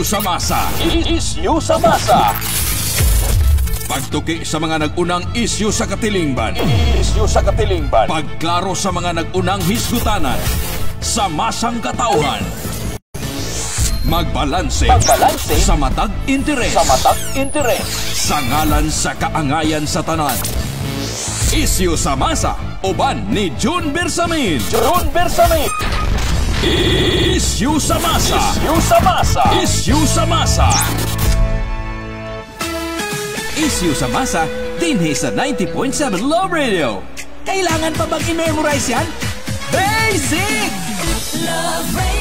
Isyu sa masa. Isyu sa masa. Pagtuki sa mga nag-unang isyu sa katilingban. Isyu sa katilingban. Pagklaro sa mga nag-unang hisgutanan. Sa masang katauhan. Magbalanse. Magbalanse. Sa matag interes. Sa matag interes. Sa ngalan sa kaangayan sa tanan. Isyu sa masa. Uban ni June Bersamin. June Bersamin. Isyu sa masa. Isyu sa masa. Isyu sa masa. Isyu sa masa dinhi sa 90.7 Love Radio. Kailangan pa bang i-memorize yan? Basic! Love Radio.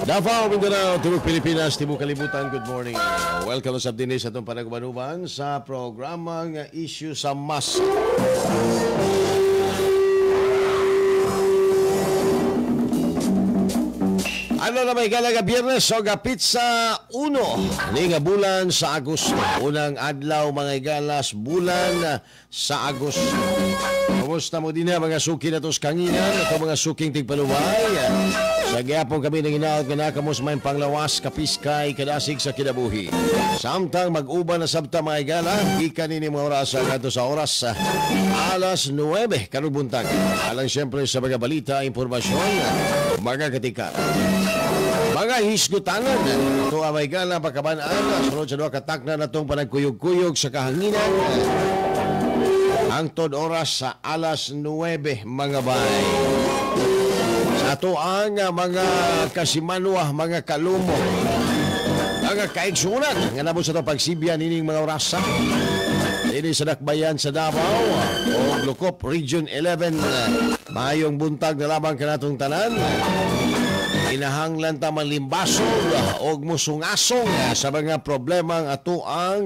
Davao, Mindanao, Tibok Pilipinas, Tibok Kalibutan, good morning. Welcome sa dinis atong panagbanuban sa programang Issue sa Masa. Ano na may galaga Biyernes o pizza 1 ni nga bulan sa Agosto. Unang adlaw mga igalas bulan sa Agosto. Kumusta mo din mga suki na tos kanginan, ito mga suking tigpaluway. Sa gyapon kami nang inaot nga nakamos may panglawas, kapiskay, kadasig sa kinabuhi. Samtang mag-uban na sabta mga igala, gikan nini mga oras ngadto sa oras alas 9 karong buntag. Alang siyempre sa mga balita, impormasyon, mga katikar, mga hisgutanan. Ito ang may gala pagkabanaan, sunod sa duha ka takna natong panagkuyog-kuyog sa kahanginan. Hangtod oras sa alas 9 mga bay. Sa ato ang mga kasimanwa, mga kalumo, mga kaigsunan nga nabot sa itong pagsibya nining mga orasa. Dini sa Dakbayan sa Davao o Lukop Region 11. Mayong buntag na lamang kanatong tanan. Inahanglan ta manlimbasog og musungasong sa mga problemang ato ang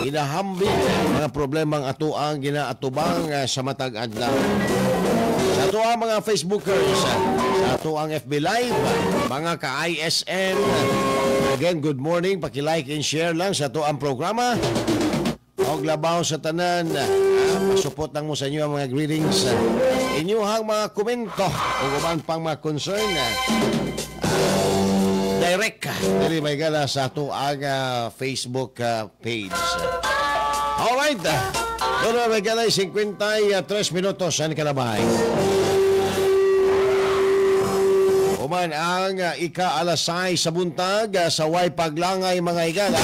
inahambing, mga problemang ato ang ginaatubang sa matag adlaw. Sa ato ang mga Facebookers, sa ato ang FB Live, mga ka-ISM. Again, good morning. Paki-like and share lang sa ato ang programa. Og labaw sa tanan, pasupot lang mo sa inyo ang mga greetings, inyuhang mga komento o uban pang mga concern. Direct dili may gala sa ato ang Facebook page. Alright, doon may gala 53 minutos ang kalabay. Uman ang ika-alas 6 sa buntag sa way paglangay mga higala.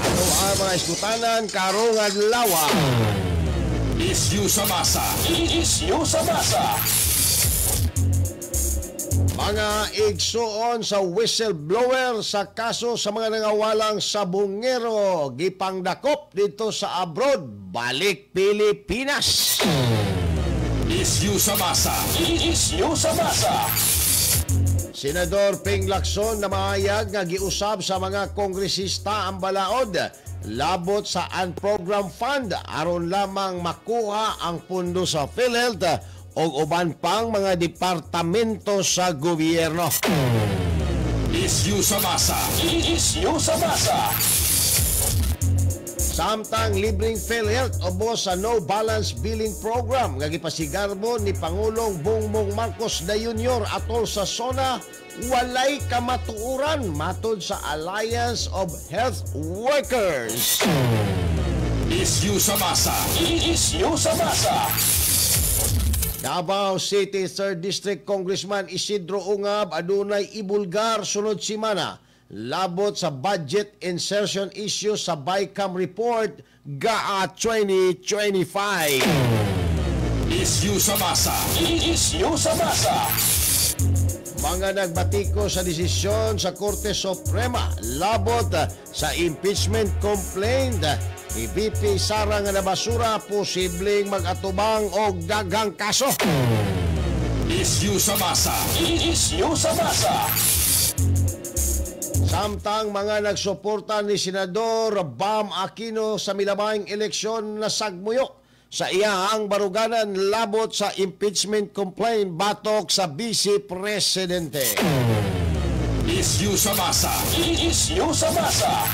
Ato ang mga iskutanan karong adlaw. Isyu sa masa. Isyu sa masa. Mga igsuon sa whistleblower sa kaso sa mga nangawalang sabungero gipangdakop dito sa abroad, balik Pilipinas. Isyu sa masa. Isyu sa masa. Senador Ping Lacson na maayag nga giusab sa mga kongresista ang balaod labot sa unprogrammed fund aron lamang makuha ang pundo sa PhilHealth o uban pang mga departamento sa gobyerno. Isyu sa masa. Isyu sa masa. Samtang libreng PhilHealth ubos sa no balance billing program nga gipasigarbo ni Pangulong Bongbong Marcos Jr. atol sa SONA walay kamatuoran matod sa Alliance of Health Workers. Isyu sa masa. Isyu sa masa. Davao City 3rd District Congressman Isidro Ungab adunay ibulgar sunod semana labot sa budget insertion issue sa BICAM report GAA 2025. Issue sa masa. Issue sa masa. Mga nagbatiko sa desisyon sa Korte Suprema labot sa impeachment complaint ni VP Sara nga nabasura posibleng mag-atubang og daghang kaso. Issue sa masa. Issue sa masa. Samtang mga nagsuporta ni Senador Bam Aquino sa milabayng eleksyon na sagmuyo sa iyahang baruganan labot sa impeachment complaint batok sa Vice Presidente. Issue sa masa. Issue sa masa.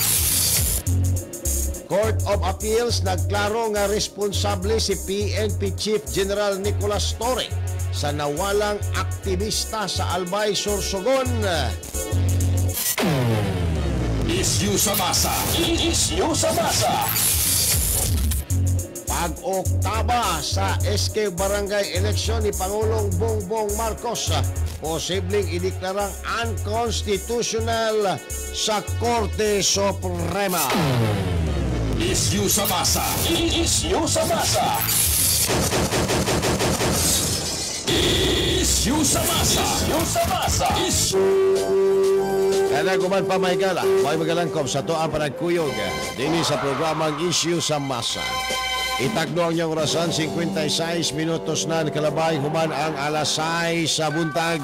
Court of Appeals nagklaro nga responsable si PNP Chief General Nicolas Torre sa nawalang aktivista sa Albay, Sorsogon. Issue sa masa. Issue sa masa. Pag-oktaba sa SK Barangay Election ni Pangulong Bongbong Marcos, posibleng ideklarang unconstitutional sa Korte Suprema. Issue sa masa. Issue sa masa. Issue sa masa. Issue sa masa. Issue. Kada kuman pa may gala, may magalangkob sa to ang panagkuyog dinhi sa programang Issue sa Masa. Itagno ang iyong orasan, 56 minutos na kalabay human ang alas 6 sa buntag.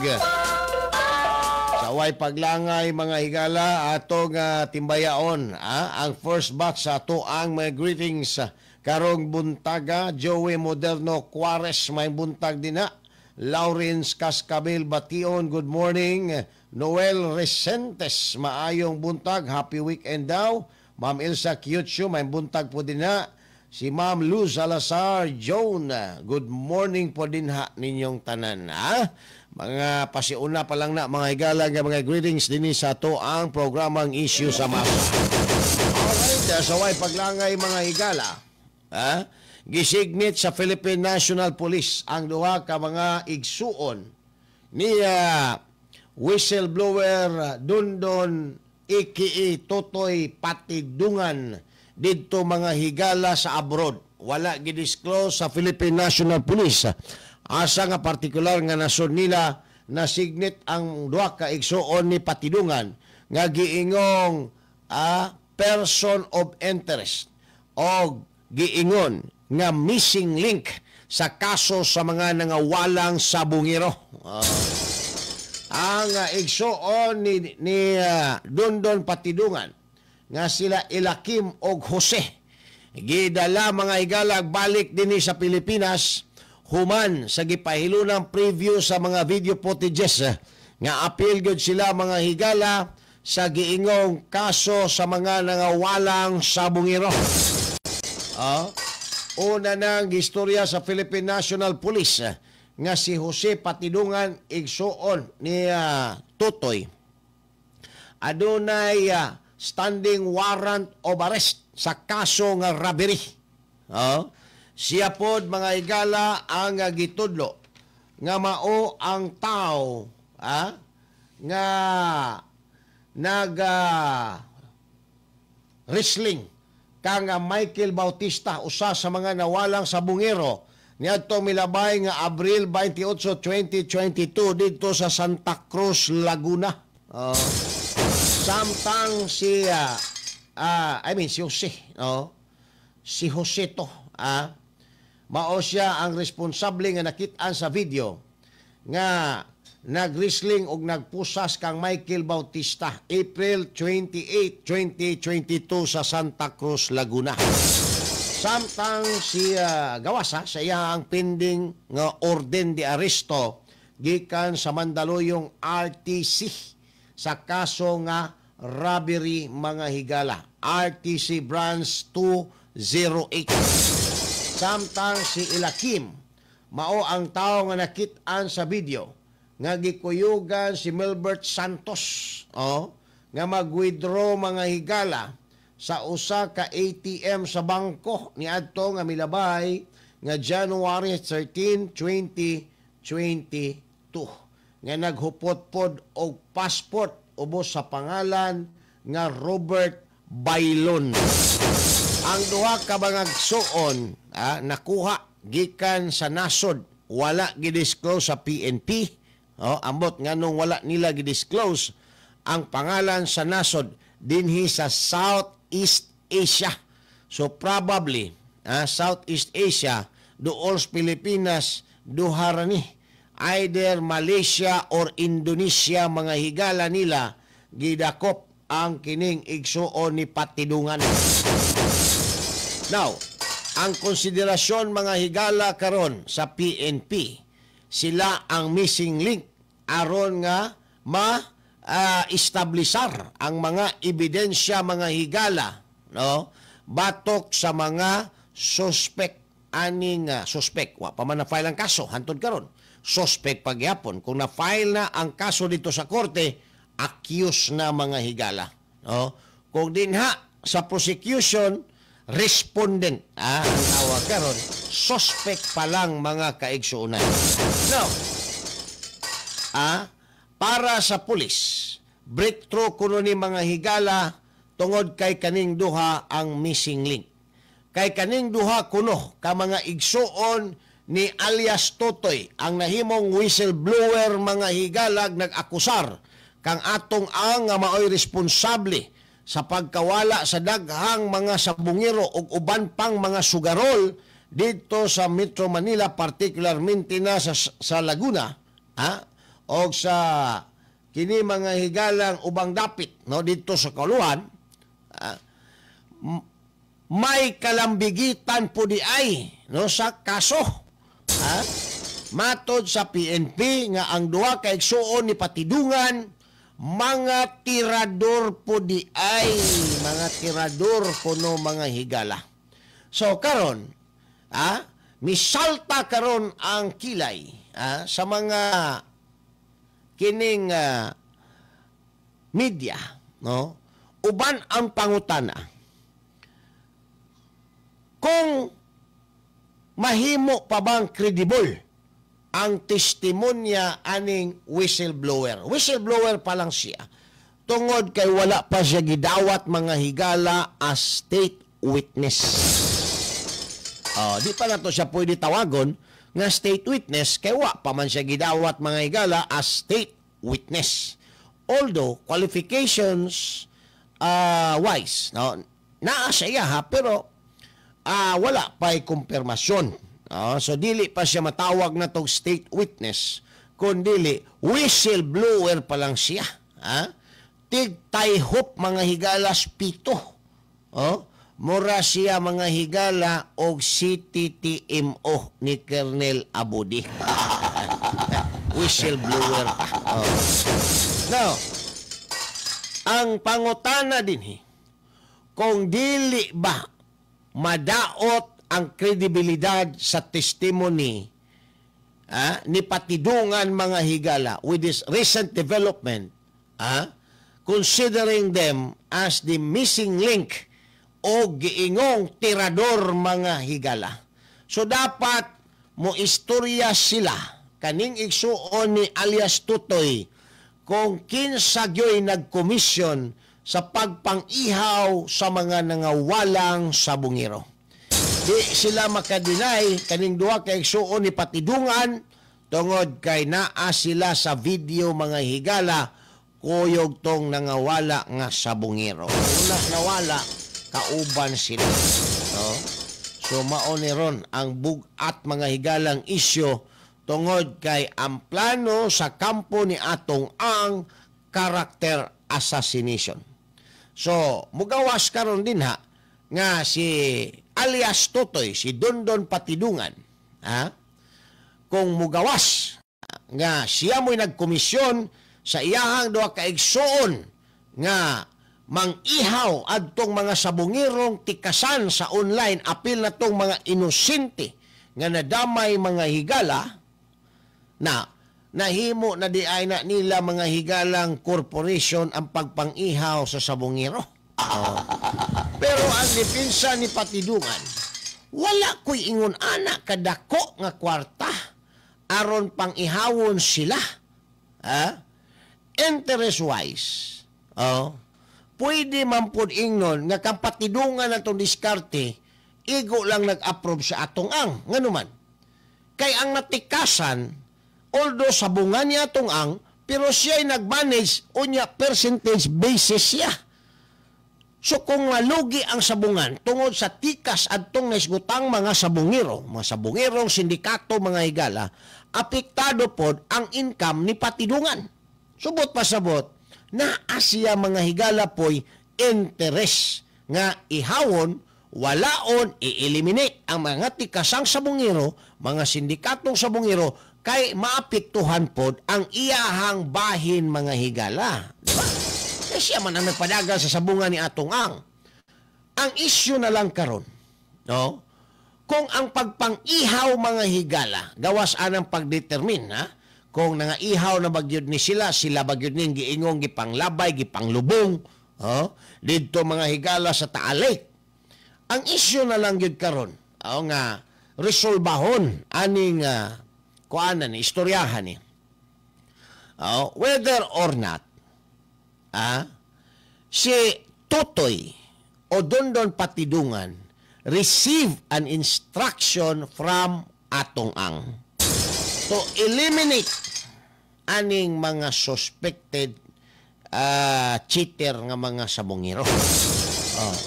Sa way paglangay, mga higala, atong timbayaon ang first batch sa ato ang mga greetings karong buntaga. Joey Moderno Cuares, may buntag din na. Lawrence Cascabel Bation, good morning. Noel Resentes, maayong buntag, happy weekend daw. Ma'am Elsa Kyucho, may buntag po din na. Si Ma'am Luz Salazar Joan, good morning po din ha ninyong tanan. Ha? Mga pasiuna pa lang na, mga higala, nga mga greetings din sa ato ang programang Issue sa Masa. Alright, sa way paglangay, mga higala, ha? Gisignit sa Philippine National Police ang duha ka mga igsuon ni whistleblower Dondon aka Totoy Patidungan didto, mga higala, sa abroad. Wala gidisclose sa Philippine National Police asa nga partikular nga nasod nila nasignit ang duha ka igsuon ni Patidungan nga giingong person of interest o giingon nga missing link sa kaso sa mga nangawalang sabungero. Ang igsuon ni Dondon Patidungan nga sila Elakim og Jose gidala, mga higala, balik dinhi sa Pilipinas human sa gipahilunang preview sa mga video footages nga apil gyud sila, mga higala, sa giingong kaso sa mga nangawalang sabungero. Una nang istorya sa Philippine National Police nga si Jose Patidungan, igsuon ni Totoy, adunay standing warrant of arrest sa kaso nga robbery. Oh. Siya pod, mga higala, ang gitudlo nga mao ang tao nga nag wrestling kang Michael Bautista, usa sa mga nawalang sabungero niadto milabay nga Abril 28, 2022 didto sa Santa Cruz, Laguna. Oh. Samtang si I mean si Jose, no? Si Jose to, mao siya ang responsable nga nakit-an sa video nga nagwrestling og nagpusas kang Michael Bautista April 28, 2022 sa Santa Cruz, Laguna. Samtang si gawasa sa iyang pending nga orden de arresto gikan sa Mandaluyong RTC sa kaso nga robbery, mga higala, RTC Branch 208. Samtang si Elakim mao ang tao nga nakit-an sa video nga gikuyugan si Milbert Santos, oh, nga mag-withdraw, mga higala, sa usa ka ATM sa bangko niadto nga milabay nga January 13, 2022 nga naghupot pod og passport ubos sa pangalan nga Robert Bailon. Ang duha ka mga igsuon nakuha gikan sa nasod, wala gidisclose sa PNP. Oh, ambot nganong wala nila gidisclose ang pangalan sa nasod dinhi sa Southeast Asia. So probably Southeast Asia, duol sa Pilipinas, duha ra ni. Either Malaysia or Indonesia, mga higala, nila gidakop ang kining igsuon ni Patidungan. Now, ang konsiderasyon, mga higala, karon sa PNP, sila ang missing link aron nga ma establisar ang mga ebidensya, mga higala, no, batok sa mga suspect aning suspect. Wa pa man na file ang kaso hantod karon, suspect pagyapon. Kung na-file na ang kaso dito sa korte, accused na, mga higala, no? Kung dinha sa prosecution, respondent ang tawag karon, suspect pa lang, mga kaigsuonan. Now, para sa pulis, breakthrough kuno ni, mga higala, tungod kay kaning duha ang missing link. Kay kaning duha kuno ka mga igsuon ni alias Totoy ang nahimong whistleblower, mga higalag, nag-akusar kang Atong Ang nga maoy responsable sa pagkawala sa daghang mga sabungero ug uban pang mga sugarol dito sa Metro Manila, particularmente na sa Laguna, ha, og sa kini, mga higalang, ubang dapit, no, dito sa Kaluhan, may kalambigitan po di ay, no, sa kaso, ha. Matod sa PNP nga ang duha ka igsuon ni Patidungan mga tirador po di ay, mga tirador kuno, mga higala. So karon, misalta karon ang kilay sa mga kining media, no, uban ang pangutana kung mahimo pa bang credible ang testimonya aning whistleblower. Whistleblower pa lang siya. Tungod kay wala pa siya gidawat, mga higala, as state witness. Oh, di pa na to siya pwede tawagon nga state witness kay wa pa man siya gidawat, mga higala, as state witness. Although qualifications wise, no, naa sa iya ha, pero wala pa'y kumpirmasyon. No? So dili pa siya matawag na tong state witness kun dili whistleblower pa lang siya. Ha? Tigtayhop, mga higalas, 7. Oh? Mura siya, mga higala, og CTTMO ni Colonel Abudi. Whistleblower pa. Oh. Now, ang pangutana din, kung dili ba madaot ang kredibilidad sa testimony ni Patidungan, mga higala, with this recent development, considering them as the missing link o giingong tirador, mga higala. So dapat mo istorya sila kaning igsuon ni alias Tutoy kung kinsa gyoy nagkomisyon sa pagpang-ihaw sa mga nangawalang sabungero. Di sila makadeny kaning duha ka igsuon ni Patidungan tungod kay naa sila sa video, mga higala, kuyog tong nangawala nga sabungero. Una nawala, kauban sila. No? So mao ni ron ang bug-at, mga higalang, isyo tungod kay ang plano sa kampo ni Atong Ang, character assassination. So, mugawas karon din ha nga si alias Totoy, si Dondon Patidungan, ha? Kung mugawas nga siya mo'y nagkomisyon sa iyahang duha ka igsuon nga mang-ihaw adtong mga sabungirong tikasan sa online, apil na tong mga inosente nga nadamay, mga higala, na nahimo na di ay na nila, mga higalang, corporation ang pagpang-ihaw sa sabungiro. Oh. Pero ang depensa ni Patidungan, wala ko'y ingon ana kadako nga kwarta aron pang-ihawon sila. Ha? Interest wise, oh, pwede man pud ingnon nga kang Patidungan na tong diskarte, igo lang nag-approve sa Atong Ang. Nganuman, kay ang natikasan, although sabungan niya Atong Ang, pero siya'y nag-manage, unya percentage basis siya. So kung malugi ang sabungan tungod sa tikas adtong naisgutang mga sabungero, mga sabungerong sindikato, mga higala, apektado pod ang income ni Patidungan. Subot pasabot, naa siya, mga higala, poy interest nga ihawon, walaon, i-eliminate ang mga tikasang sabungero, mga sindikatong sabungero, Kay maapektuhan pod ang iyahang bahin, mga higala. Diba? Kay siya man ang nagpadagan sa sabungan ni Atong Ang. Ang issue na lang karon, no? Kung ang pagpang-ihaw, mga higala, gawas anang pagdetermine, ha? Kung nangaihaw na bagyod ni sila, sila bagyod ning giingong gipanglabay, gipanglubong, oh, didto, mga higala, sa Taal Lake. Ang issue na lang gyud karon, oh, nga resolbahon aning kuanan ni istoryahan ni. Oh, whether or not si Totoy o Dondon Patidungan receive an instruction from Atong Ang to eliminate aning mga suspected cheater nga mga sabongero. Oh.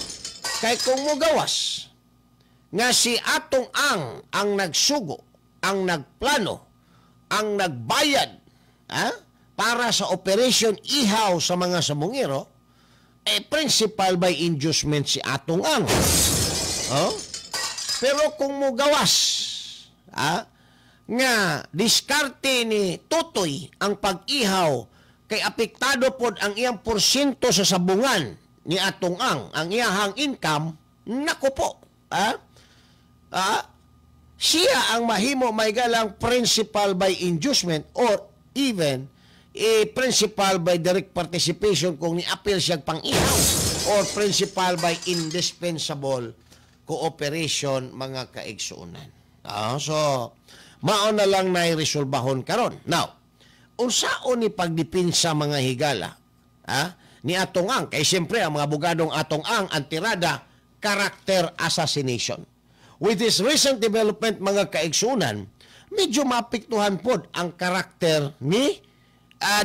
Kay kung mugawas nga si Atong Ang ang nagsugo, ang nagplano, ang nagbayad para sa Operation Ihaw sa mga sabongero, eh principal by inducement si Atong Ang. Oh? Pero kung mugawas nga diskarte ni Totoy ang pag-ihaw kay apektado pod ang iyang porsyento sa sabungan ni Atong ang iyahang income, nako po. Siya ang mahimo may galang principal by inducement or even a principal by direct participation kung ni-appeal siya pang-ihaw or principal by indispensable cooperation, mga kaigsuonan. So, mao na lang na resolbahon karon. Now, unsaon ni pagdipinsa, mga higala, ni Atong Ang? Kay siyempre ang mga abogadong Atong Ang ang tirada, character assassination. With this recent development, mga kaigsuonan, medyo maapektuhan pod ang karakter ni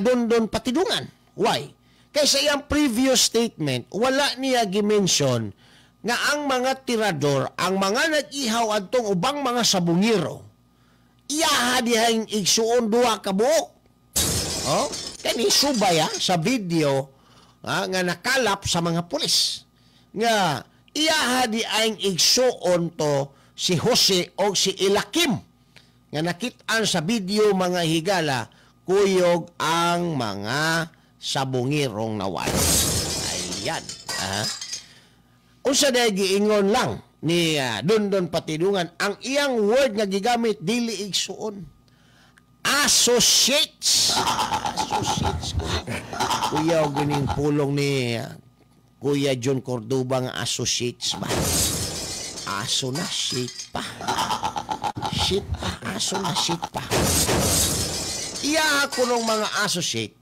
Dondon Patidungan. Why? Kay sa iyang previous statement, wala niya gimension nga ang mga tirador, ang mga nag-ihaw adtong ubang mga sabungero, iyaha dihang igsuon duha ka buok. Oh, kani subay sa video nga nakalap sa mga pulis nga iyaha di ang igsuon to si Jose o si Ilakim nga nakit-an sa video, mga higala, kuyog ang mga sabungirong nawala. Ayan. Unsa day giingon lang ni Dondon Patidungan, ang iyang word nga gigamit dili igsuon. Associates. Associates. Kuya, gining pulong ni Kuya John Cordoba nga associates ba? Aso na, shit pa. Shit pa, aso na, shit pa. Iya ako ng mga associate,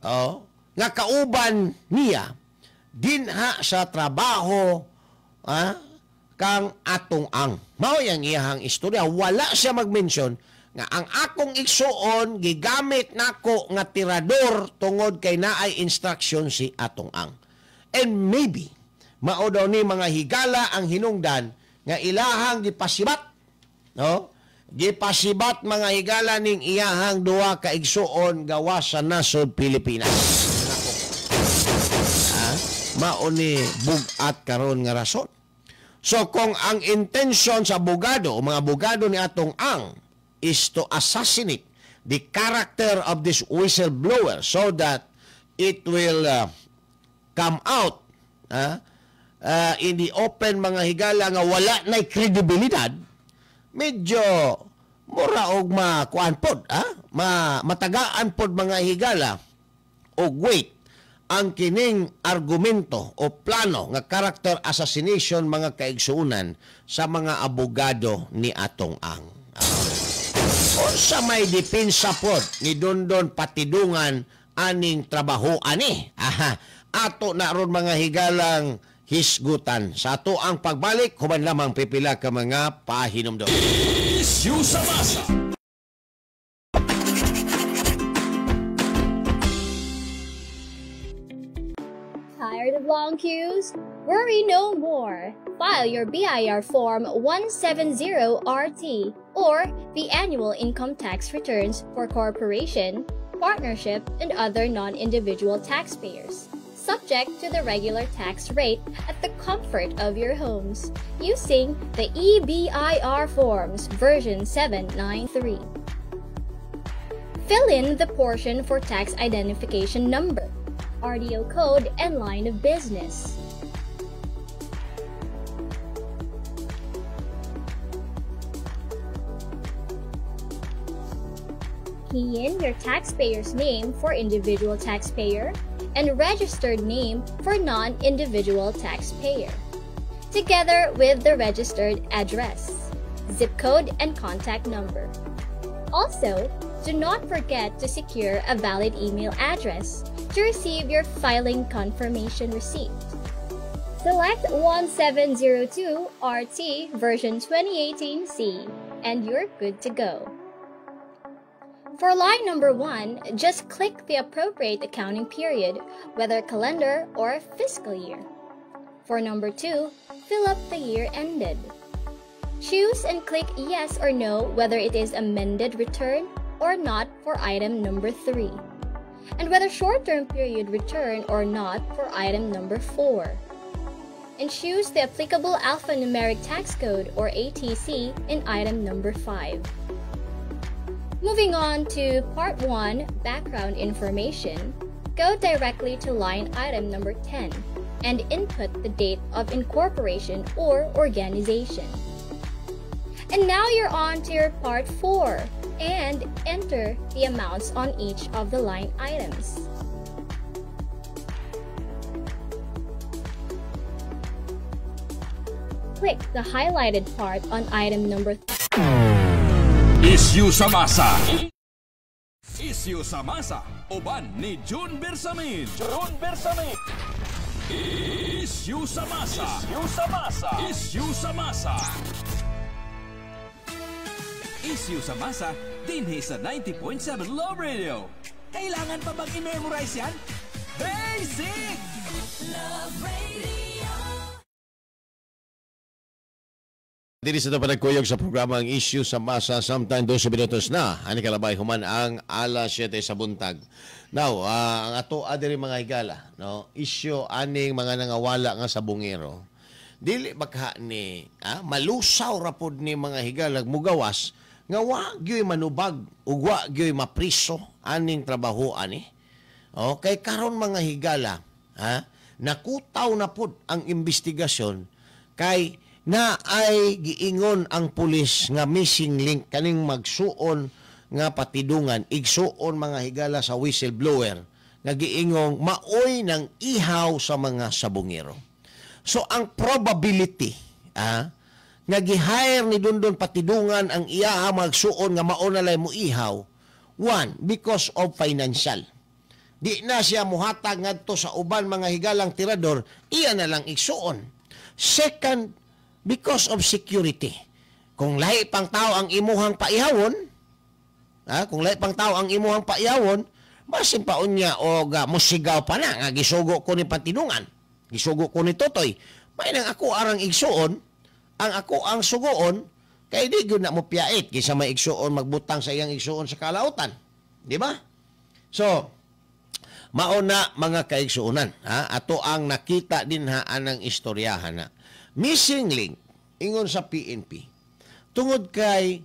oh, nga kauban niya dinha sa trabaho kang Atong Ang. Mao yang iyahang istorya. Wala siya mag-mention nga ang akong igsuon gigamit nako nga tirador tungod kay naay instruction si Atong Ang. And maybe mao daw ni, mga higala, ang hinungdan nga ilahang gipasibat, no? Gipasibat, mga higala, ning iyahang duha ka igsuon gawas sa nasod Pilipinas. Nako. Mao ni bug-at karon nga rason. So kung ang intention sa abogado o mga abogado ni Atong Ang is to assassinate the character of this whistleblower so that it will come out in the open, mga higala, nga wala na'y kredibilidad, medyo mura og makuan pod, matagaan pod, mga higala, og weight ang kining argumento o plano nga character assassination, mga kaigsuunan, sa mga abogado ni Atong Ang. Unsa may depensa pod ni Dondon Patidungan aning trabaho ani? Aha, ato na ron, mga higalang, hisgutan. Sa ato ang pagbalik, human lamang pipila ka mga pahinumdom. Issue sa masa. Tired of long queues? Worry no more. File your BIR Form 170RT or the annual income tax returns for corporation, partnership, and other non-individual taxpayers, subject to the regular tax rate at the comfort of your homes using the eBIR Forms version 793. Fill in the portion for tax identification number, RDO code, and line of business. Key in your taxpayer's name for individual taxpayer and registered name for non-individual taxpayer, together with the registered address, zip code, and contact number. Also, do not forget to secure a valid email address to receive your filing confirmation receipt. Select 1702 RT version 2018C and you're good to go. For line number 1, just click the appropriate accounting period, whether calendar or fiscal year. For number 2, fill up the year ended. Choose and click yes or no whether it is amended return or not for item number 3, and whether short-term period return or not for item number 4. And choose the applicable alphanumeric tax code or ATC in item number 5. Moving on to Part 1, Background Information, go directly to line item number 10 and input the date of incorporation or organization. And now you're on to your Part 4 and enter the amounts on each of the line items. Click the highlighted part on item number 3. Issue sa masa. Issue sa masa. Uban ni June Bersamin. June Bersamin. Issue sa masa. Issue sa masa. Issue sa masa. Issue sa masa dinhi sa 90.7 Love Radio. Kailangan pa bang i-memorize yan? Basic! Love Radio. Diri sa ito panagkuyog sa programa ang Issue sa Masa, sometime 12 minutos na. Ani kalabay human ang alas 7 sa buntag. Now, ang ato diri mga higala, no? Issue aning mga nangawala nga sa bungero. Dili bakha ni malusaw ra pod ni mga higala mugawas nga wa gyoy manubag ug wa gyoy mapriso aning trabaho ani. Okay, karon mga higala, ha? Nakutaw na pod ang investigasyon kay na ay giingon ang pulis nga missing link kaning magsuon nga patidungan, igsuon mga higala sa whistleblower nga giingong maoy ng ihaw sa mga sabungero. So ang probability nga gi-hire ni Dondon Patidungan ang iyaha magsuon nga mao na lay mo ihaw, one, because of financial. Di na siya muhatag ngadto sa uban mga higalang tirador, iya na lang igsuon. Second, because of security. Kung lahi pang tao ang imuhang paihawon, kung lahi pang tao ang imuhang paihawon, basin pa unya o musigaw pa na nga gisugo ko ni Patidungan, gisugo ko ni Totoy. May nang ako arang igsuon, ang ako ang sugoon, kay di gyud na mo piyait kaysa may igsuon magbutang sa iyang igsuon sa kalautan. Di ba? So, mao na mga kaigsuonan, ha? Ato ang nakita din ha anang istoryahan na. Missing link ingon sa PNP tungod kay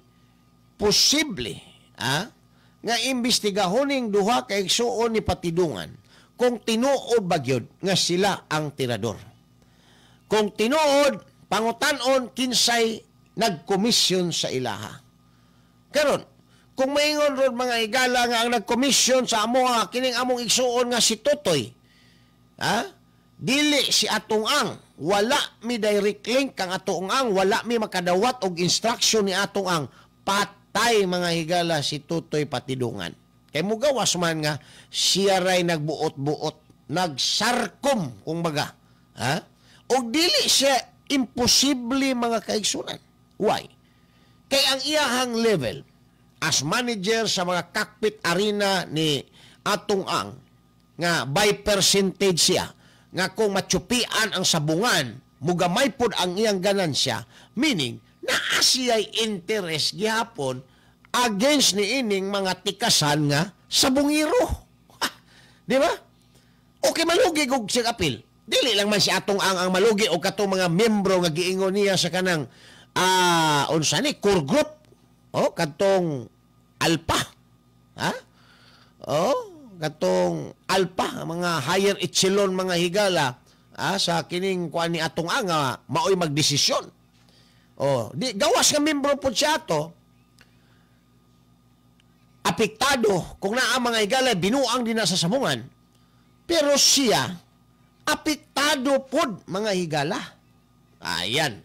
posible nga imbestigahoning duha ka igsuon ni Patidungan kung tinuod ba gyud nga sila ang tirador. Kung tinuod, pangutan-on kinsay nagkomisyon sa ilaha. Karon, kung maingon ron mga higala nga ang nagkomisyon sa amoha kining among igsuon nga si Totoy, dili si Atong Ang, wala mi direct link kang Atong Ang, wala mi makadawat og instruction ni Atong Ang, patay mga higala si Totoy Patidungan. Kay mugawas man nga siya ray nagbuot-buot, nagsarkom kung baga, ha? Og dili siya imposible mga kaigsunan. Why? Kay ang iyahang level as manager sa mga cockpit arena ni Atong Ang nga by percentage siya nga kung matsupian ang sabungan, mugamay pod ang iyang ganansya, meaning naa siya'y interest gihapon against ni ining mga tikasan nga sabungiro. Di ba? Okay, malugi kog siya apil. Dili lang man si Atong Ang malugi o katong mga membro nga giingon niya sa kanang unsa ni core group o katong Alpha. Ha? Oh, katong alpha, mga higher echelon mga higala, sa kining kuan ni atong anga maoy magdesisyon. Oh, di gawas nga membro po siya ato apektado kung naa mga higala binuang din na sa sabungan. Pero siya apektado pod mga higala. Ayan.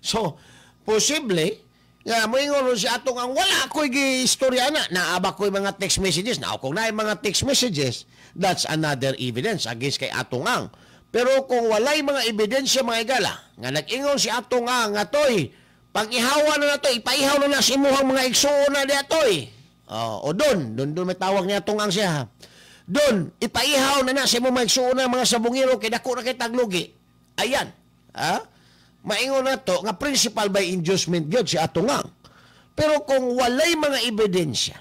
So, posible nga moingon si atong ang wala ko'y giistorya na naaba ko'y mga text messages. Now, kung naay mga text messages, that's another evidence against kay atong ang. Pero kung walay mga ebidensya mga higala, nga nag-ingon si atong ang nga toy, pang-ihawa na na to, ipaihaw na na sa imuhang mga igsuon na di atoy. Oh, o don, don don may tawag niya atong ang siya. Don, ipaihaw na na sa imong mga igsuon na mga sabungero kay dako na kay taglugi. Ayan. Ha? Maingon na to nga principal by inducement gyud si atong ang. Pero kung walay mga ebidensya,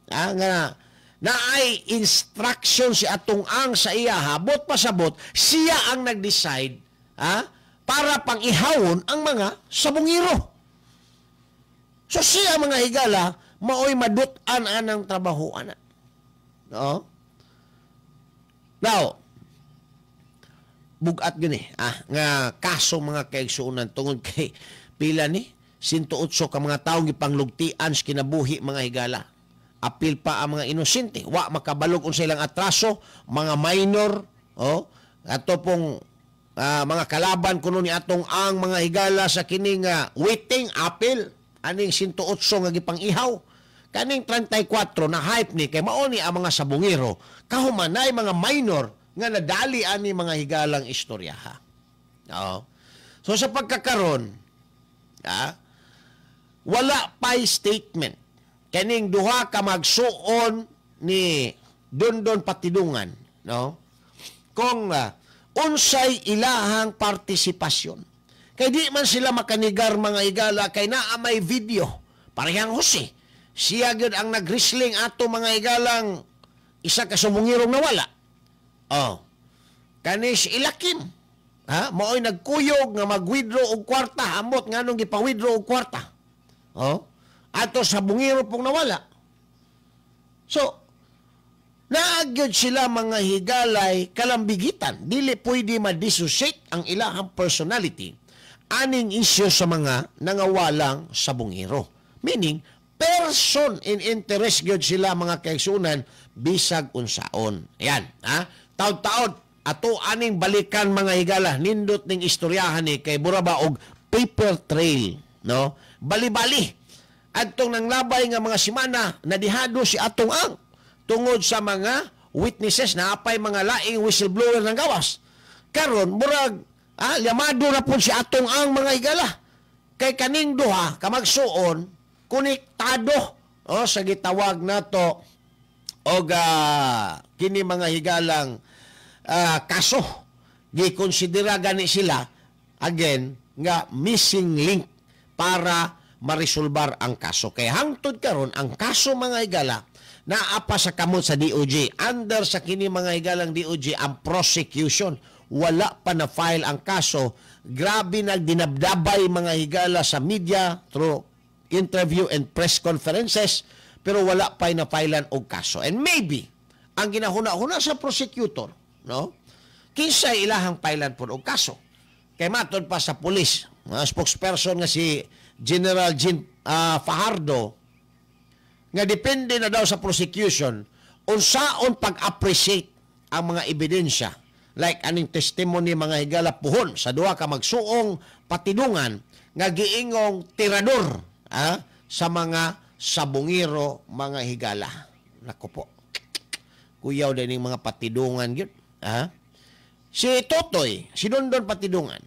nga naay instruction si atong ang sa iya, habot pasabot, siya ang nag-decide, para pang-ihawon ang mga sabungero. So siya mga higala, maoy madut-an anang trabaho ana. No? Now, bugat gini nga kaso mga kaigsuonan tungod kay pila ni 108 ka mga tawo gipanglugtian sa kinabuhi mga higala. Apil pa ang mga inosente, wa makabalog unsa ilang atraso, mga minor, oh, ato pong mga kalaban kuno ni atong ang mga higala sa kining waiting apil aning 108 nga gipang-ihaw. Kaning 34 na hype ni kay mao ni ang mga sabungero, kahumanay mga minor nga nadali ani mga higalang istorya ha. Oo. So sa pagkakaron, wala pa'y statement kaning duha ka magsuon ni Dondon Patidungan, no? Kung unsay ilahang partisipasyon. Kay di man sila makanigar mga higala kay naa may video. Parehang Jose, siya gyud ang nagrisling ato mga higalang isa ka sumungirong nawala. Oh. Kani si Ilakim, ha, maoy nagkuyog nga mag-withdraw og kwarta, ambot nganong gipa-withdraw og kwarta. Oh. Ato sa bungiro pong nawala. So, naagyod sila mga higalay kalambigitan. Dili pwede ma-dissociate ang ilahang personality aning isyu sa mga nangawalang sabungiro. Meaning, person in interest gyud sila mga kaigsunan bisag unsaon. Ayan, ha? Taod-taod ato aning balikan mga higala, nindot ning istoryahan ni kay buraba og paper trail, no? Bali-bali adtong nanglabay nga mga semana nadihado si atong ang tungod sa mga witnesses na apay mga laing whistleblower ng gawas. Karon murag llamado na pud si atong ang mga higala. Kay kaning duha ka magsuon konektado sa gitawag nato og kini mga higalang kaso. Gikonsidera gani sila again nga missing link para maresolbar ang kaso. Kay hangtod karon ang kaso mga higala naa pa sa kamot sa DOJ. Under sa kini mga higalang DOJ ang prosecution. Wala pa na file ang kaso. Grabe nagdinabdabay mga higala sa media through interview and press conferences, pero wala pa na-filean og kaso. And maybe ang ginahuna-huna sa prosecutor, no? Kinsay ilahang filean pod og kaso. Kay matod pa sa pulis, spokesperson nga si General Jean Fajardo, nga depende na daw sa prosecution unsaon pag-appreciate ang mga ebidensya like aning testimony mga higala puhon sa duha ka magsuong patidungan nga giingong tirador sa mga sabungiro mga higala. Nako po. Kuyaw din yung mga patidungan yun. Si Totoy, si Dondon Patidungan,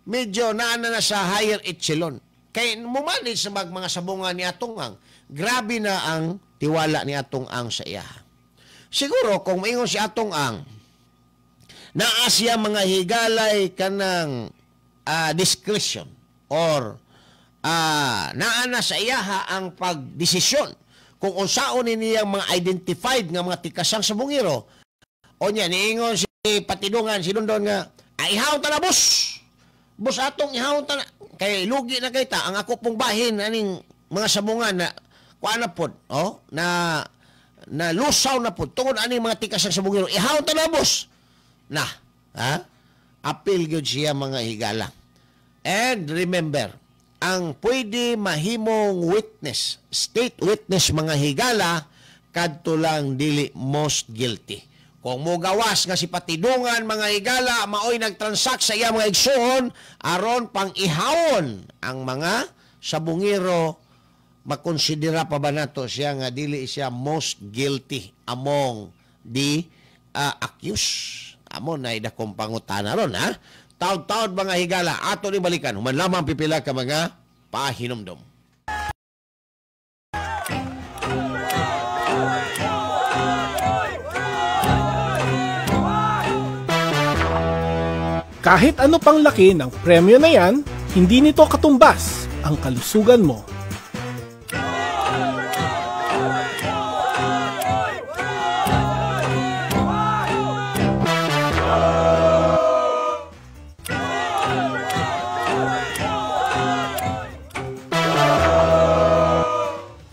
medyo naana na sa higher echelon. Kay mumanage sa mga sabungan ni Atong Ang, grabe na ang tiwala ni Atong Ang sa iya. Siguro kung maingon si Atong Ang, naa siya mga higalay kanang discretion or naa na sa iyaha ang pagdesisyon kung unsaon ni niyang mga identified nga mga tikasang sabungiro. O niya, niingon si Patidungan, si Dondon nga, ay ihaw ta na, boss. Boss atong ihaw ta na. Kay lugi na kay ta, ang ako pong bahin aning mga sabungan na kuan na pod, oh, na na lusaw na po tungod ani mga tikas sa sabungero, ihaw ta na boss. Na, ha? Apil gyud siya mga higala. And remember, ang pwede mahimong witness, state witness mga higala, kadto lang dili most guilty. Kung mogawas nga si Patidungan mga higala, maoy nagtransact sa iya mga igsuon, aron pang ihawon ang mga sabungero, makonsidera pa ba nato siya nga dili siya most guilty among the accused? Amo na idakong pangutana ron, ha? Taod-taod mga higala, ato ni balikan. Human lamang pipila ka mga pahinumdom. Kahit ano pang laki ng premyo na yan, hindi nito katumbas ang kalusugan mo.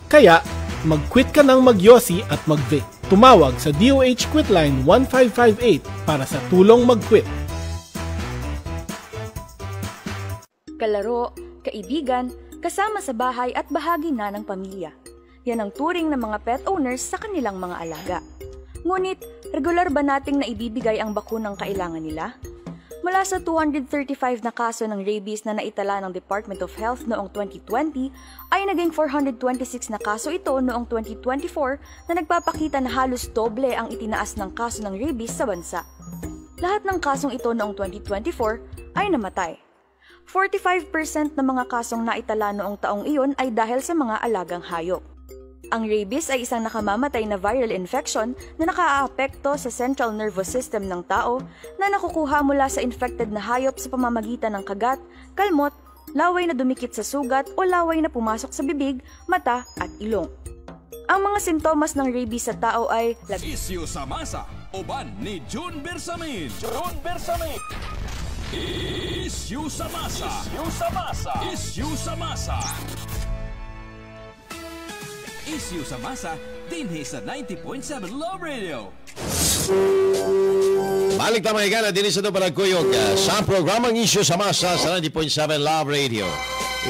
Kaya, mag-quit ka ng magyosi at mag-vape. Tumawag sa DOH Quitline 1558 para sa tulong mag-quit. Kalaro, kaibigan, kasama sa bahay at bahagi na ng pamilya. Yan ang turing ng mga pet owners sa kanilang mga alaga. Ngunit, regular ba nating naibibigay ang bakunang kailangan nila? Mula sa 235 na kaso ng rabies na naitala ng Department of Health noong 2020, ay naging 426 na kaso ito noong 2024 na nagpapakita na halos doble ang itinaas ng kaso ng rabies sa bansa. Lahat ng kasong ito noong 2024 ay namatay. 45% ng mga kasong naitala noong taong iyon ay dahil sa mga alagang hayop. Ang rabies ay isang nakamamatay na viral infection na nakaaapekto sa central nervous system ng tao na nakukuha mula sa infected na hayop sa pamamagitan ng kagat, kalmot, laway na dumikit sa sugat o laway na pumasok sa bibig, mata at ilong. Ang mga sintomas ng rabies sa tao ay Isyu sa masa, uban ni June Bersamin. June Bersamin. Isyu sa masa. Isyu sa masa. Isyu sa masa. Isyu sa masa, dinhi sa 90.7 Love Radio. Balik ta mga higala, dinhi sa Baragkuyog sa programang Isyu sa Masa sa 90.7 Love Radio.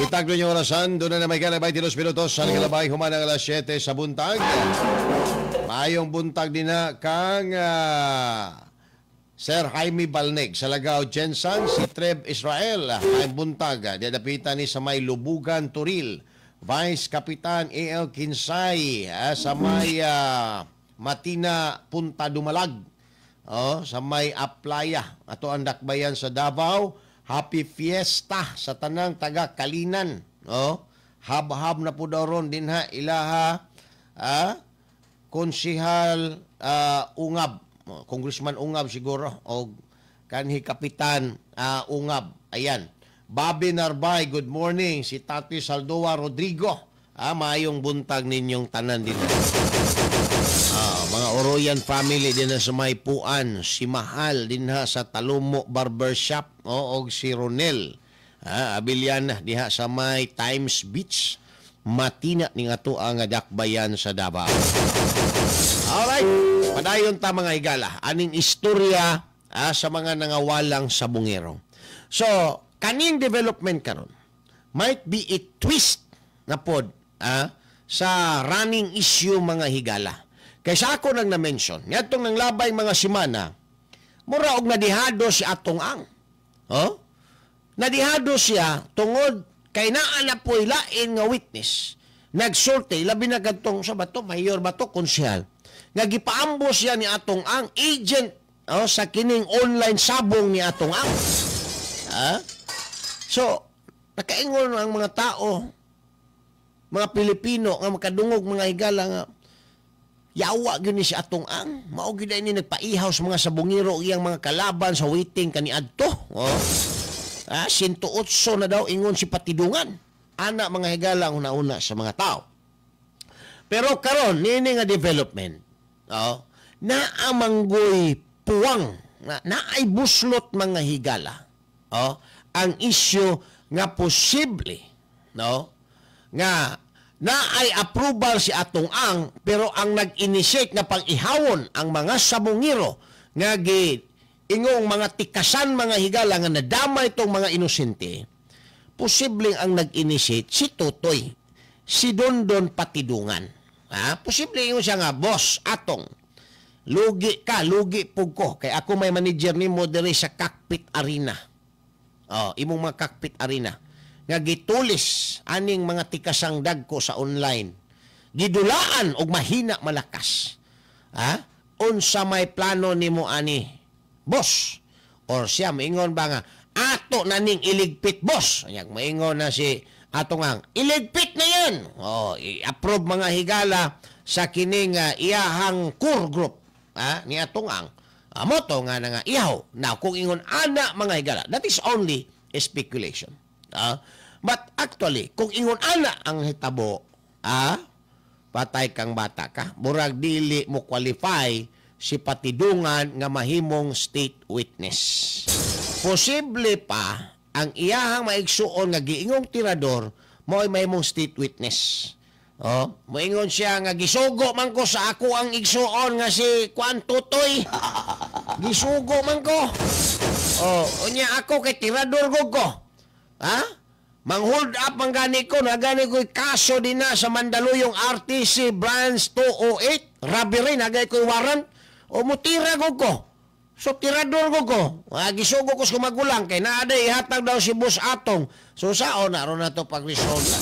Itaglo niyo orasan, doon na may higala, 22 minutos sa nagalabay, humanang alas 7 sa buntag. Mayong buntag din na kang Sir Jaime Balneg sa Lagao Jensen, si Treb Israel, ay buntag, diadapitan ni sa may Lubugan, Turil. Vice Kapitan A.L. Kinsay sa may Matina, Punta Dumalag. Oh, sa may Aplaya. Ato ang dakbayan sa Davao. Happy Fiesta sa tanang taga Kalinan. Oh, hab-hab na po daw ron din ha ilaha Konsihal Ungab, Congressman Ungab siguro o kanhi Kapitan Ungab. Ayan. Bobby Narbay, good morning. Si Tati Saldoa Rodrigo. Maayong buntag ninyong tanan din. Mga Oroyan family din na sa may Puan. Si Mahal din ha sa Talumo Barbershop. O si Ronel. Abiliana diha sa may Times Beach. Matina ni nga to ang dakbayan sa Davao. Alright. Padayon ta mga higala. Aning istorya sa mga nangawalang sabungero. So, kaning development karon might be a twist na pod sa running issue mga higala. Kaysa ako nang na-mention, ngadtong nang labay mga simana, mura og nadihado si Atong Ang. Oh? Nadihado siya tungod kay naa na po'y lain nga witness. Nagsulti, labi na kadtong sa bato, mayor bato, konsehal. Nga gipaambo siya ni Atong Ang, agent sa kining online sabong ni Atong Ang. So, nakaingon ang mga tao, mga Pilipino, nga makadungog mga higala nga, yawa gyud ni si Atong Ang. Mao gyud ni nagpaihaw sa mga sabungero iyang mga kalaban sa waiting kaniadto. Oh. 108 na daw ingon si Patidungan. Ana mga higala ang una-una sa mga tao. Pero karon nini nga development, oh, naamanggoy puwang, naay buslot mga higala. Oh, ang issue nga posible, no, nga Na ay approval si Atong Ang, pero ang nag-initiate nga pang-ihawon ang mga sabungiro nga gi ingong mga tikasan, mga higala, nga nadama itong mga inosente, posibleng ang nag-initiate si Totoy, si Dondon Patidungan. Ha? Posible ingon siya nga, "Boss Atong, lugi ka, lugi pug ko kay ako may manager nimo diri sa cockpit arena." Oh, imong mga cockpit arena nga gitulis aning mga tikasang dagko sa online. Gidulaan og mahina malakas. Ha? Unsa may plano nimo ani, boss? Or siya maingon ba nga, "Ato na ning iligpit, boss." Anyag maingon na si Atong Ang, "Iligpit na yan." Oh, i-approve, mga higala, sa kining iyahang core group, ha, ni Atong Ang. Amo to nga na nga ihaw. Now, kung ingon ana, mga higala, that is only a speculation. But actually, kung ingon ana ang hitabo, patay kang bata ka. Murag dili mo qualify si Patidungan nga mahimong state witness. Posible pa ang iyahang maigsuon nga giingong tirador mo'y mahimong state witness. Oh, moingon siya nga gisugo man ko sa ako ang igsuon nga si Kuan Tutoy. Gisugo man ko. Oh, unya ako kay tirador gud ko. Ha? Mang hold up man gani ko, na gani ko'y kaso din na sa Mandaluyong RTC Branch 208, robbery, nagay ko'y warrant. O mutira gud ko. So tirador gud ko. Ah, gisugo ko sa magulang kay naa day ihatag daw si Boss Atong. So sao na ron na to pag-resolve na.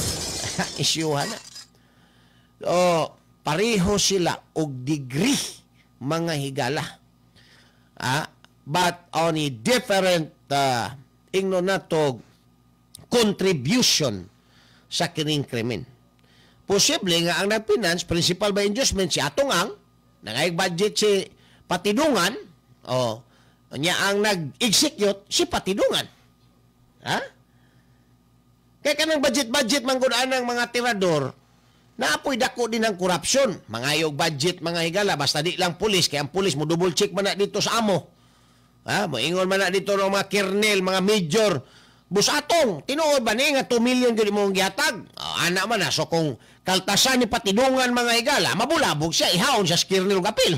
Isyuhan na. So, pareho sila og degree, mga higala. But on a different ingno nato contribution sa kining krimen. Posible nga ang nagfinance, principal by inducement, si Atong Ang, nangayag budget si Patidungan, o nya ang nag-execute si Patidungan. Ha? Kaya kanang budget-budget man gud anang mga tirador, naapoy dako din ang korupsyon. Mga budget, mga higala, basta di lang pulis, kaya ang pulis mo double check man na dito sa amo. Ha? Moingon man na dito ng mga kernel, mga major, "Boss Atong, tinuod ba ni nga 2 million gyud imong gihatag?" Oh, ana man na. So kung kaltasan ni Patidungan, mga higala, mabulabog siya, ihawon siya sa kernel og apil.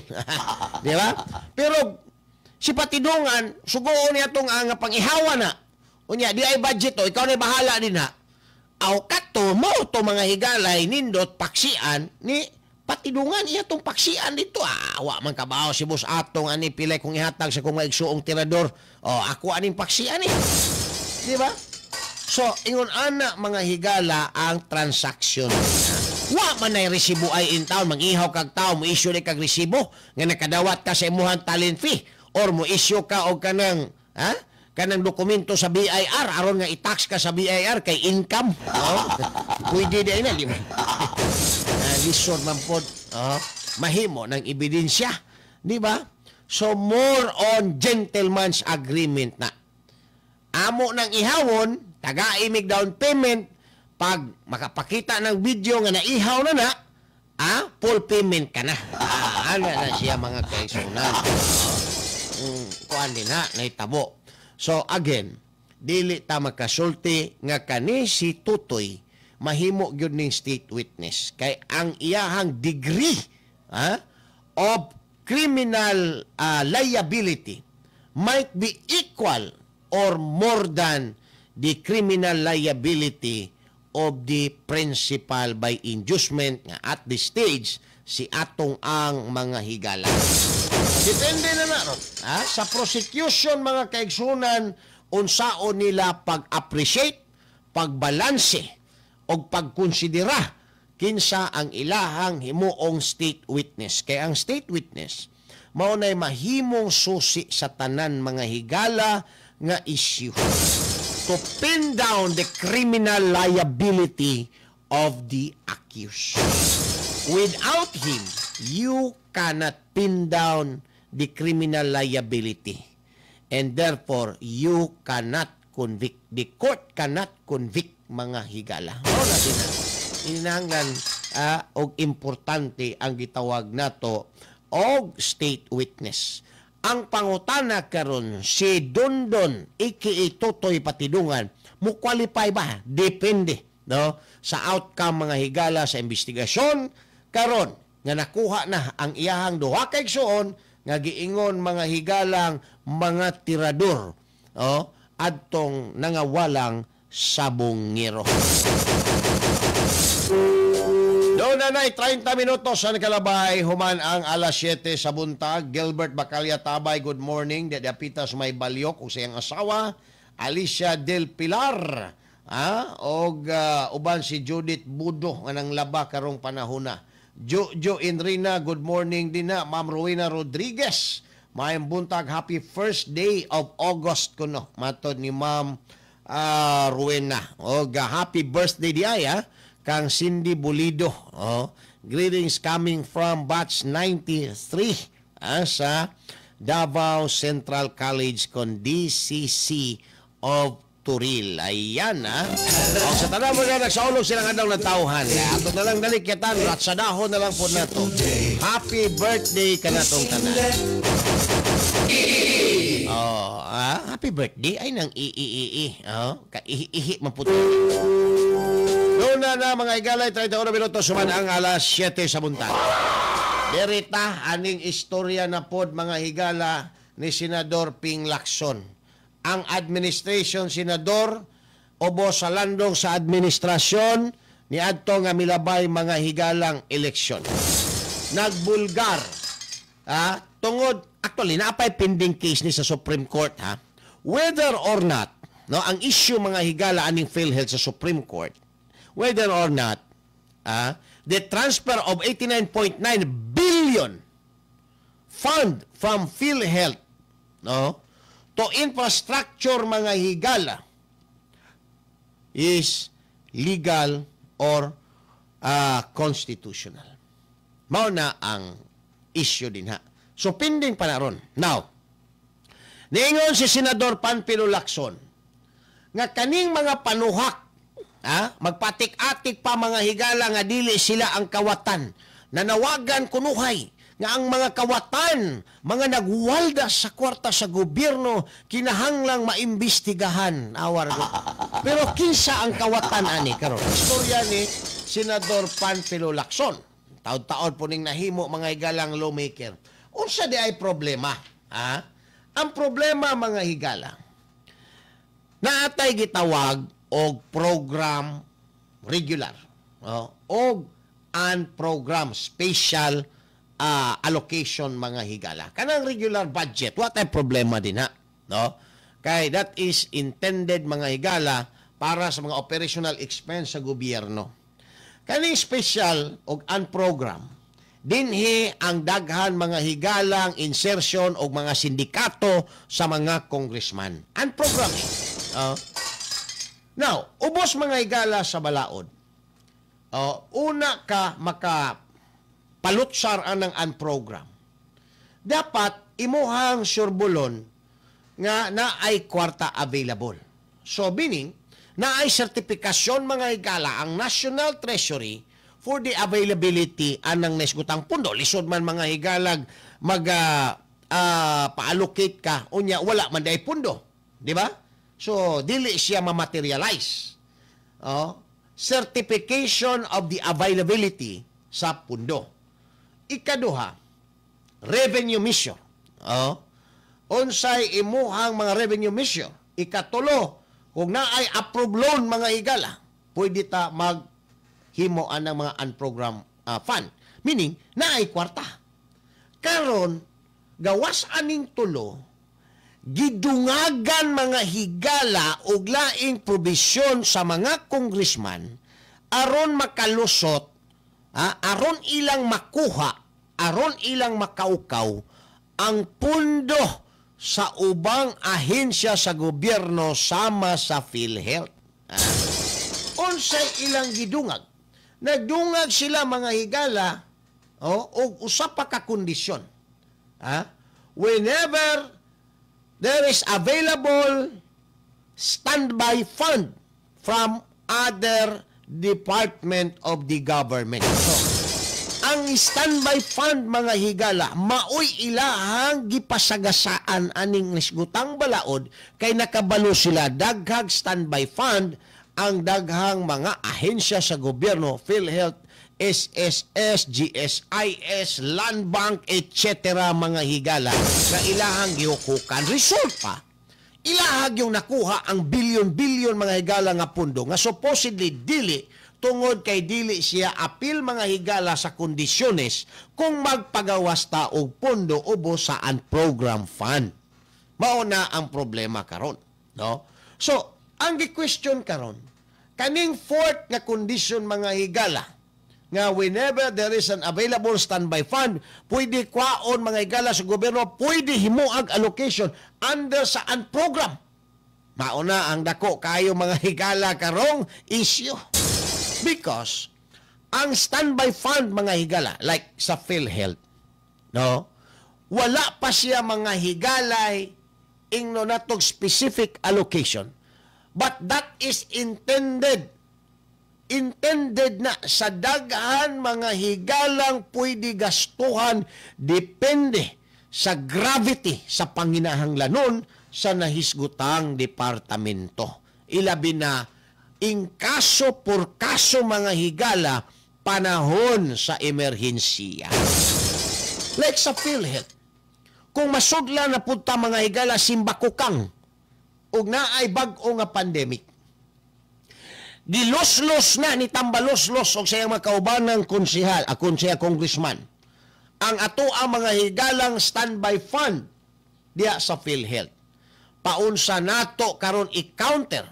Di ba? Pero si Patidungan, sugoon niya tong ang pang-ihawa na. Unya, di ay budget to, ikaw na bahala din ha. Aw kato mo to, mga higalay, nindot paksian ni Patidungan iya tong paksian dito. Ah, wa man kabaw si Boss Atong ani pilay kung ihatag sa kong maigsuong tirador. Oh, ako aning paksian eh. Di ba? So, ingon ana, mga higala, ang transaction. Wa man ay resibo ay in town, mangihaw kag tao, mo issue ni kag resibo nga nakadawat ka sa imuhang talent fee or mo issue ka og kanang ha? Kanang dokumento sa BIR aron nga i-tax ka sa BIR kay income. Oh. Pwede di na, di ba? Lisod man pod. Oh. Mahimo ng ebidensya, di ba? So more on gentleman's agreement na. Amo nang ihawon, taga-imig down payment, pag makapakita ng video nga naihaw na na, full payment ka na. Ah, ana na siya, mga kaigsuonan. Kuan din ha, naitabo. So again, dili ta makasulti nga kani si Tutoy mahimo gyud ning state witness kay ang iyahang degree of criminal liability might be equal or more than the criminal liability of the principal by inducement nga at this stage si Atong Ang, mga higala. Depende na na ron. Ha? Sa prosecution, mga kaigsunan, unsaon nila pag-appreciate, pagbalanse, o pagkonsidera kinsa ang ilahang himuong state witness. Kaya ang state witness, mao nay mahimong susi sa tanan, mga higala, nga issue to pin down the criminal liability of the accused. Without him, you cannot pin down the criminal liability. And therefore, you cannot convict. The court cannot convict, mga higala. Mao na din na. Inahanglan og importante ang gitawag nato og state witness. Ang pangutana karon, si Dondon aka Totoy Patidungan mo qualify ba? Depende. no, sa outcome, mga higala, sa investigasyon karon nga nakuha na ang iyahang duha ka igsuon nga giingon, mga higalang, mga tirador, oh, adtong nangawalang sabongero. Doon na na'y 30 minutos sa nakalabay, human ang alas 7 sa buntag. Gilbert Bacalya Tabay, good morning. Dapita sa may Balyok, ug sa iyang asawa, Alicia Del Pilar. Ah, og uban si Judith Budo nga nang laba karong panahona. Jojo Enrina, good morning din na. Ma'am Rowena Rodriguez, maayong buntag, happy first day of August kuno. Matod ni Ma'am Rowena. Og happy birthday di ay ah, kang Cindy Bulido. Oh, greetings coming from batch 93 sa Davao Central College kon DCC of Toril. Ayan, ha. O, sa tanan mo na nagsaulog silang adlaw ng tauhan. Ato na lang dalikyatan, ratsadahon na lang po nato. Happy birthday kanatong tanan. Oh, happy birthday ay nang i i i i. Oh, kaihi-ihi man po. Doon na na mga igalay, 31 minutos suman ang alas 7 sa buntag. Derita aning istorya na pod, mga higala, ni Senador Ping Lacson. Ang administration senador obo sa landong sa administrasyon ni adto nga milabay, mga higalang, eleksyon. Nagbulgar tungod actually naapay pending case ni sa Supreme Court, ha. Whether or not, no, ang issue, mga higala, aning PhilHealth sa Supreme Court, whether or not the transfer of 89.9 billion fund from PhilHealth, no, to infrastructure, mga higala, is legal or constitutional. Mao na ang issue din ha. So pending pa na ron. Now, niingon si Senador Panfilo Lacson nga kaning mga panuhak, magpatik-atik pa, mga higala, nga dili sila ang kawatan. Nanawagan kunuhay nga ang mga kawatan, mga nagwalda sa kwarta sa gobyerno, kinahanglang maimbestigahan. Awar ko. Pero kinsa ang kawatan ani karon? Istorya ni Senador Panfilo Lacson. Taod-taod po ning nahimo, mga higalang lawmaker. Unsa di ay problema? Ha? Ang problema, mga higala, naatay gitawag og program regular, oh, og unprogram special allocation, mga higala. Kanang regular budget, what ay problema din ha, no? Kay that is intended, mga higala, para sa mga operational expense sa gobyerno. Kaning special og unprogram, dinhi ang daghan, mga higalang, insertion og mga sindikato sa mga congressman. Unprogram. Now, ubos, mga higala, sa balaod. Una ka maka palutsar anang unprogram. Dapat imuhang surbulon nga naay kwarta available. So, meaning, naay sertifikasyon, mga higala, ang National Treasury for the availability anang nesgutang pundo. Lisod man, mga higalag, mag pa-allocate ka unya wala man day pundo, di ba? So dili siya ma-materialize. Oh, certification of the availability sa pundo. Ikaduha, revenue measure. Oh, unsay imuhang mga revenue measure. Ikatulo, kung naay approved loan, mga higala, pwede ta mag himo anang mga unprogram fund. Meaning, naay kwarta. Karon, gawas aning tulo, gidungagan, mga higala, og laing probisyon sa mga congressman aron makalusot, aron ilang makuha, aron ilang makaukaw ang pundo sa ubang ahensya sa gobyerno sama sa PhilHealth. Unsay ilang gidungag? Nagdungag sila, mga higala, oh, og usa pa ka kondisyon. Whenever there is available standby fund from other department of the government. So, ang standby fund, mga higala, maoy ilahang gipasagasaan aning nisgutang balaod kay nakabalo sila daghag standby fund ang daghang mga ahensya sa gobyerno, PhilHealth, SSS, GSIS, Land Bank, etc. mga higala na ilahang gihukukan. Resulta, ilahag yung nakuha ang bilyon-bilyon mga higala nga pundo nga supposedly dili, tungod kay dili siya apil mga higala sa kondisyones kung magpagawas ta og pondo ubo sa unprogram fund. Mao na ang problema karon, no? So, ang gi-question karon, kaning fourth nga condition mga higala, nga whenever there is an available standby fund, pwede kwaon mga higala sa gobyerno, pwede himuag allocation under sa unprogram. Mao na ang dako kayo mga higala karong issue. Because ang standby fund mga higala, like sa PhilHealth, no? Wala pa siya mga higalay ingno natog specific allocation. But that is intended intended na sa daghan mga higalang pwede gastuhan depende sa gravity sa panginahanglanon sa nahisgutang departamento. Ilabi na in kaso por kaso mga higala panahon sa emerhensiya. Like sa PhilHealth, kung masudla na punta mga higala simbakukang ug naay bag-o nga pandemic, giloslos na ni Tambaloslos og sayang mga kaubanang konsehal, akon siya congressman, ang ato ang mga higalang standby fund diya sa PhilHealth. Paunsa nato karon i-counter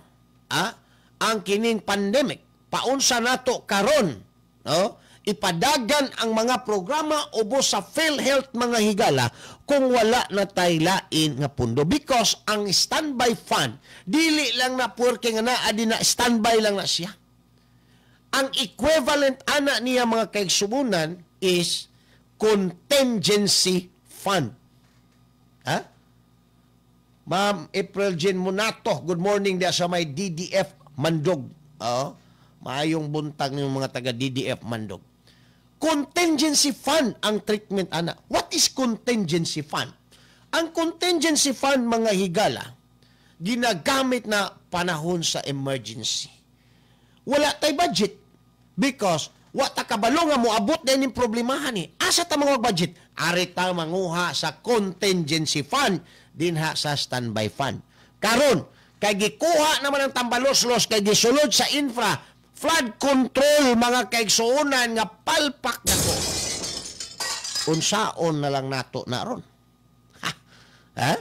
ang kining pandemic. Paunsa nato karon, no, ipadagan ang mga programa ubos sa PhilHealth mga higala kung wala na tay lain nga pundo, because ang standby fund dili lang na porke nga naa di na standby lang na siya. Ang equivalent ana niya mga kaigsubunan is contingency fund. Ha? Ma'am April Jean Munato, good morning diya sa may DDF Mandog. Oh, maayong buntag ng mga taga DDF Mandog. Contingency fund ang treatment ana. What is contingency fund? Ang contingency fund mga higala, ginagamit na panahon sa emergency. Wala tay budget because wa ta kabalo nga moabot din ning problemahan ni. Asa ta mga budget? Ari ta manguha sa contingency fund dinha sa standby fund. Karon kay gikuha naman ang Tambaloslos kay gisulod sa infra flood control mga kaigsuonan nga palpak nako. Unsaon na lang nato na ron. Ha? Ha?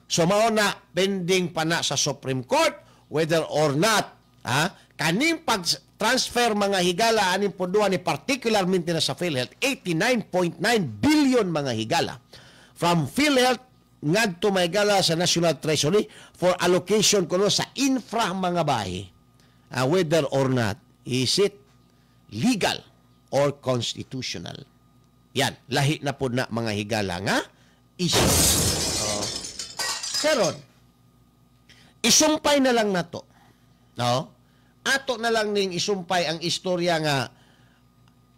So mao na pending pa na sa Supreme Court whether or not ha, kaning pag-transfer mga higala aning pondohan ni particularmente na sa PhilHealth 89.9 billion mga higala from PhilHealth ngadto mahigala sa National Treasury for allocation kuno sa infra mga bahi. Whether or not is it legal or constitutional. Yan, lahi na po na mga higala nga issue. Karon, isumpay na lang nato. No? Ato na lang ning isumpay ang istorya nga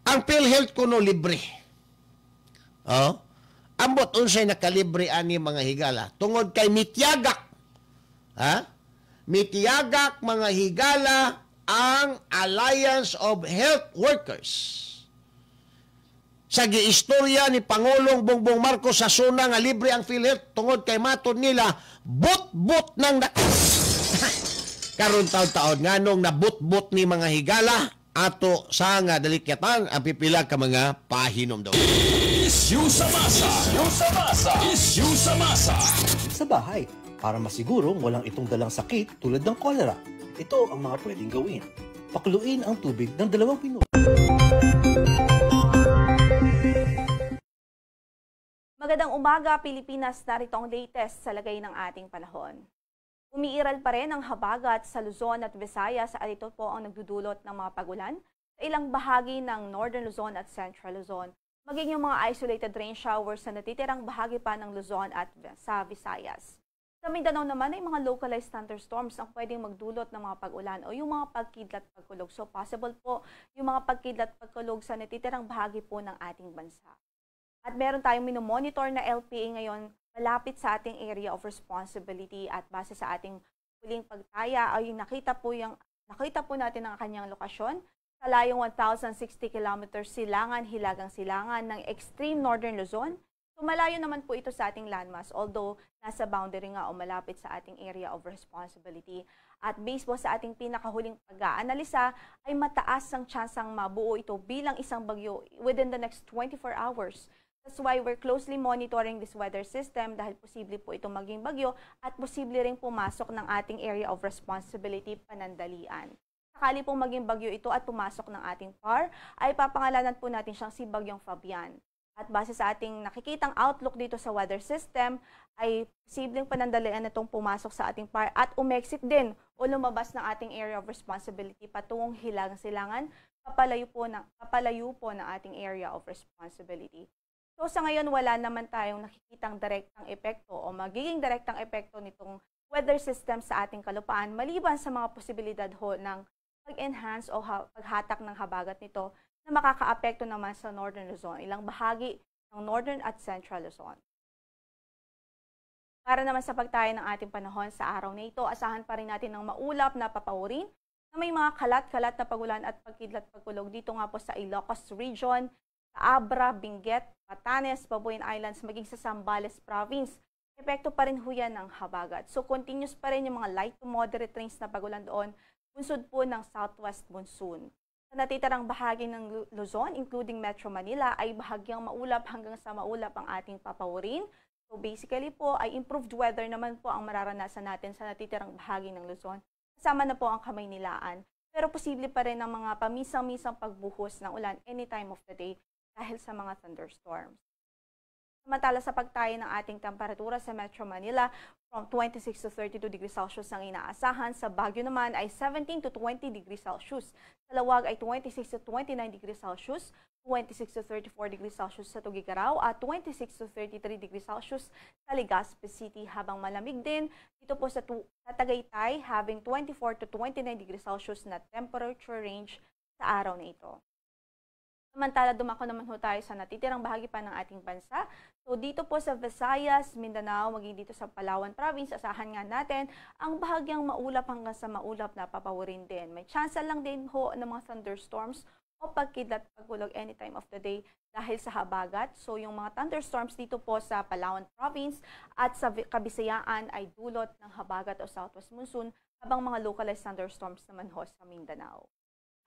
ang PhilHealth kuno libre. Oh? Ambot unsay nakalibre ani mga higala tungod kay mitiyagak. Ha? Mitiyagak mga higala ang Alliance of Health Workers. Sa giistorya ni Pangulong Bongbong Marcos sa suna nga libre ang PhilHealth tungod kay matod nila but-but ng karon taon-taon nganong nabut-but ni mga higala ato sa nga dalikyatan ang pipila ka mga pahinomdom. Issue sa masa. Issue sa masa. Issue sa masa. Sa bahay para masigurong walang itong dalang sakit tulad ng kolera. Ito ang mga pwedeng gawin. Pakuluin ang tubig ng 2 minuto. Magandang umaga, Pilipinas. Narito ang latest sa lagay ng ating panahon. Umiiral pa rin ang habagat sa Luzon at Visayas at ito po ang nagdudulot ng mga pagulan sa ilang bahagi ng Northern Luzon at Central Luzon. Maging yung mga isolated rain showers sa natitirang bahagi pa ng Luzon at sa Visayas. Sa Mindanao naman ay mga localized thunderstorms ang pwedeng magdulot ng mga pag-ulan o yung mga pagkidlat pagkulog. So possible po yung mga pagkidlat pagkulog sa natitirang bahagi po ng ating bansa. At meron tayong minomonitor na LPA ngayon malapit sa ating area of responsibility at base sa ating huling pagtaya ay nakita Nakita po natin ang kanyang lokasyon sa layong 1,060 kilometers silangan, hilagang silangan ng extreme northern Luzon. So malayo naman po ito sa ating landmass, although nasa boundary nga o malapit sa ating area of responsibility. At based po sa ating pinakahuling pag-aanalisa ay mataas ang tsansang mabuo ito bilang isang bagyo within the next 24 hours. That's why we're closely monitoring this weather system dahil posible po itong maging bagyo at posible ring pumasok ng ating area of responsibility panandalian. Sakali pong maging bagyo ito at pumasok ng ating PAR, ay papangalanan po natin siyang si Bagyong Fabian. At base sa ating nakikitang outlook dito sa weather system, ay posibleng panandalian na itong pumasok sa ating PAR at umexit din o lumabas ng ating area of responsibility patungong hilagang silangan, papalayo po ng ating area of responsibility. So sa ngayon, wala naman tayong nakikitang direktang epekto o magiging direktang epekto nitong weather system sa ating kalupaan maliban sa mga posibilidad ho ng pag-enhance o paghatak ng habagat nito na makakaapekto naman sa Northern Luzon, ilang bahagi ng Northern at Central Luzon. Para naman sa pagtayo ng ating panahon sa araw na ito, asahan pa rin natin ng maulap na papawirin na may mga kalat-kalat na pagulan at pagkidlat pagkulog dito nga po sa Ilocos Region, sa Abra, Benguet, Batanes, Babuyan Islands, maging sa Zambales Province. Epekto pa rin ho yan ng habagat. So continuous pa rin yung mga light to moderate rains na pagulan doon, bunsod po ng southwest monsoon. Sa natitirang bahagi ng Luzon, including Metro Manila, ay bahagyang maulap hanggang sa maulap ang ating papawirin. So basically po ay improved weather naman po ang mararanasan natin sa natitirang bahagi ng Luzon. Kasama na po ang Kamaynilaan. Pero posible pa rin ang mga pamisang-misang pagbuhos ng ulan any time of the day dahil sa mga thunderstorms. Samantala, sa pagtayo ng ating temperatura sa Metro Manila, from 26 to 32 degrees Celsius ang inaasahan. Sa Baguio naman ay 17 to 20 degrees Celsius. Sa Laoag ay 26 to 29 degrees Celsius, 26 to 34 degrees Celsius sa Tuguegarao at 26 to 33 degrees Celsius sa Legazpi City. Habang malamig din dito po sa Tagaytay, having 24 to 29 degrees Celsius na temperature range sa araw na ito. Samantala, dumako naman ho tayo sa natitirang bahagi pa ng ating bansa. So dito po sa Visayas, Mindanao, maging dito sa Palawan Province, asahan nga natin ang bahagyang maulap hanggang sa maulap na papawirin din. May chance lang din ho ng mga thunderstorms o pagkidlat pagkulog anytime of the day dahil sa habagat. So yung mga thunderstorms dito po sa Palawan Province at sa Kabisayaan ay dulot ng habagat o southwest monsoon, habang mga localized thunderstorms naman ho sa Mindanao.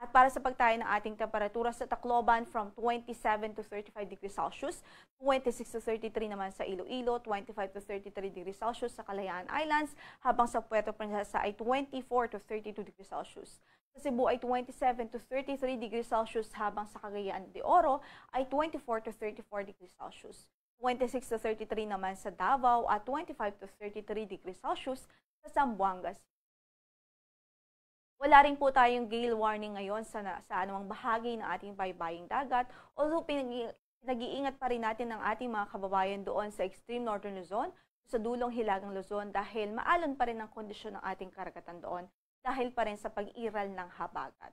At para sa pagtayo ng ating temperatura sa Tacloban, from 27 to 35 degrees Celsius, 26 to 33 naman sa Iloilo, 25 to 33 degrees Celsius sa Kalayaan Islands, habang sa Puerto Princesa ay 24 to 32 degrees Celsius. Sa Cebu ay 27 to 33 degrees Celsius, habang sa Cagayan de Oro ay 24 to 34 degrees Celsius. 26 to 33 naman sa Davao at 25 to 33 degrees Celsius sa Zamboanga City. Wala rin po tayong gale warning ngayon sa anumang bahagi ng ating baybaying dagat. Although pinag-iingat pa rin natin ang ating mga kababayan doon sa extreme northern Luzon, sa dulong hilagang Luzon dahil maalon pa rin ang kondisyon ng ating karagatan doon dahil pa rin sa pag-iral ng habagat.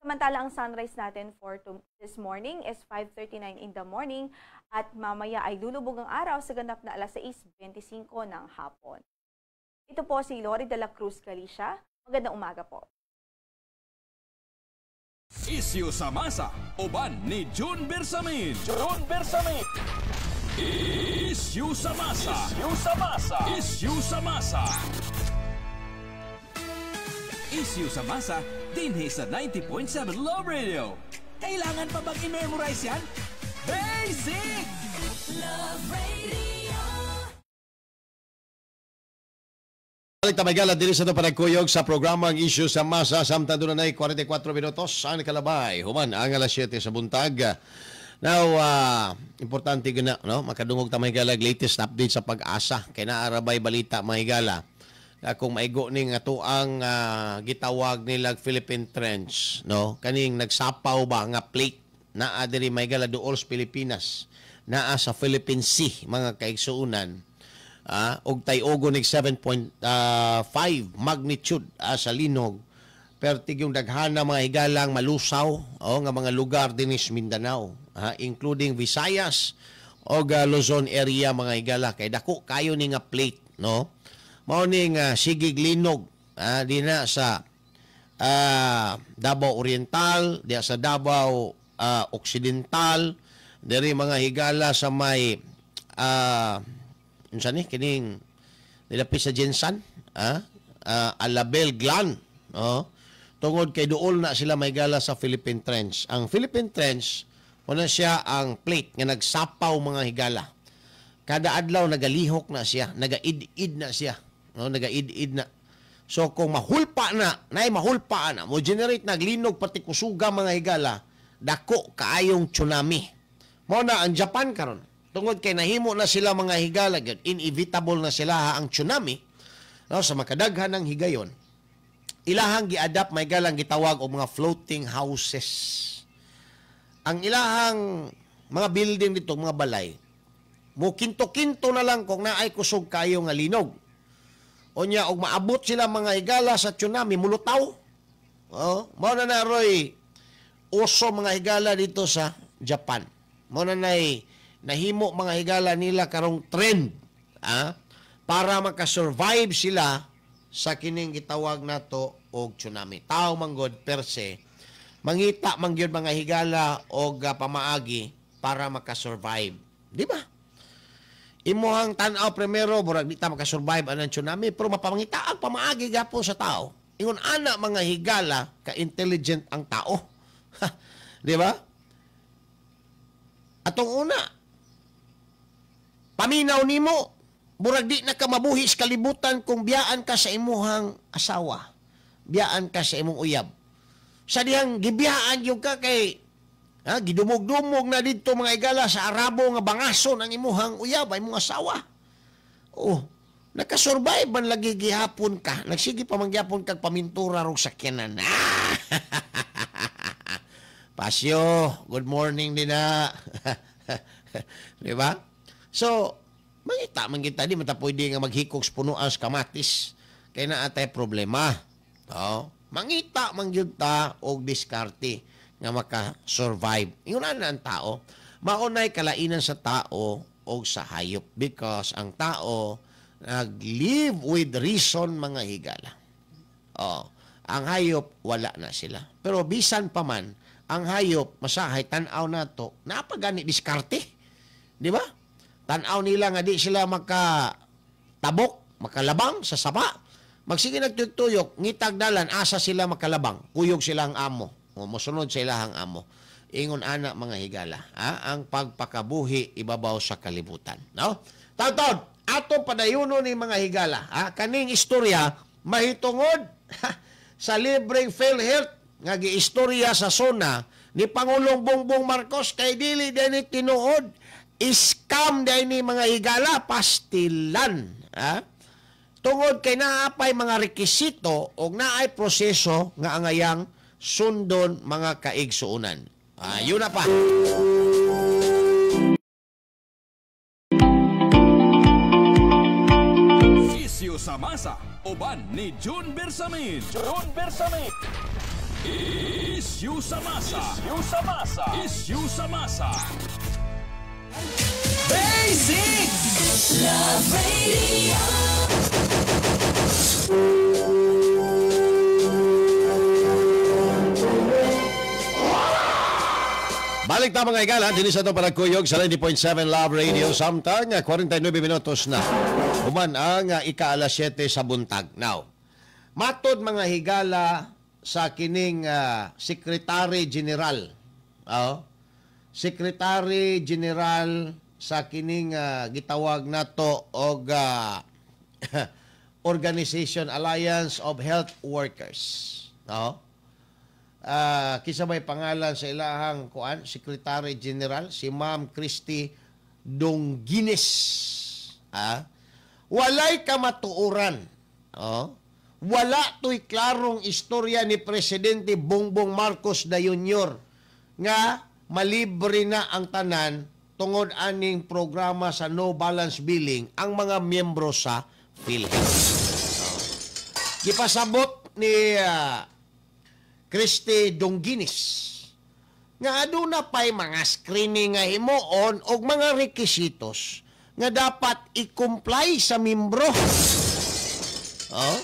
Samantala, ang sunrise natin for this morning is 5:39 in the morning at mamaya ay lulubog ang araw sa ganap na alas 6:25 ng hapon. Ito po si Lori de la Cruz Galicia. Magandang umaga po. Isyu sa masa, uban ni June Bersamin. June Bersamin. Isyu sa masa. Isyu sa masa. Isyu sa masa. Isyu sa masa, dinhi sa 90.7 Love Radio. Kailangan pa bang i-memorize yan? Basic! Love Radio. Balik ta, mga higala, diri sa panagkuyog sa programang Isyu sa Masa samtang duna 44 minutos ang nakalabay human ang alas 7 sa buntag. Now, importante gina, no? Makadungog ta, mga higala, latest update sa PAGASA. Kay naa ra bay balita, mga higala, na kung maigo ning ato ang gitawag nilag Philippine Trench, no? Kaning nagsapaw ba nga plate naa diri, mga higala, duol sa Pilipinas, naa sa Philippine Sea, mga kaigsuonan, og tay-ogo nig 7.5 magnitude sa linog, pertig yung daghana, mga higalang, malusaw o nga mga lugar dinis Mindanao, including Visayas o Luzon area, mga higala, kay dako kayo ni nga plate, no? Mao ning sigig linog dina sa Davao Oriental, diha sa Davao Occidental, diri mga higala sa may unsa ni kining nilapit sa Jensan, Alabel Glan, oh. Tungod kay duol na sila may gala sa Philippine Trench. Ang Philippine Trench una siya ang plate nga nagsapaw mga higala. Kada adlaw nagalihok na siya, nagaid-id na siya, no, nagaid-id na. So kung mahulpa na, nay mahulpa na, mo generate naglinog pati kusuga mga higala, dako kaayong tsunami. Mao na ang Japan karon. Tungod kay nahimo na sila mga higala, inevitable na sila ha, ang tsunami, no, sa makadaghan ng higayon. Ilahang giadapt may galang gitawag og mga floating houses. Ang ilahang mga building dito, mga balay, mo kinto-kinto na lang kung naay kusog kayo nga linog. Unya og maabot sila mga higala sa tsunami, mulutaw. Oh, mao na naroy uso mga higala dito sa Japan. Mao na nay nahimo mga higala nila karong trend, para makasurvive sila sa kining gitawag nato og tsunami. Tao manggod per se mangita man gyud mga higala og pamaagi para makasurvive, di ba? Imuhang tan-aw primero murag di ta makasurvive anang tsunami, pero mapamangita ang pamaagi gapon sa tao. Ingon ana mga higala ka-intelligent ang tao. Di ba? Atong una, paminaw nimo, murag di na ka mabuhi sa kalibutan kung biyaan ka sa imuhang asawa, biyaan ka sa imong uyab. Sa dihang gibiyaan yung ka kay gidumog-dumog na didto mga igala sa Arabo nga bangason ang imuhang uyab, ay imong asawa. Oh, nakasurvive man lagi gihapon ka. Nagsige pa man gihapon kag pamintura rog sakyanan. Pasyo, good morning din na. Di ba? So, mangita man kita di man ta pwede nga maghikog sa punuan sa kamatis kay naa tay problema. Oh, mangita man gyud ta og diskarte nga maka-survive. Ingon na ang tao, maunay kalainan sa tao og sa hayop because ang tao nag-live with reason mga higala. Oh, ang hayop wala na sila. Pero bisan pa man ang hayop masahay tan-aw nato, napagani diskarte. Di ba? Tan-aw nila nga di sila makatabok, makalabang sa sapa. Magsige nagtuyok, ngitag dalan asa sila makalabang, kuyog sila ang amo. O mosunod sa ilahang amo. Ingon ana mga higala, ang pagpakabuhi ibabaw sa kalibutan, no? Taon-taon, atong padayuno ni mga higala, kaning istorya mahitungod sa libreng PhilHealth nga giistorya sa SONA ni Pangulong Bongbong Marcos kay dili dinhi tinuod, scam dahil ni mga higala, pastilan, Tungod kay naapay mga rekisito og naay proseso nga angayang sundon mga kaigsuonan. Yun na pa. Isyu sa masa, uban ni June Bersamin. June Bersamin. Isyu sa masa. Isyu sa masa. Isyu sa masa. Basic Love Radio. Balik ta mga igala, dinhi sa itong panagkuyog sa 90.7 Love Radio. Samtang 49 minutos na. Human ang ika-alas 7 sa buntag. Now, matod mga higala sa kining Secretary General. Oh, Secretary General sa kining gitawag nato og Organization Alliance of Health Workers. No? Kinsa may pangalan sa ilahang kuan, Secretary General si Ma'am Christy Donguines. Walay kamatuoran. Oh, wala to'y klarong istorya ni Presidente Bongbong Marcos Jr. nga malibre na ang tanan tungod aning programa sa no balance billing ang mga miyembro sa PhilHealth. Oh. Gipasabot ni Christy Donguines nga aduna pa'y mga screening nga himuon og mga rekisitos nga dapat i-comply sa membro. Oh?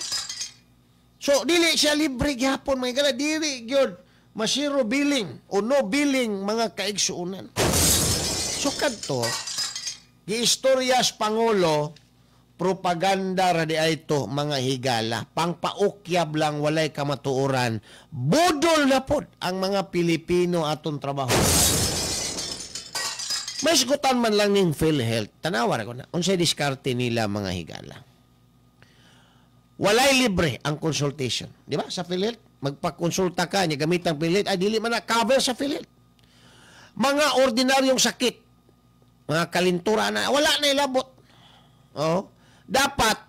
So dili siya libre gihapon mga higala, dili gyud masiro billing o no billing mga kaigsuonan. So kadto giistorya sa Pangulo, propaganda ra di ay to mga higala, pangpaukyab lang, walay kamatuoran, budol na pod ang mga Pilipino aton trabaho. May sigutan man lang ning PhilHealth. Tanawa ra ko na unsay diskarte nila mga higala. Walay libre ang consultation, di ba? Sa PhilHealth, magpakonsulta ka niya gamit ang PhilHealth, ay dili man na cover sa PhilHealth. Mga ordinaryong sakit, mga kalintura na, wala na ilabot. Oh, dapat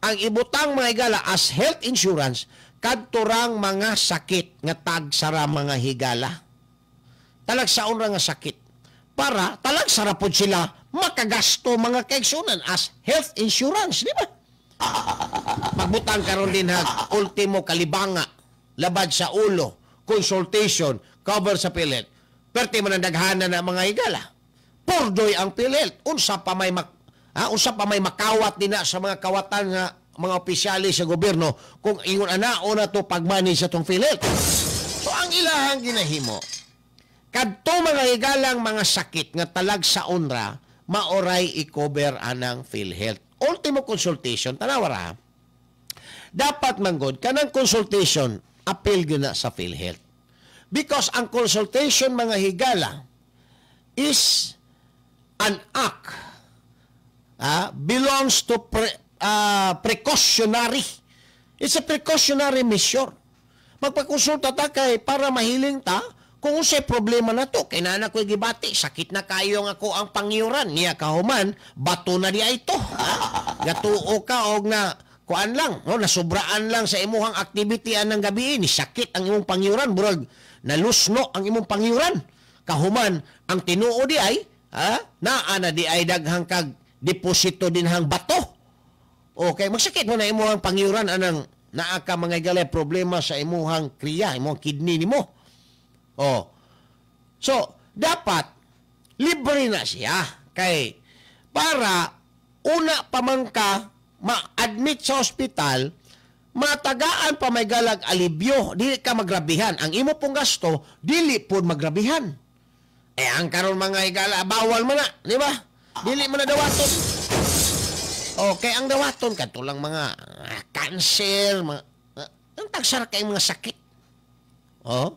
ang ibutang mga higala as health insurance kadturang mga sakit nga tagsara mga higala. Talagsaon ra nga sakit para talagsara pod sila makagasto mga kaigsunan as health insurance, di ba? Magbutang karon din ha, ultimo kalibanga, labad sa ulo, consultation, cover sa PhilHealth. Perti man ang daghana na mga higala. Purdoy ang PhilHealth. Unsa pa may unsa pa may makawat din na sa mga kawatan nga mga opisyalis sa gobyerno kung ingon ana o na to pag-manage sa tong PhilHealth. So ang ilahang ginahimo, kadto mga higalang mga sakit nga talag sa onra, maoray i-cover anang PhilHealth. Ultimo consultation, tanawa ra. Dapat manggod kanang consultation appeal gyud na sa PhilHealth. Because ang consultation mga higala is an act belongs to precautionary. It's a precautionary measure. Magpakonsulta ta kay para mahiling ta kung unsay problema na to. Kay nana ko'y gibati, sakit na kayo nga ko ang pangyuran. Niya kahuman, bato na di ay to. Ha? Gatuo ka og na kuan lang, no, nasubraan lang sa imuhang activity anang gabi, ni sakit ang imong pangyuran, murag nalusno ang imong pangyuran. Kahuman, ang tinuo di ay, ha? Naa na di ay daghang kag deposito dinhang bato. Okay, magsakit mo na imuhang pangyuran anang naa ka mga higala problema sa imuhang kriya, imuhang kidney nimo. Oh. So, dapat libre na siya kay para una pa man ka ma-admit sa ospital, matagaan pa may galag alibyo, dili ka magrabihan. Ang imo pong gasto, dili po magrabihan. Eh, ang karon mga higala, bawal man na, di ba? Dili man na dawaton. Okay, ang dawaton, kadto lang mga cancer, mga, ang tagsara kay mga sakit. Oh.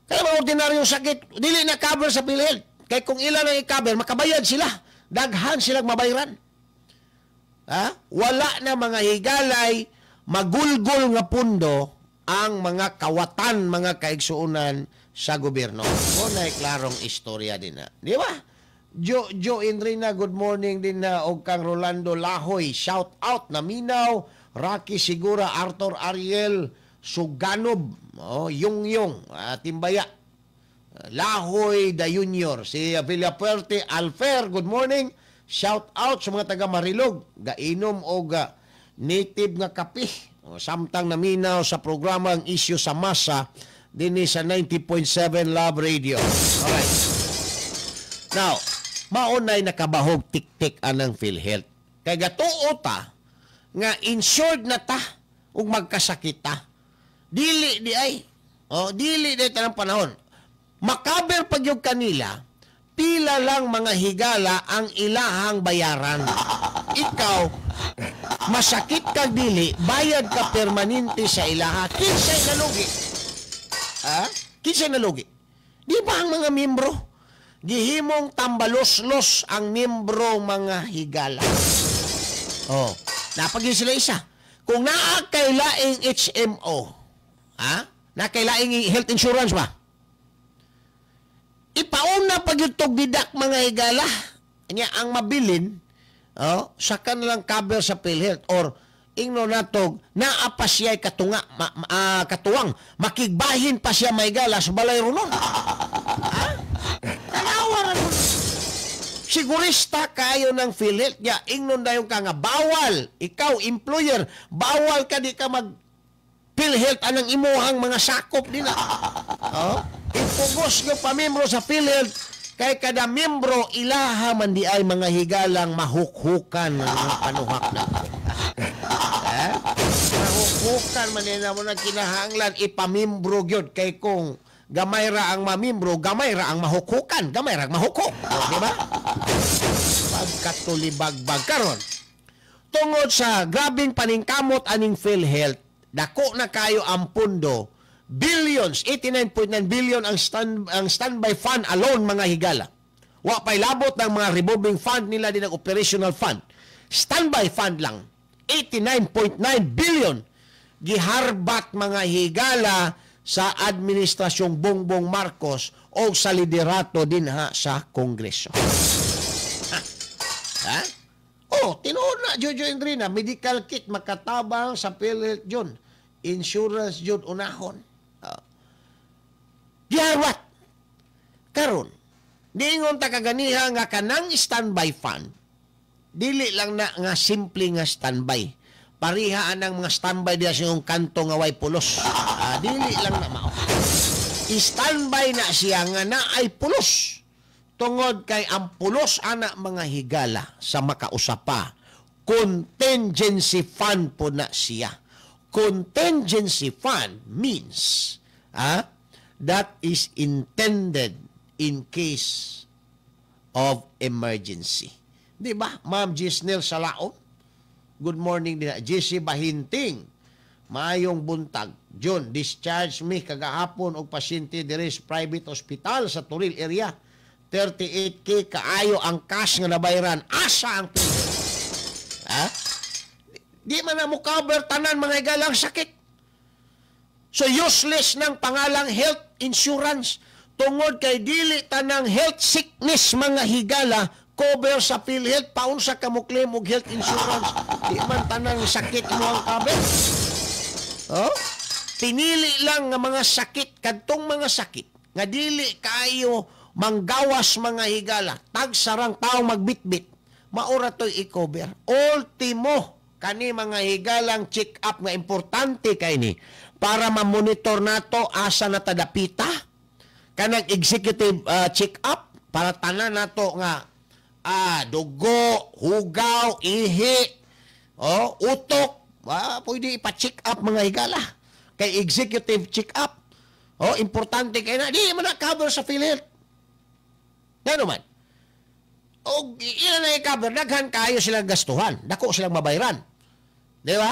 Kaya mga ordinaryong sakit, dili na cover sa PhilHealth. Kay kung ilan ang i-cover, makabayad sila. Daghan silang mabayran. Ha? Wala na mga higalay, magulgol nga pundo ang mga kawatan, mga kaigsuonan sa gobyerno. O na klarong istorya din na. Di ba? Jo Enrina, good morning din na. Og kang Rolando Lahoy, shout out na Minaw, Rocky Sigura, Arthur Ariel, Suganob, oh, Yung Yung, Timbaya, Lahoy da Junior, si Villapuerte Alfer, good morning. Shout out sa mga taga Marilog, gainom og native nga kape. O, samtang naminaw sa programang Isyu sa Masa dinhi sa 90.7 Love Radio. Alright. Now, maunay nakabahog tik-tik anang PhilHealth. Kay gatuo ta nga insured na ta ug magkasakit ta. Dili di ay. O, dili di tanang panahon. Makaber pag yung kanila, pila lang mga higala ang ilahang bayaran. Ikaw, masakit ka dili, bayad ka permanente sa ilaha. Kinsay nalugi? Ha? Kinsay nalugi? Di ba ang mga membro? Gihimong tambalos-los ang membro mga higala. Oh, napagin sila isa. Kung naa kay laing HMO, ha? Naa kay laing health insurance ba? Ipauna pag itog didak mga higala. Nya ang mabilin, oh, saka na lang cover sa PhilHealth or ingno natog naa pa siya'y katunga, katuwang, makigbahin pa siya mahigala sa balay runon. Ha? Tanawa ra mo. Sigurista kayo ng PhilHealth niya, ingnon dayon ka nga bawal, ikaw employer, bawal ka di ka mag PhilHealth anang imuhang mga sakop nila. Oh? Ipugos nga pamembro sa PhilHealth kay kada membro ilaha man di ay mga higalang mahukhukan ng mga panuhak na. Ha? Mahukukan man nila mo na kinahanglan ipamimbro gyud kay kung gamay ra ang mamimbro, gamay ra ang mahukukan, gamay ra ang mahukok. O, di ba? Pagkatulibagbag karon. Tungod sa grabing paningkamot aning PhilHealth, dako na kayo ang pundo, billions, 89.9 billion ang standby fund alone, mga higala. Wa pa'y labot ng mga revolving fund nila din, ang operational fund. Standby fund lang, 89.9 billion giharbat, mga higala, sa administrasyong Bongbong Marcos o sa liderato din ha sa Kongreso. Ha? Ha? Oh, tinuod na, Jojo Endrina, medical kit makatabang sa PhilHealth yun. Insurance yun unahon. Oh. Giharbat. Karon, niingon ta kaganiha nga kanang standby fund, dili lang na nga simple nga standby. Pariha ang mga standby diya sa iyong kanto nga way pulos. Ah, dili lang na mao. Standby na siya nga na ay pulos. Tungod kay ang pulos ana, mga higala, sa makausapa, contingency fund po na siya. Contingency fund means that is intended in case of emergency. Di ba? Ma'am Gisnel Salaon, good morning din. JC Bahinting, maayong buntag. John, discharge me kagahapon og pasyente diri sa private hospital sa Toril area. 38K kaayo ang cash nga nabayran. Asa ang PhilHealth? Ha? Di man na mo cover tanan, mga higalang sakit. So useless ng pangalang health insurance tungod kay dili tanang health sickness, mga higala, cover sa PhilHealth. Paunsa ka mo claim og health insurance? Di man tanang sakit mo ang cover. Oh? Pinili lang nga mga sakit, kadtong mga sakit nga dili kaayo manggawas, mga higala, tagsarang tao magbitbit, maura to'y i-cover. Ultimo, kani, mga higalang check up nga importante kay ni para ma-monitor nato asa na tadapita, kanang executive check up para tanan nato nga dugo, hugaw, ihi, oh, utok, pwede ipa-check up, mga higala. Kay executive check up. Oh, importante kay na di man na cover sa PhilHealth. Ngano man? O ila na i-cover, daghan kayo silang gastuhan. Dako silang mabayran. Di ba?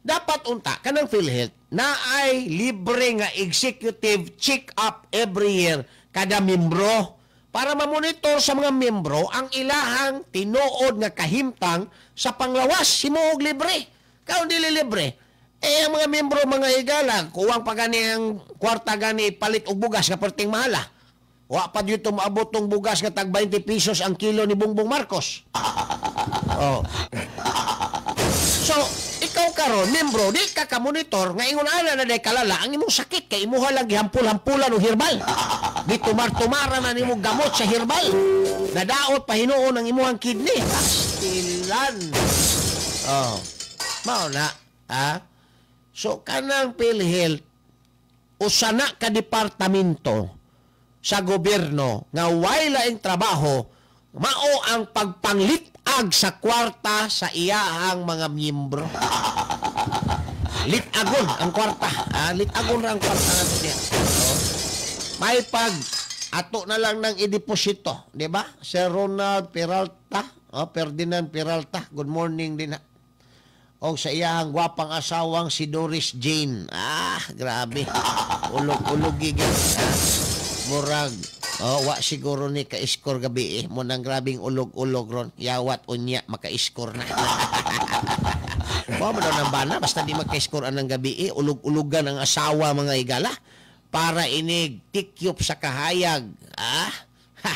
Dapat unta kanang PhilHealth na ay libre nga executive check-up every year kada membro para mamonitor sa mga membro ang ilahang tinuod nga kahimtang sa panglawas. Himuog libre. Kaon dili libre, eh ang mga membro, mga higala, kuwang pa gani ang kwarta gani palit og bugas nga perting mahala. Wa pa dito maabot tong bugas nga tag 20 pesos ang kilo ni Bongbong Marcos. Oh. So, ikaw karon membro, di ka ka-monitor nga ingon ana na day kalala ang imong sakit kay imuha lang gihampul-hampulan og herbal. Di tumar-tumara na nimo gamot sa herbal. Nadaot pa hinuon ang imuhang kidney. Pastilan. Oh. Mao na, ha? So kanang PhilHealth usa na ka departamento sa gobyerno nga way laing trabaho mao ang pagpanglit-ag sa kwarta sa iyahang mga miyembro. Litagon ang kwarta. Litagon ra ang kwarta nato diha. Oh. May pag ato na lang ng ideposito, di ba? Sir Ronald Peralta, oh, Ferdinand Peralta, good morning din ha. O sa iyahang gwapang asawang si Doris Jane. Ah, grabe. Ulog-ulog gigit. Ah, murag. Oh, wa siguro ni ka-score gabi eh. Mo nang grabing ulog-ulog ron. Yawat unya maka-score na. Wa mo daw ng bana basta di maka-score anang gabi eh. Ulog-ulogan ang asawa, mga higala, para inig tikyop sa kahayag. Ah? Ha.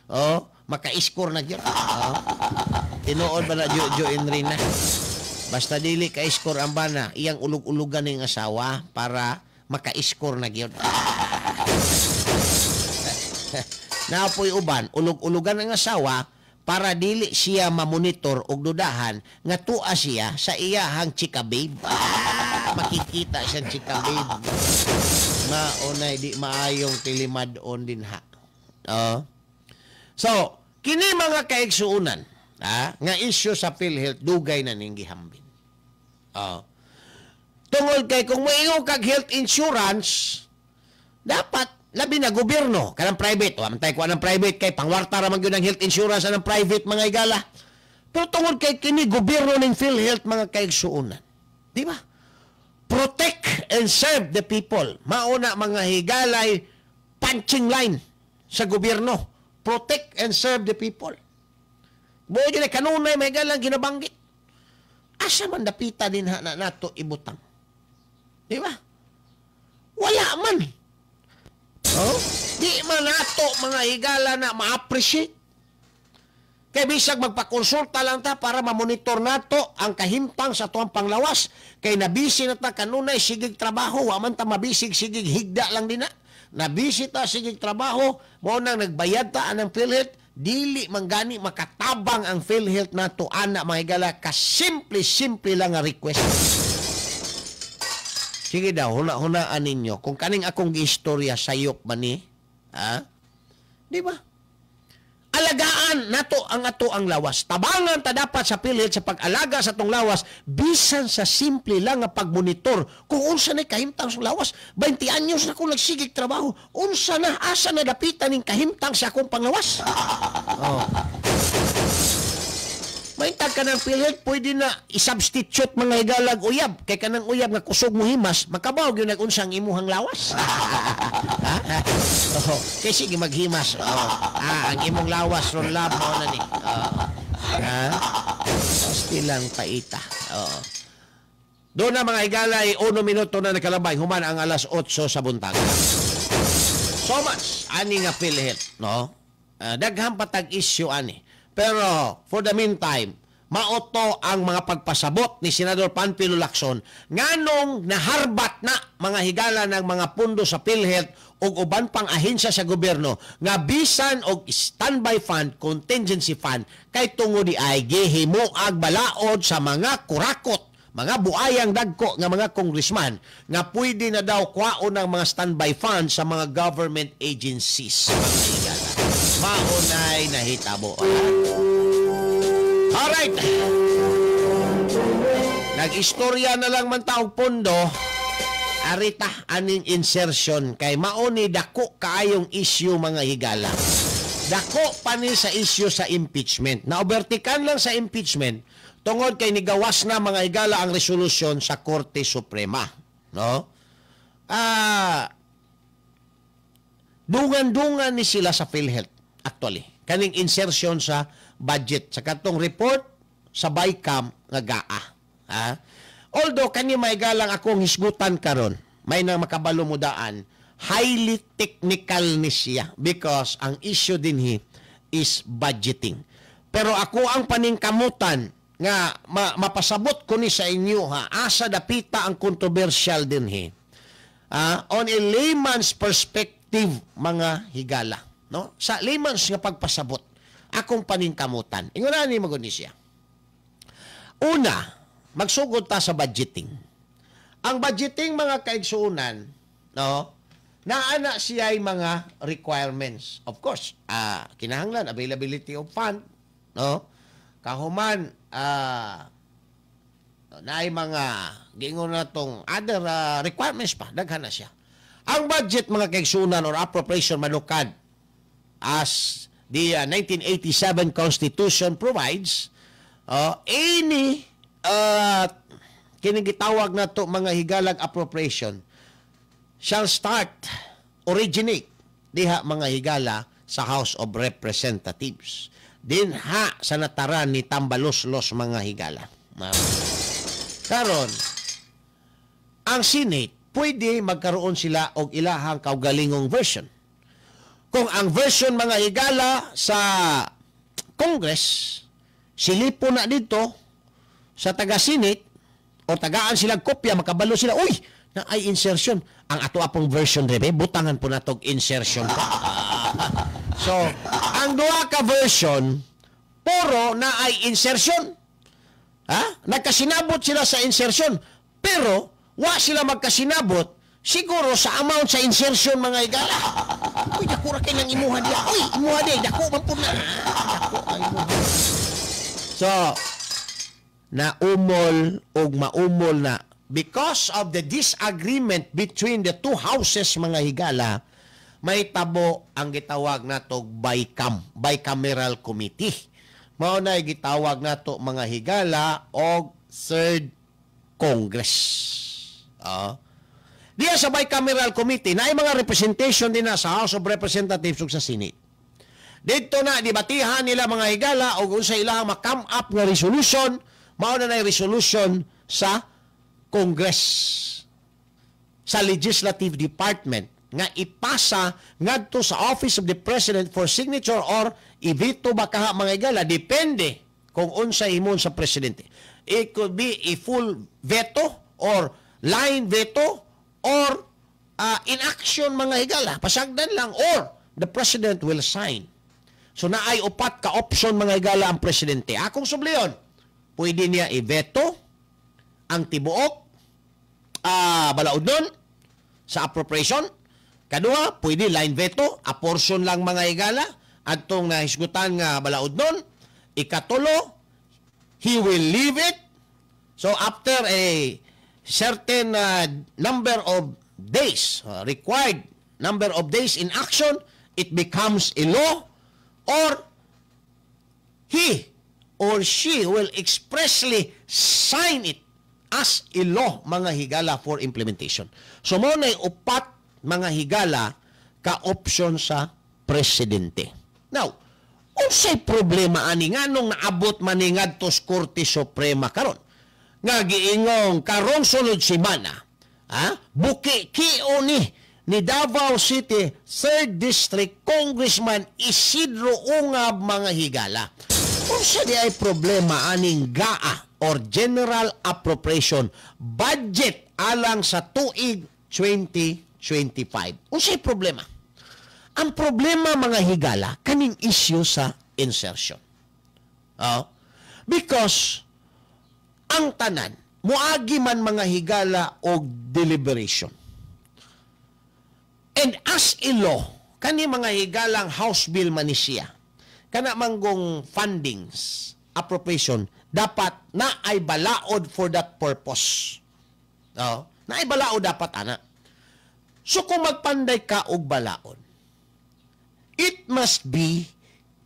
Oh, maka-score na gyud. Oh. Tinuod ba na, Jojo Enrina? Basta dili ka-score ang bana, iyang ulog-ulugan ning asawa para maka-score na gyud. Naapoy uban, ulog-ulugan ang asawa para dili siya mamonitor og dudahan nga tua siya sa iyahang chika babe. Ah, makikita siyang chika babe. Maunay di maayong tilimad-on din ha. Oh. So, kini, mga kaigsuunan, nga issue sa PhilHealth dugay na ning gihambin. Oh. Tungod kay kung moingon kag health insurance, dapat labi na gobyerno, kanang private. Wa man tay kuha ng private kay pangwarta ra man gyud ang health insurance ng private, mga higala. Pero tungod kay kini gobyerno ning PhilHealth, mga kaigsuonan. Di ba? Protect and serve the people. Mauna, mga higalay, punching line sa gobyerno. Protect and serve the people. Buo yun ay kanunay may galang ginabanggit. Asa man dapita din ha na nato ibutang? Di ba? Wala man. Oh? Di man nato, mga higala, na ma-appreciate. Kay bisag magpakonsulta lang ta para mamonitor nato ang kahimtang sa tuang panglawas. Kay nabisi na ta kanunay sigig trabaho, wa man ta mabisig sigig higda lang din na. Nabisi ta sigig trabaho, mao nang nagbayad ta anang PhilHealth, dili man gani makatabang ang PhilHealth nato ana, mga higala, kasimple-simple lang nga request. Sige daw, huna-hunaan ninyo kung kaning akong giistorya sayop man ni, ha? Di ba? Alagaan nato ang ato ang lawas. Tabangan ta dapat sa PhilHealth sa pag-alaga sa atong lawas bisan sa simple lang nga pagmonitor kung unsa na kahimtang sa lawas. 20 anyos na akong nagsigig trabaho. Unsa na, asa na dapitan ning kahimtang sa akong panglawas? Oh. Maintag ka ng PhilHealth, pwede na i-substitute, mga higalag, uyab. Kay kanang uyab nga kusog mo himas, makabaw gyud nag unsang imuhang lawas. Ha? Oh, kay sige maghimas. Oh. Ah, ang imong lawas ron lab mo na ni. Oh. Ha? Pasti lang paita. Oh. Doon na, mga higalay, 1 minuto na nakalabay, human ang alas 8 sa buntag. So much ani nga PhilHealth, no? Daghang patag issue ani. Pero for the meantime, maoto ang mga pagpasabot ni Senador Panfilo Lacson nganong naharbat na, mga higala, ng mga pundo sa PhilHealth ug uban pang ahensya sa gobyerno nga bisan og standby fund, contingency fund, kay tungod di ay gihimuag balaod sa mga kurakot, mga buayang dagko nga mga congressman nga pwede na daw kwaon ng mga standby fund sa mga government agencies. Mga higala, maunay nahitabo. Alright. Nag-istorya na lang man taong pondo. Arita aning insertion kay mauni dako kaayong issue, mga higala. Dako pa ni sa issue sa impeachment. Naobertikan lang sa impeachment tungod kay nigawas na, mga higala, ang resolusyon sa Korte Suprema, no? Dungan-dungan ni sila sa PhilHealth actually. Kaning insertion sa budget sa katong report sa BICAM nga GAA. Ha? Although kani may galang akong hisgutan karon, may nang makabalo mo daan, highly technical ni siya because ang issue dinhi is budgeting. Pero ako ang paningkamutan nga mapasabot ko ni sa inyo ha, asa dapita ang controversial dinhi. On a layman's perspective, mga higala, no? Sa layman's nga pagpasabot, akong paningkamutan. Ingon ani magud ni siya. Una, magsugod ta sa budgeting. Ang budgeting, mga kaigsuonan, no? Naana siya ay mga requirements. Of course, kinahanglan availability of fund, no? Kahuman naay mga giingon na tong other requirements pa, daghan na siya. Ang budget, mga kaigsuonan, or appropriation manukad as the 1987 Constitution provides, any kining gitawag na to, mga higalag, appropriation shall start originate diha, mga higala, sa House of Representatives dinha sa nataran ni Tambaloslos, mga higala. Karon, ang Senate, pwede magkaroon sila og ilahang kaugalingong version. Kung ang version, mga higala, sa Congress, silipo na dito sa taga-Senate o tagaan sila kopya, makabalo sila, uy, na ay insertion. Ang ato apong version rebe, butangan po na tog insertion pa. So, ang duha ka version, puro na ay insertion. Ha? Nagkasinabot sila sa insertion. Pero, wa sila magkasinabot siguro sa amount sa insertion, mga higala. Uy, dako ra kay nang imuha diya. Uy, imuha diya, dako man po na. Dako ang imuha. So, Na umol og maumol na because of the disagreement between the two houses, mga higala, may tabo ang gitawag nato bicameral committee. Mao na gitawag nato, mga higala, og third Congress. Diya sa bicameral committee na ay mga representation din na sa House of Representatives ug sa Senate. Dito na debatihan nila, mga higala, og unsa ilahang ma-come up nga resolution, mao na na resolution sa Congress, sa Legislative Department nga ipasa ngadto sa Office of the President for signature or i-veto ba kaha, mga higala, depende kung unsa himon sa presidente. It could be a full veto or line veto or inaction, mga higala, pasagdan lang, or the president will sign. So naay upat ka option, mga higala, ang presidente. Akong subliyon, pwede niya i-veto ang tibuok balaod nun sa appropriation. Kaduha, pwede line veto, a portion lang, mga higala, adtong nahisgutan nga balaod nun. Ikatulo, he will leave it. So after a certain number of days, required number of days in action, it becomes a law, or he or she will expressly sign it as a law, mga higala, for implementation. So mao na upat, mga higala, ka option sa presidente. Now, unsay problema ani, nganong naabot man ni ngadto sa Korte Suprema karon? Nga giingong karong sunod semana, ha? Buki kio ni Davao City 3rd District Congressman Isidro Ungab, mga higala. Unsa di ay problema aning GAA or General Appropriation Budget alang sa tuig 2025? Unsay problema? Ang problema, mga higala, kaning issue sa insertion. Oh, because ang tanan muagi man, mga higala, og deliberation. And as a law, kani, mga higalang, House Bill man ni siya. Kana manggong fundings, appropriation, dapat na ay balaod for that purpose. Oh, na ay balaod dapat ana. So kung magpanday ka og balaod, it must be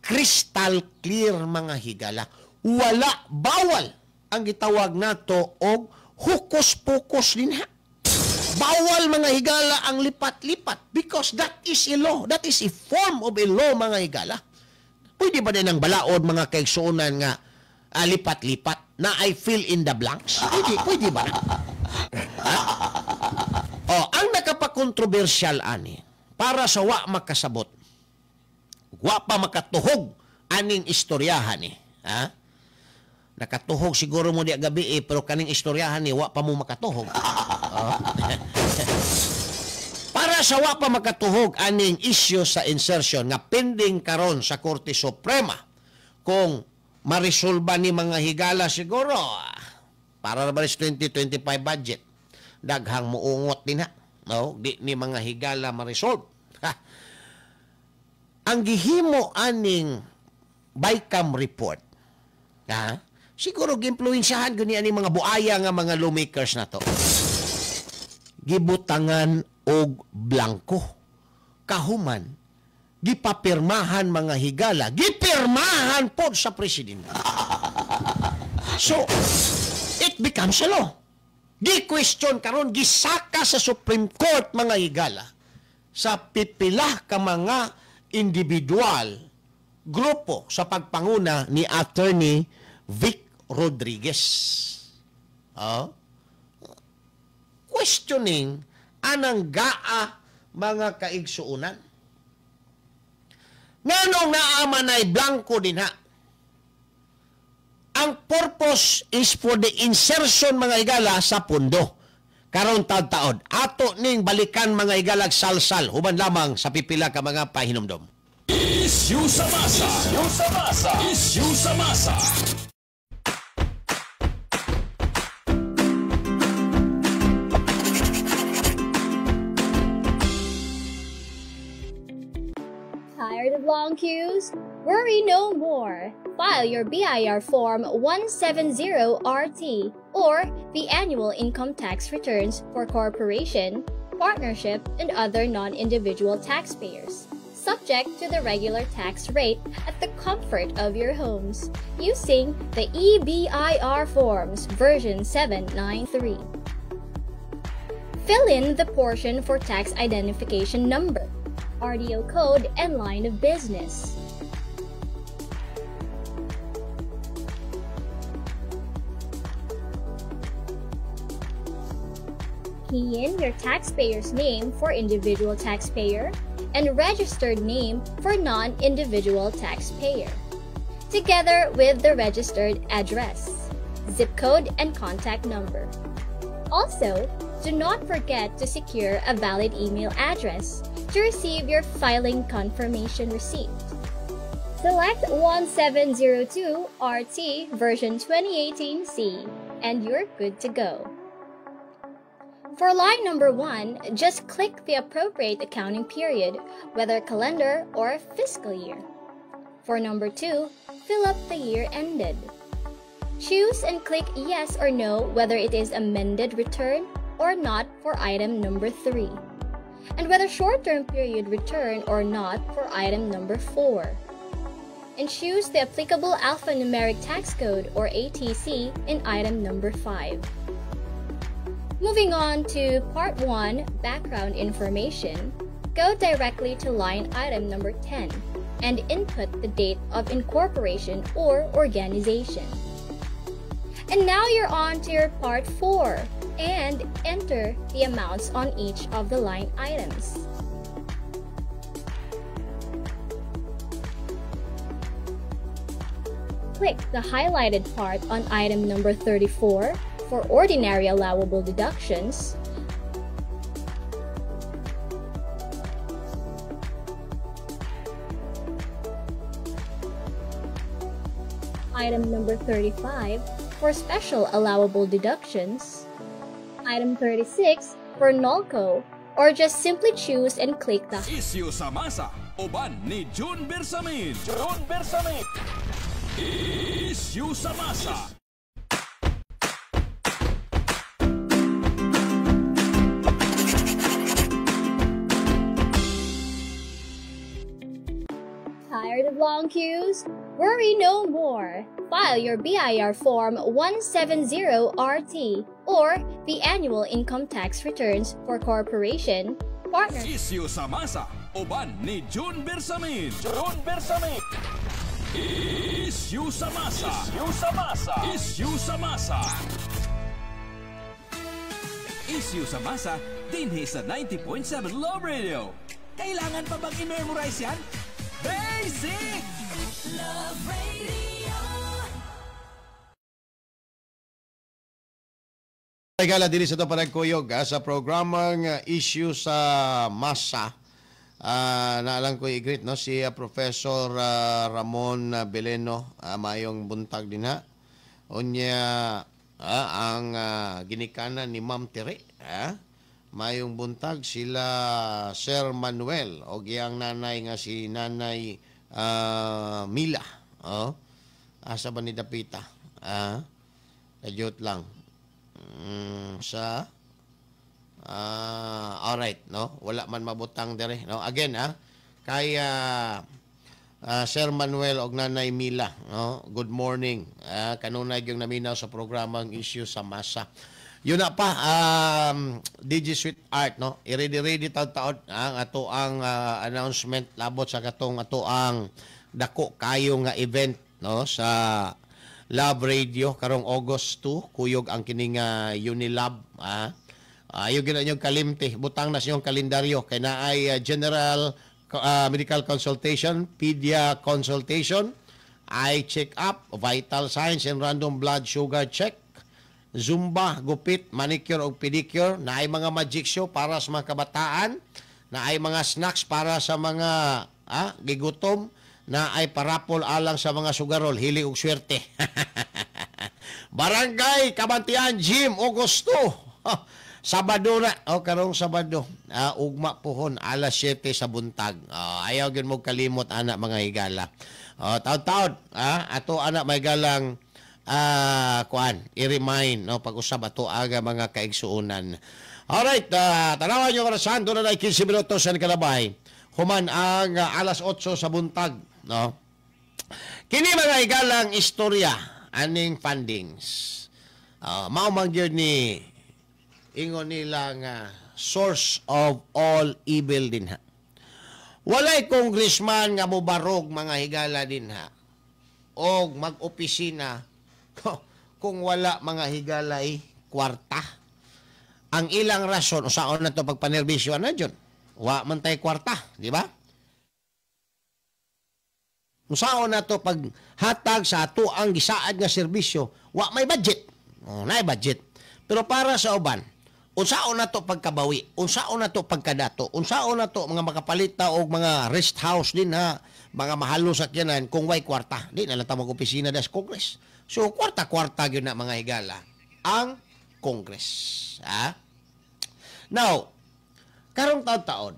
crystal clear, mga higala. Wala, bawal ang gitawag nato og hocus-pocus din ha. Bawal, mga higala, ang lipat-lipat because that is a law. That is a form of a law, mga higala. Pwede ba din ang balaod, mga kaigsuonan, nga lipat-lipat na I fill in the blanks? Pwede, pwede ba na? Ha? Oh, ang nakapakontrobersyal ani, para sa wa makasabot, wa pa makatuhog aning istoryahan ni. Ha? Nakatuhog siguro mo di gabi eh, pero kaning istoryahan ni wa pa mo makatuhog. Oh. Para sa wa pa makatuhog aning issue sa insertion nga pending karon sa Korte Suprema, kung maresolba ni, mga higala, siguro para na ba sa 2025 budget, daghang muungot din ha, no, di ni, mga higala, ma-resolve. Ha. Ang gihimo aning BICAM report, ha, siguro giimpluwensyahan guni ani mga buaya nga mga lawmakers na to, gibutangan og blanko, kahuman gipapirmahan, mga higala, gipirmahan po sa presidente. So it becomes a law. Gi-question karon, gisaka sa Supreme Court, mga higala, sa pipila ka mga individual grupo sa pagpanguna ni Attorney Vic Rodriguez. Oh? Questioning anang GAA, mga kaigsuunan. Nganong naa man ay blanko din ha? Ang purpose is for the insertion, mga higala, sa pundo. Karon taod-taod, ato ning balikan, mga higalag salsal human lamang sa pipila ka mga pahinumdom. Issue sa masa. Issue sa masa. Issue sa masa. Tired Tired of long queues? Worry no more. File your BIR Form 170RT or the annual income tax returns for corporation, partnership, and other non-individual taxpayers, subject to the regular tax rate at the comfort of your homes, using the eBIR Forms version 793. Fill in the portion for tax identification number, RDO code, and line of business. Key in your taxpayer's name for individual taxpayer and registered name for non-individual taxpayer, together with the registered address, zip code, and contact number. Also, do not forget to secure a valid email address to receive your filing confirmation receipt. Select 1702 RT version 2018C and you're good to go. For line number 1, just click the appropriate accounting period, whether calendar or fiscal year. For number 2, fill up the year ended. Choose and click yes or no whether it is amended return or not for item number 3, and whether short-term period return or not for item number 4. And choose the applicable alphanumeric tax code or ATC in item number 5. Moving on to Part 1, Background Information, go directly to line item number 10 and input the date of incorporation or organization. And now you're on to your Part 4 and enter the amounts on each of the line items. Click the highlighted part on item number 34 for ordinary allowable deductions, item number 35 for special allowable deductions, item 36 for NOLCO, or just simply choose and click the Issue sa Masa, uban ni June Bersamin. June Bersamin. Issue sa Masa. Tired of long queues? Worry no more. File your BIR Form 170RT or the annual income tax returns for corporation, partner. Issue sa Masa, uban ni June Bersamin. June Bersamin. Issue sa Masa. Issue sa Masa. Issue sa Masa. Issue sa Masa, dinhi sa 90.7 Love Radio. Kailangan pa bang i-memorize yan? Basic! Love Radio. Gala diri sa ito panagkuyog sa programang issue sa masa. Naalang ko i-greet no si Professor Ramon Beleno, mayong buntag din ha. Unya ang ginikanan ni Ma'am Tere, mayong buntag sila Sir Manuel og iyang nanay nga si Nanay Mila. Oh. Asa ba ni dapita? Kadyot lang. Sa alright, no? Wala man mabutang dire, no? Again, kay Sir Manuel og Nanay Mila, no? Good morning. Kanunay gyung naminaw sa programang issue sa masa. Yun na pa, DJ Sweet Art, no? I-ready-ready taon-taon ang ato ang announcement labot sa katong ato ang dako kayo nga event, no? Sa Love Radio karong August 2, kuyog ang kining Unilab, Ayaw gina inyong kalimti, butang na siyong kalendaryo kay naay general medical consultation, pedia consultation, eye check-up, vital signs and random blood sugar check, Zumba, gupit, manicure o pedicure, naay mga magic show para sa mga kabataan, naay mga snacks para sa mga gigutom, naay parapol alang sa mga sugarol, hili og swerte. Barangay Kabantian Gym, Augusto. Sabado na, o karong Sabado, ugma pohon alas 7 sa buntag. Ayaw gyud mo kalimot ana mga higala. Taod-taod, ato ana may galang kuan, i-remind no pag-usab ato aga mga kaigsuonan. Alright, tanawan nyo orasan, doon na 15 minutos sa kalabay. Human ang alas 8 sa buntag, no. Kini mga higalang istorya aning fundings. Mao man gyud ni ingon nila nga source of all evil dinha. Walay congressman nga mobarog mga higala dinha og mag-opisina kung wala mga higalay kwarta. Ang ilang rason usaon na to pagpanerbisyo na dyon. Wa man tay kwarta, di ba? Usaon na to paghatag sa ato ang gisaad nga serbisyo, wa may budget. Oh, naay budget. Pero para sa uban, unsaon na to pagkabawi, unsaon na to pagkadato, unsaon na to mga makapalita og mga rest house din ha, mga mahalo sakyanan kung way kwarta. Di na lang ta mag-opisina das Congress. So kwarta-kwarta gyud na mga higala ang Congress. Ha? Now, karong taon-taon,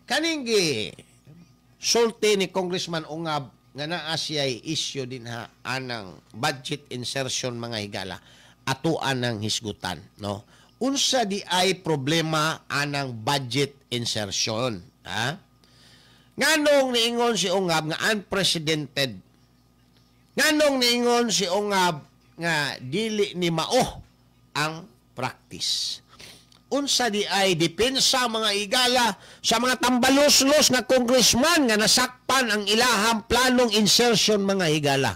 kaning gi sulti ni Congressman Ungab nga naa siya'y issue din ha anang budget insertion mga higala, atuan ng hisgutan, no? Unsa di ay problema anang budget insertion, ha? Nganong niingon si Ungab nga unprecedented? Nganong niingon si Ungab nga dili ni mao ang practice? Unsa di ay depensa mga higala sa mga tambaloslos nga congressman nga nasakpan ang ilahang planong insertion mga higala?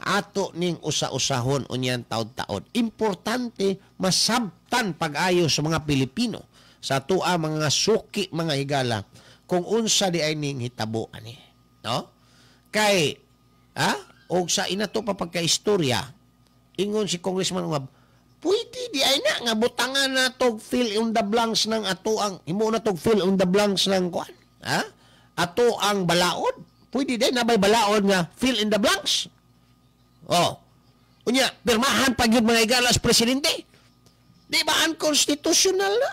Ato ning usa-usahon unyan taod-taod. Importante masabtan pag-ayo sa mga Pilipino sa tua mga suki mga higala kung unsa di ay ning hitabo ani, no? Kay og sa inato pa pagkaistorya, ingon si Congressman Ungab, pwede di ay na nga butangan na tog fill in the blanks ng ato ang himo na tog fill in the blanks ng kuan, ha? Ato ang balaod. Pwede din na may balaod nga fill in the blanks. Oh. Unya, pirmahan pa gyud mga higala sa presidente. Di ba unconstitutional na?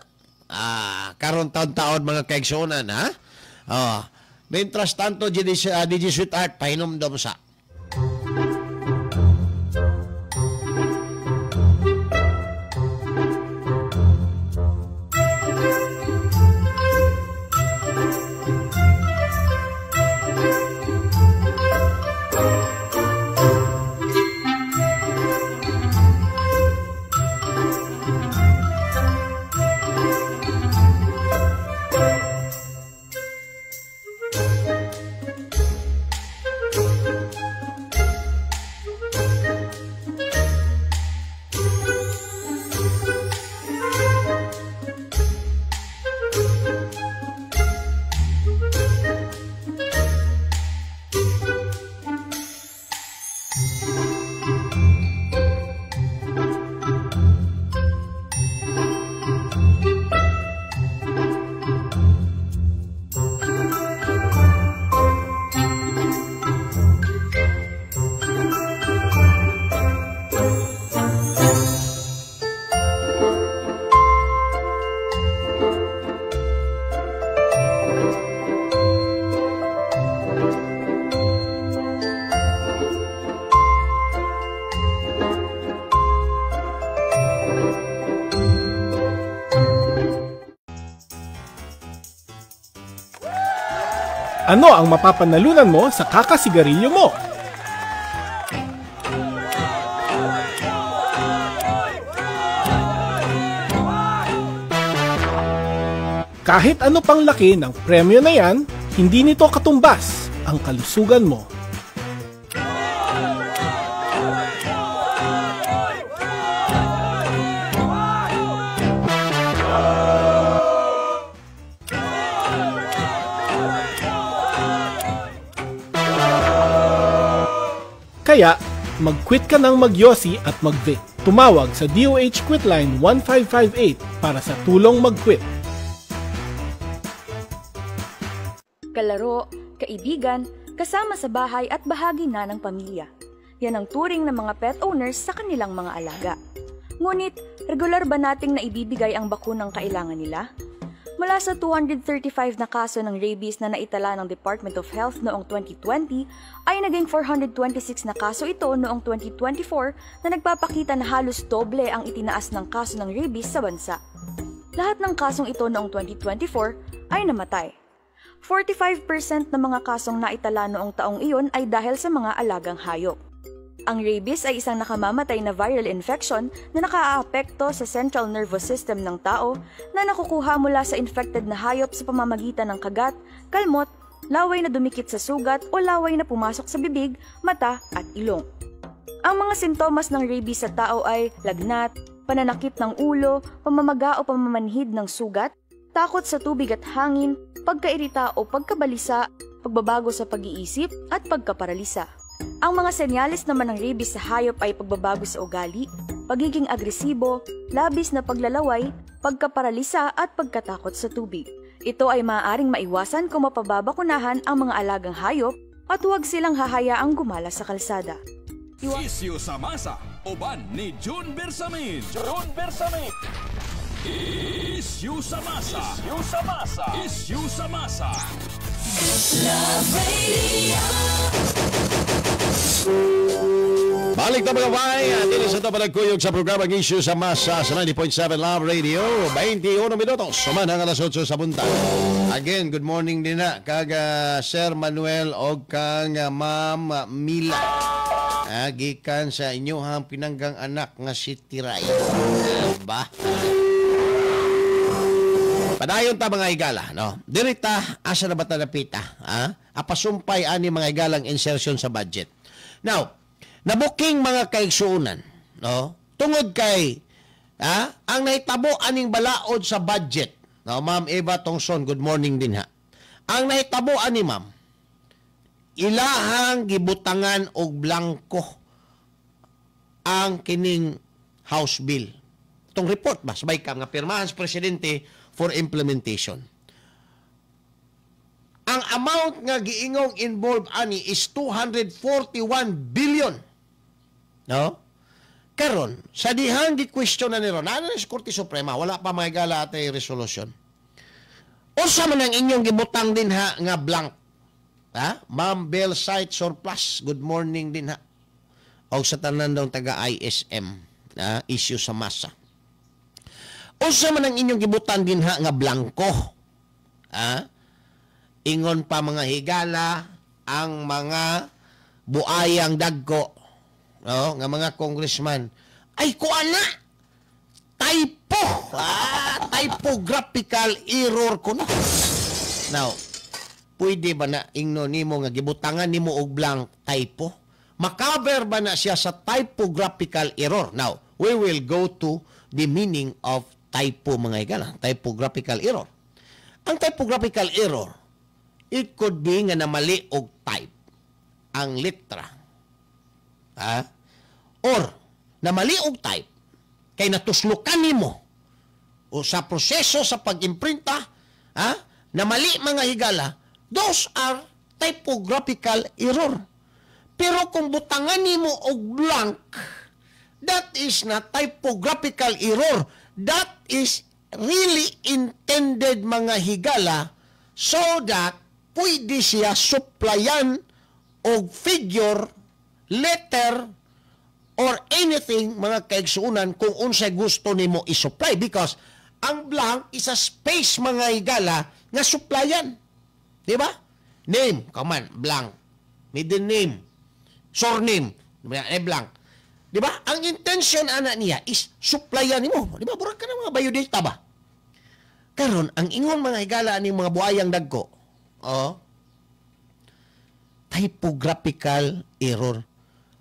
Karon taon-taon mga kaigsuonan, ha? Oh. Mientras tanto, DJ Sweetheart, pahinomdom sa. Ano ang mapapanalunan mo sa kakasigarilyo mo? Kahit ano pang laki ng premyo na yan, hindi nito katumbas ang kalusugan mo. Kaya, mag-quit ka ng magyosi at mag-vape. Tumawag sa DOH Quitline 1558 para sa tulong mag-quit. Kalaro, kaibigan, kasama sa bahay at bahagi na ng pamilya. Yan ang turing ng mga pet owners sa kanilang mga alaga. Ngunit, regular ba nating naibibigay ang bakunang kailangan nila? Mula sa 235 na kaso ng rabies na naitala ng Department of Health noong 2020, ay naging 426 na kaso ito noong 2024 na nagpapakita na halos doble ang itinaas ng kaso ng rabies sa bansa. Lahat ng kasong ito noong 2024 ay namatay. 45% ng mga kasong naitala noong taong iyon ay dahil sa mga alagang hayop. Ang rabies ay isang nakamamatay na viral infection na nakaaapekto sa central nervous system ng tao na nakukuha mula sa infected na hayop sa pamamagitan ng kagat, kalmot, laway na dumikit sa sugat o laway na pumasok sa bibig, mata at ilong. Ang mga sintomas ng rabies sa tao ay lagnat, pananakit ng ulo, pamamaga o pamamanhid ng sugat, takot sa tubig at hangin, pagkairita o pagkabalisa, pagbabago sa pag-iisip at pagkaparalisa. Ang mga senyales naman ng rabies sa hayop ay pagbabago sa ugali, pagiging agresibo, labis na paglalaway, pagkaparalisa at pagkatakot sa tubig. Ito ay maaaring maiwasan kung mapababakunahan ang mga alagang hayop at huwag silang hahayaang gumala sa kalsada. Isyu sa masa, uban ni June Bersamin. June Bersamin. Isyu sa masa. Isyu sa masa. Isyu sa masa. Love Radio. Balik na mga bay, dili sa ito panagkuyog sa programang Issue sa Masa sa 90.7 Love Radio, 21 minutos, suman ang alas 8 sa buntag. Again, good morning din na kag Sir Manuel o kang Ma'am Mila. Gikan sa inyong pinanggang anak nga si Tiray. Ba? Padayon ta mga higala, no? Dirita, asa na ba ta napita? Ha? Apasumpay ani mga higalang insertion sa budget. Now, nabuking mga kaigsuonan, no? Tungod kay ang nahitabo aning balaod sa budget, no? Ma'am Eva Tongson, good morning din ha. Ang nahitabo ani ma'am, ilahang gibutangan og blanko ang kining House Bill. Itong report ba, sabay ka nga pirmahan sa presidente for implementation. Ang amount nga giingong involved ani is 241 billion. No? Karon, sa dihang gi-question na ni ron, ano na sa Korte Suprema, wala pa mga gala atay resolution. Unsa man ang inyong gibutang din ha nga blank? Ha? Ma'am Bell Site Surplus, good morning din ha. O sa tanan daw taga ISM, ha? Issue sa masa. Unsa man ang inyong gibutan din ha nga blanko? Ha? Ingon pa mga higala ang mga buayang dagko, no, nga mga congressman, ay kuan na typo, typographical error kuno. Now, pwede ba na ingno nimo nga gibutangan nimo og blank typo? Makover ba na siya sa typographical error? Now, we will go to the meaning of typo mga higala, typographical error. Ang typographical error, it could be nga namali og type ang letra. Ha? Or namali og type kay natuslokan nimo o sa proseso sa pag-imprinta, ha? Namali mga higala, those are typographical error. Pero kung butangan nimo og blank, that is not typographical error. That is really intended mga higala so that pwede siya supplyan og figure, letter, or anything mga kaigsuonan kung unsay gusto nimo i-supply, because ang blank is a space mga higala nga supplyan. Di ba? Name, come on, blank. Middle name, surname, blank. Di ba? Ang intention ana niya is supplyan nimo. Di ba? Murag ka ng mga biodata ba? Karon ang ingon mga higala aning mga buayang dagko, oh, typographical error.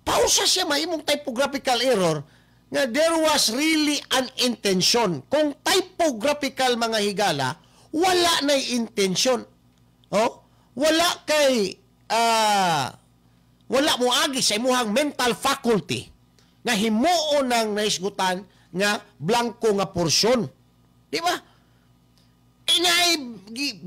Pausa siya mahimong typographical error nga there was really an intention. Kung typographical mga higala, wala na intention. Oh, wala kay wala mo agi sa imuhang mental faculty nga himuon ng nahisgutan nga blanko nga porsyon. Di ba? Inay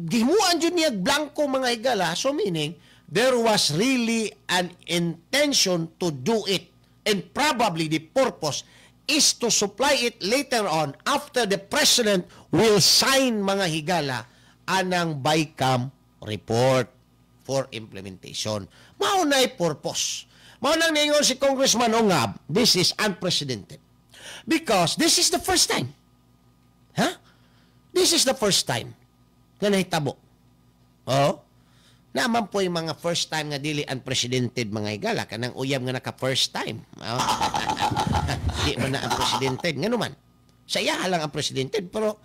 gihimuan jud niya blanko mga higala, so meaning there was really an intention to do it, and probably the purpose is to supply it later on after the President will sign, mga higala, anang BICAM report for implementation. Mao na'y purpose. Mao nang niingon si Congressman Ungab, this is unprecedented. Because this is the first time. Ha? This is the first time nga nahitabo. Oh? Naman po yung mga first time nga dili unprecedented, mga higala, kanang uyab nga naka first time. Oh. Di man na unprecedented ngano man. Sa iya lang unprecedented, pero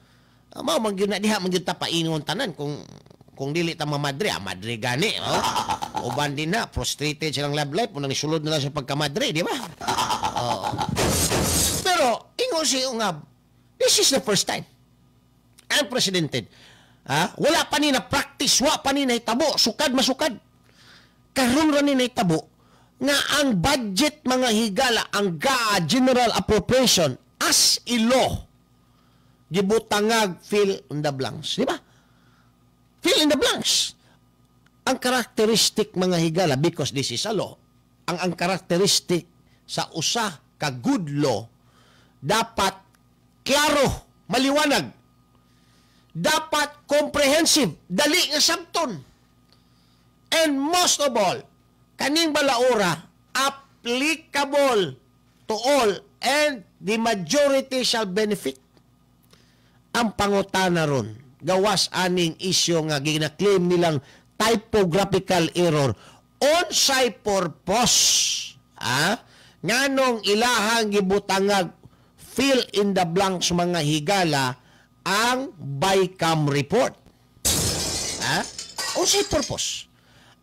mao man gyud na diha man gyud ta paingon tanan kung dili ta mamadre, ah, madre gani, oh. Uban din na frustrated silang love life, unang nisulod na lang sa pagkamadre, di ba? Oo. Pero ingon si Ungab, this is the first time. Unprecedented. Ha? Wala pa ni na practice, wa pa ni nahitabo, sukad masukad. Karon ra ni nahitabo nga ang budget, mga higala, ang GAA, General Appropriation as a law, gibutangag fill in the blanks, di ba? Fill in the blanks. Ang characteristic, mga higala, because this is a law, ang characteristic sa usa ka good law, dapat klaro, maliwanag, dapat comprehensive, dali nga sabton. And most of all, kaning balaora, applicable to all and the majority shall benefit. Ang pangutana ron, gawas aning isyu nga gina-claim nilang typographical error, unsay purpose, ah, nganong ilahang gibutangag fill in the blanks, mga higala, ang BICAM report? Ha? Unsay purpose?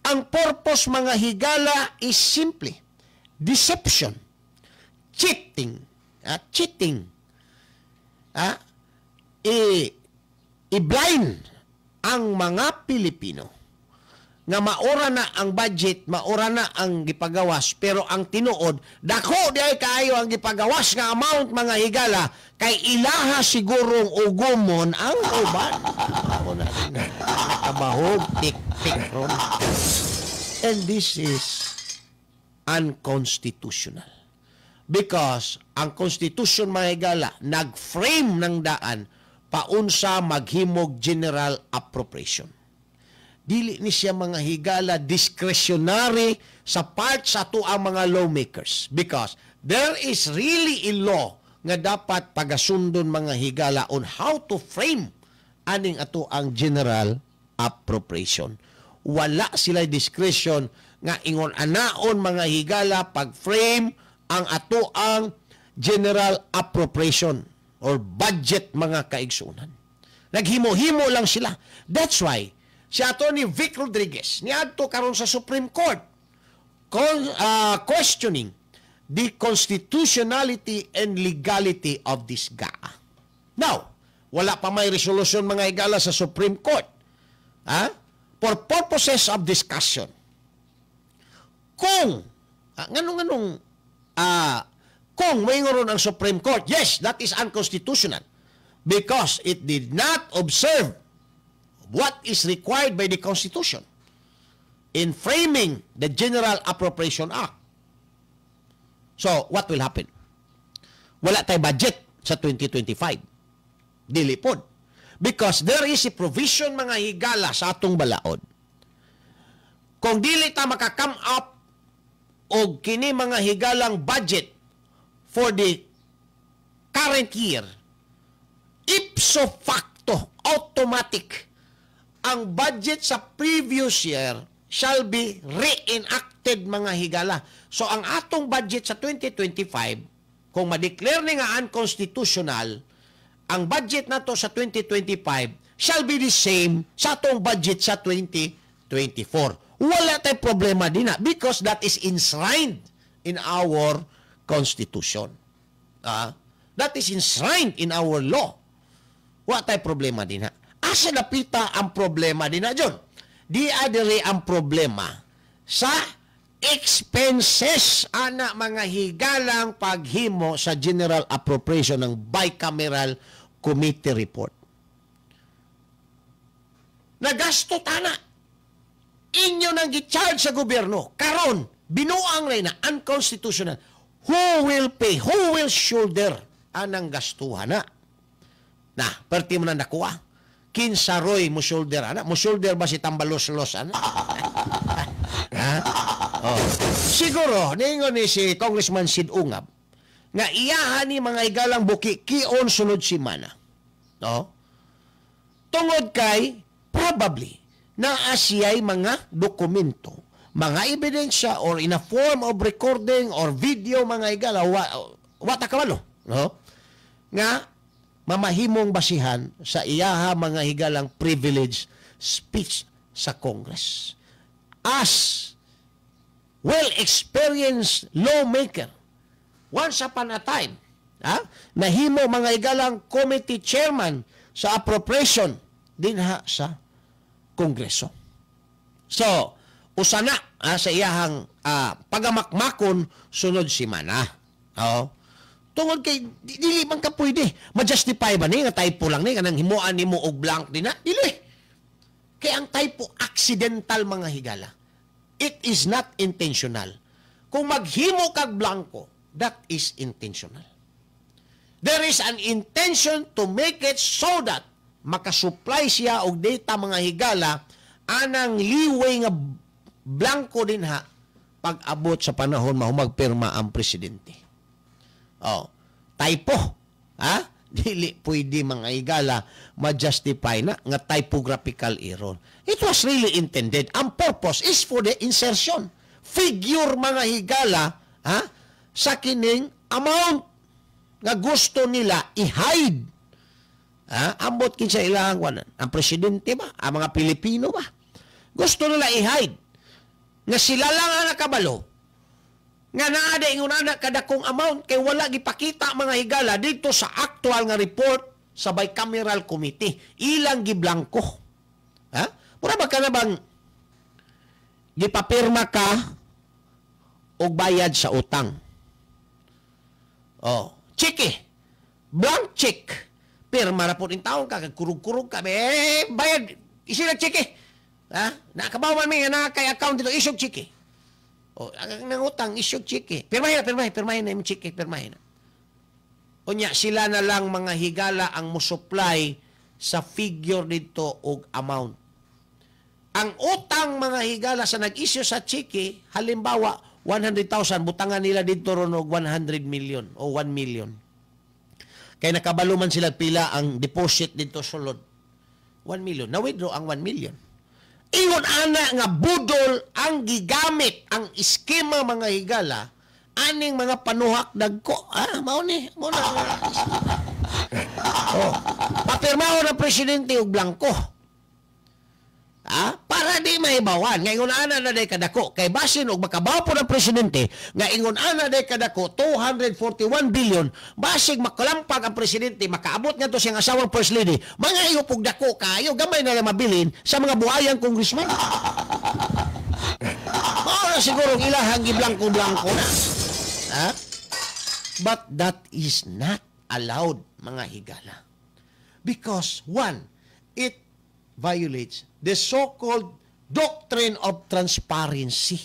Ang purpose, mga higala, is simply deception, cheating, ah, cheating, ah, i-blind ang mga Pilipino nga maura na ang budget, maura na ang gipagawas, pero ang tinuod, dako di ay kaayo ang gipagawas nga amount, mga higala, kay ilaha sigurong ugumon ang uban. Ako na nakabahog, tik-tik ron. And this is unconstitutional. Because ang Constitution, mga higala, nag-frame ng daan paunsa maghimog general appropriation. Dili ni siya, mga higala, discretionary sa part sa ato ang mga lawmakers, because there is really a law nga dapat pagasundon, mga higala, on how to frame aning ato ang general appropriation. Wala sila discretion nga ingon anaon, mga higala, pag-frame ang ato ang general appropriation or budget, mga kaigsunan. Naghimo-himo lang sila. That's why si Atty. Vic Rodriguez niadto karon sa Supreme Court questioning the constitutionality and legality of this GAA. Now, wala pa may resolution, mga higala, sa Supreme Court. Ha? For purposes of discussion, kung nganong nganong kung maingoron ang Supreme Court, yes, that is unconstitutional because it did not observe what is required by the Constitution in framing the General Appropriation Act. So, what will happen? Wala tay budget sa 2025. Dili pod. Because there is a provision, mga higala, sa atong balaod. Kung dili ta maka-come up og kini, mga higalang, budget for the current year, ipso facto, automatic, ang budget sa previous year shall be reenacted, mga higala. So ang atong budget sa 2025, kung ma-declare ni nga unconstitutional, ang budget nato sa 2025 shall be the same sa atong budget sa 2024. Wala tay problema din na because that is enshrined in our Constitution. Ah, that is enshrined in our law. Wa tay problema din ha. Asa napita ang problema din na, John? Di adiri ang problema sa expenses ana, mga higalang, paghimo sa general appropriation ng bicameral committee report. Nagasto tana. Inyo nang gi-charge sa gobyerno. Karon, binuang rin na unconstitutional. Who will pay? Who will shoulder anang gastuhan na? Na, perti mo na nakuha. Kinsa roy mo shoulder ana? Mo shoulder ba si Tambalos-los ana? Ha? Oh. Siguro, ningon ni si Congressman Sid Ungab, nga iyahan ni mga higalang bukikion sunod simana. No? Tungod kay, probably, naa siya'y mga dokumento, mga ebidensya or in a form of recording or video, mga higala, wa ta kabalo, no? Nga mamahimong basihan sa iyaha, mga higalang, privilege speech sa Congress. As well-experienced lawmaker, once upon a time, ha, nahimo, mga higalang, committee chairman sa appropriation dinha sa Kongreso. So, usa na sa iyahang pagamakmakon sunod simana. Oh. Tungod kay dili man ka pwede. Ma-justify ba ni nga typo lang ni kanang himuan nimo og blank din na? Dili. Kay ang typo, accidental, mga higala. It is not intentional. Kung maghimo kag blanko, that is intentional. There is an intention to make it so that makasupply siya og data, mga higala, anang leeway nga blanko din ha pag abot sa panahon mahumagpirma ang presidente. Oh, typo. Ha? Dili pwede, mga higala, ma-justify na nga typographical error. It was really intended. Ang purpose is for the insertion. Figure, mga higala, ha? Sa kining amount nga gusto nila i-hide. Ha? Ambot kinsa ilang wanan. Ang presidente ba? Ang mga Pilipino ba? Gusto nila i-hide. Nga sila lang ang nakabalo nga naa day ingon ana kadakong amount kay wala gipakita, mga higala, dito sa actual nga report sa bicameral committee. Ilang giblangko. Ha? Mura ba ka na bang gipapirma ka og bayad sa utang? Oh, cheque. Blank check. Pirma ra po taon ka, kurug-kurug ka, eh, bayad, issue na cheque. Ha? Nakabaw man mi nga naa kay account dito, issue cheque. O, ang nangutang, issue cheque. Pirmahin na, pirmahin, pirmahin na yung cheque, pirmahin na. Unya, sila na lang, mga higala, ang musupply sa figure dito og amount. Ang utang, mga higala, sa nag-issue sa cheque, halimbawa, 100,000, butangan nila dito ron og 100 million o 1 million. Kay nakabalo man sila pila ang deposit dito sulod. 1 million. Na-withdraw ang 1 million. Ingon ana nga budol ang gigamit ang iskema, mga higala, aning mga panuhak dagko. Ah, mao ni, mao na. Oh, papirmahon ang presidente og blanko. Ah, para di maibawan nga ingon ana na day kadako, kay basin og makabaw po ng presidente nga ingon ana day kadako, 241 billion, basig makalampag ang presidente, makaabot ngadto siyang asawang first lady, mga iyo pug dako kayo, gamay na lang mabilin sa mga buhayang congressman. Mao na siguro ang ilahang giblangko-blangko na, ha? But that is not allowed, mga higala, because one, it violates the so-called doctrine of transparency.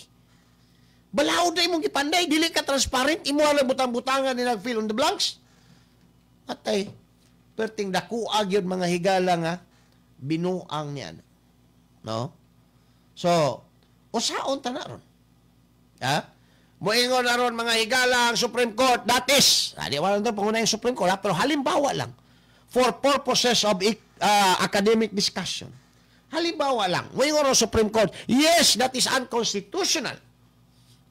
Balaod na imong gipanday, dili ka transparent, imo lang butang-butangan nila, fill on the blanks. Atay, perting dakuag yun, mga higala, nga binuang niyan. No? So, usaon ta na ron? Ha? Moingon na ron, mga higala, ang Supreme Court, that is, di wala na pangunahing Supreme Court, ha? Pero halimbawa lang, for purposes of academic discussion. Halimbawa lang, moingon ang Supreme Court, yes, that is unconstitutional.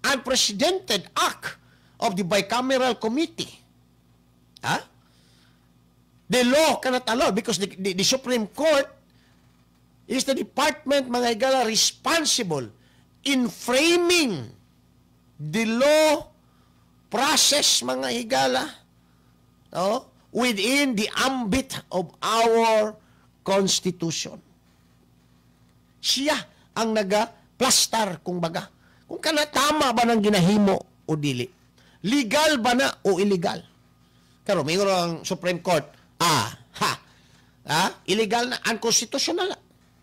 Unprecedented act of the bicameral committee. Ha? The law cannot allow because the Supreme Court is the department, mga higala, responsible in framing the law process, mga higala, no? Within the ambit of our Constitution. Siya ang naga-plastar, kung baga. Kung kana tama ba ng ginahimo o dili. Legal ba na o illegal? Pero may ang Supreme Court, ah, ha, ah, illegal na, unconstitutional na.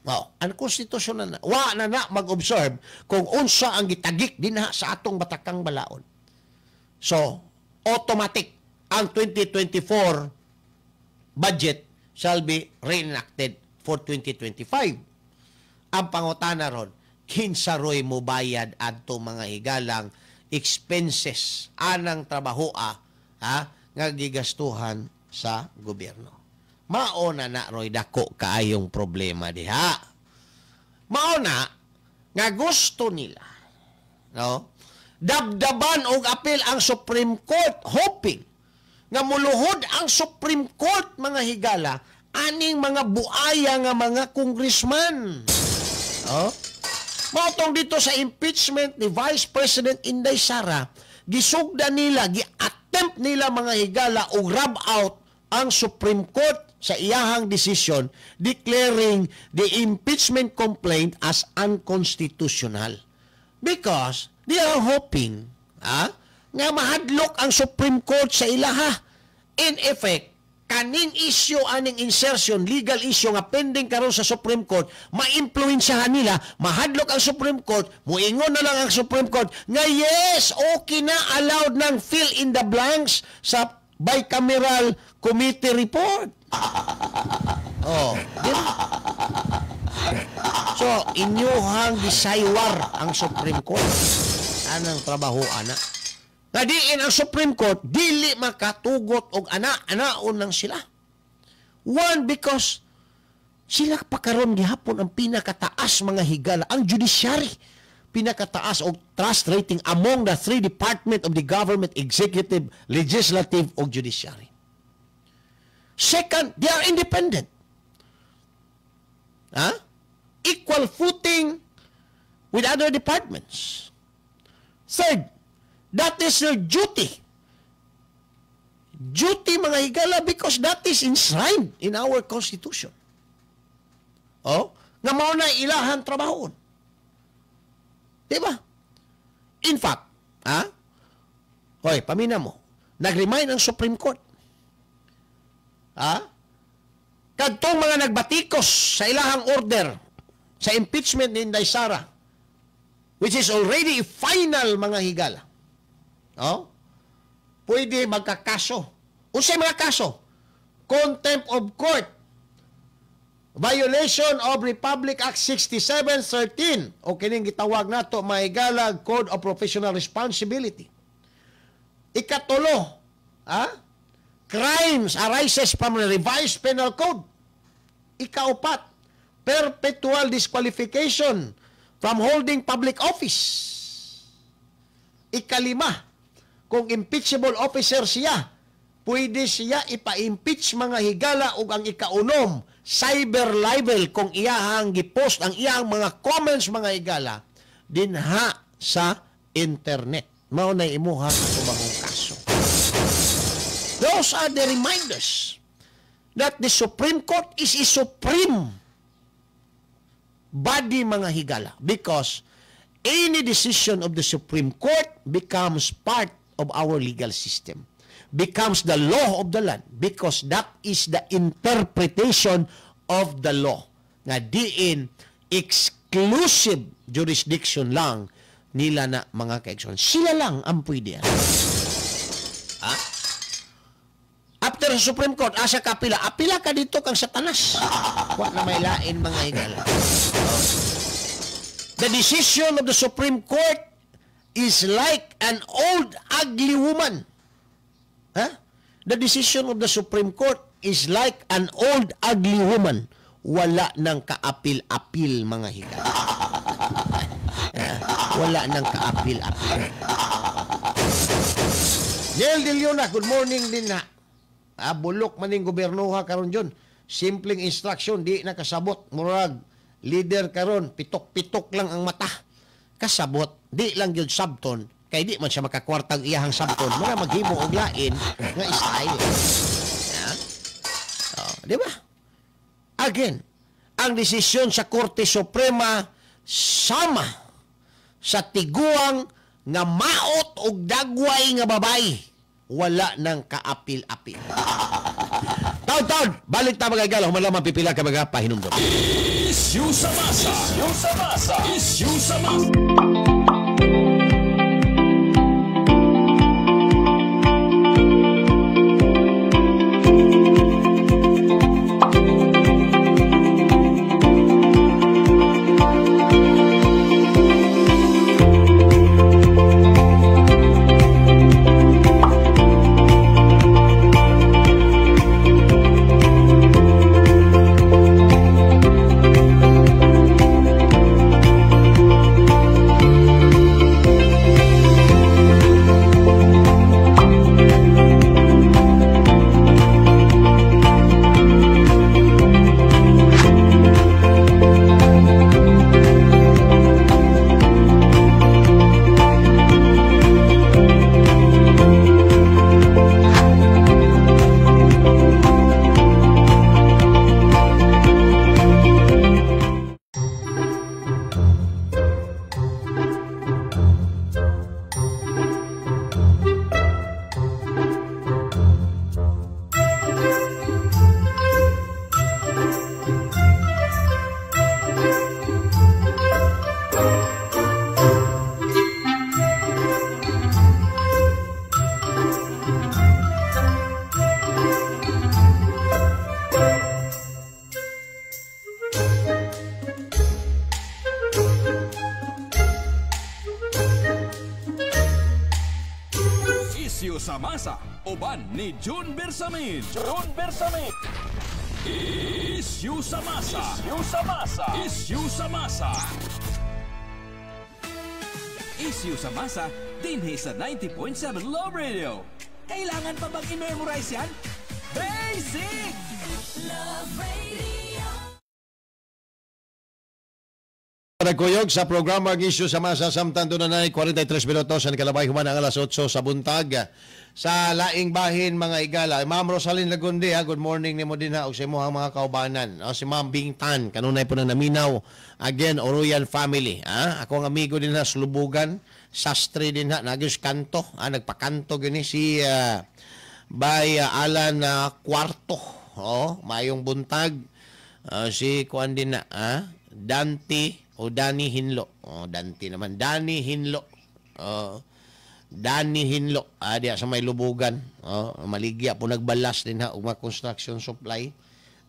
Oh, unconstitutional na. Wa na na mag-observe kung unsa ang gitagik dinha sa atong batakang balaod. So, automatic ang 2024 budget shall be reenacted for 2025. Ang pangutana ron, kinsa roy mo bayad adto, mga higalang, expenses anang trabahoa, ha, nga gigastuhan sa gobyerno? Mao na na roy dako kaayong problema diha. Mao na nga gusto nila, no, dabdaban og apil ang Supreme Court, hoping nga muluhod ang Supreme Court, mga higala, aning mga buaya nga mga congressman. Oh? Mao tong dito sa impeachment ni Vice President Inday Sara, gisugda nila, gi-attempt nila, mga higala, og rub out ang Supreme Court sa iyahang decision declaring the impeachment complaint as unconstitutional. Because they are hoping, nga mahadlok ang Supreme Court sa ilaha. In effect, kaning issue aning insertion, legal issue nga pending karon sa Supreme Court, maimpluwensyahan nila, mahadlok ang Supreme Court, muingon na lang ang Supreme Court nga yes, okay na, allowed ng fill in the blanks sa bicameral committee report. Oh, di ba? So, inyuhang gisaywar ang Supreme Court. Anang trabaho ana? Nga diin ang Supreme Court dili makatugot og ana, anaon lang sila. One, because sila pa karon gihapon ang pinakataas, mga higala, ang judiciary, pinakataas og trust rating among the three department of the government: executive, legislative og judiciary. Second, they are independent. Ha? Equal footing with other departments. Third, that is their duty. Duty, mga higala, because that is enshrined in our Constitution. Oh, nga mao na ilahan trabahoon. Di ba? In fact, ha? Hoy, pamina mo. Nag-remind ang Supreme Court. Ha? Kadtong mga nagbatikos sa ilahang order sa impeachment ni Inday Sara, which is already final, mga higala. Oh? Pwede magkakaso. Unsay mga kaso? Contempt of court. Violation of Republic Act 6713 o kining gitawag nato, mahigala, Code of Professional Responsibility. Ikatulo, ha? Crimes arises from the Revised Penal Code. Ikaupat, perpetual disqualification from holding public office. Ikalima, kung impeachable officer siya, pwede siya ipa-impeach, mga higala, ug ang ikaunom, cyber libel kung iyahang gipost ang iyang mga comments, mga higala, dinha sa internet. Mao na imuha atubangong kaso. Those are the reminders that the Supreme Court is a supreme body, mga higala, because any decision of the Supreme Court becomes part of our legal system, becomes the law of the land, because that is the interpretation of the law nga diin exclusive jurisdiction lang nila na, mga kaigsoon. Sila lang ang pwede. Ha? After sa Supreme Court, asa ka apila? Apila ka dito kang Satanas. Wa na may lain, mga higala. The decision of the Supreme Court is like an old ugly woman. Huh? The decision of the Supreme Court is like an old ugly woman. Wala nang kaapil-apil, mga higala. Wala nang kaapil-apil. Neil De Leona, good morning din na. Bulok maning gobyernoha karon dyon. Simpleng instruction, di nakasabot. Murag, leader karon, pitok-pitok lang ang mata. Kasabot, di lang yun sabton, kay di man siya makakwartang iyahang sabton. Mura maghimo og lain nga style. Yeah? Oh, di ba? Again, ang desisyon sa Korte Suprema sama sa tiguang nga maot og dagway nga babay. Wala nang kaapil-apil. Taon-taon, balik ta, mga igala, humalaman pipila ka mga pahinumdum. Issue sa masa. Issue sa masa. Issue sa masa. sa masa, uban ni June Bersamin. June Bersamin. Issue sa masa. Issue sa masa. Issue sa masa. Issue sa masa, dinhi sa 90.7 Love Radio. Kailangan pa bang i-memorize yan? Basic! Love Radio. Nagkuyog sa programa ang Issue sa Masa samtang doon na 43 minutos ang kalabay human ang alas 8 sa buntag. Sa laing bahin, mga igala. Ma'am Rosalyn Lagundi, ha, good morning nimo din ha, ug sa imong mga kaubanan. O, si Ma'am Bingtan, kanunay po na naminaw. Again, Oroyan family. Ha? Ako ang amigo din ha, Slubugan, sastre din ha, nagyos kanto, ha, nagpakanto gini si by Alan Cuarto. Oh, mayong buntag. Si kuan din na, ha? Dante o Danny Hinlo. Oh, Dante naman. Danny Hinlo. Oh, Danny Hinlo. Ah, diya sa may Lubugan. Oh, maligya po nagbalas din ha og mga construction supply.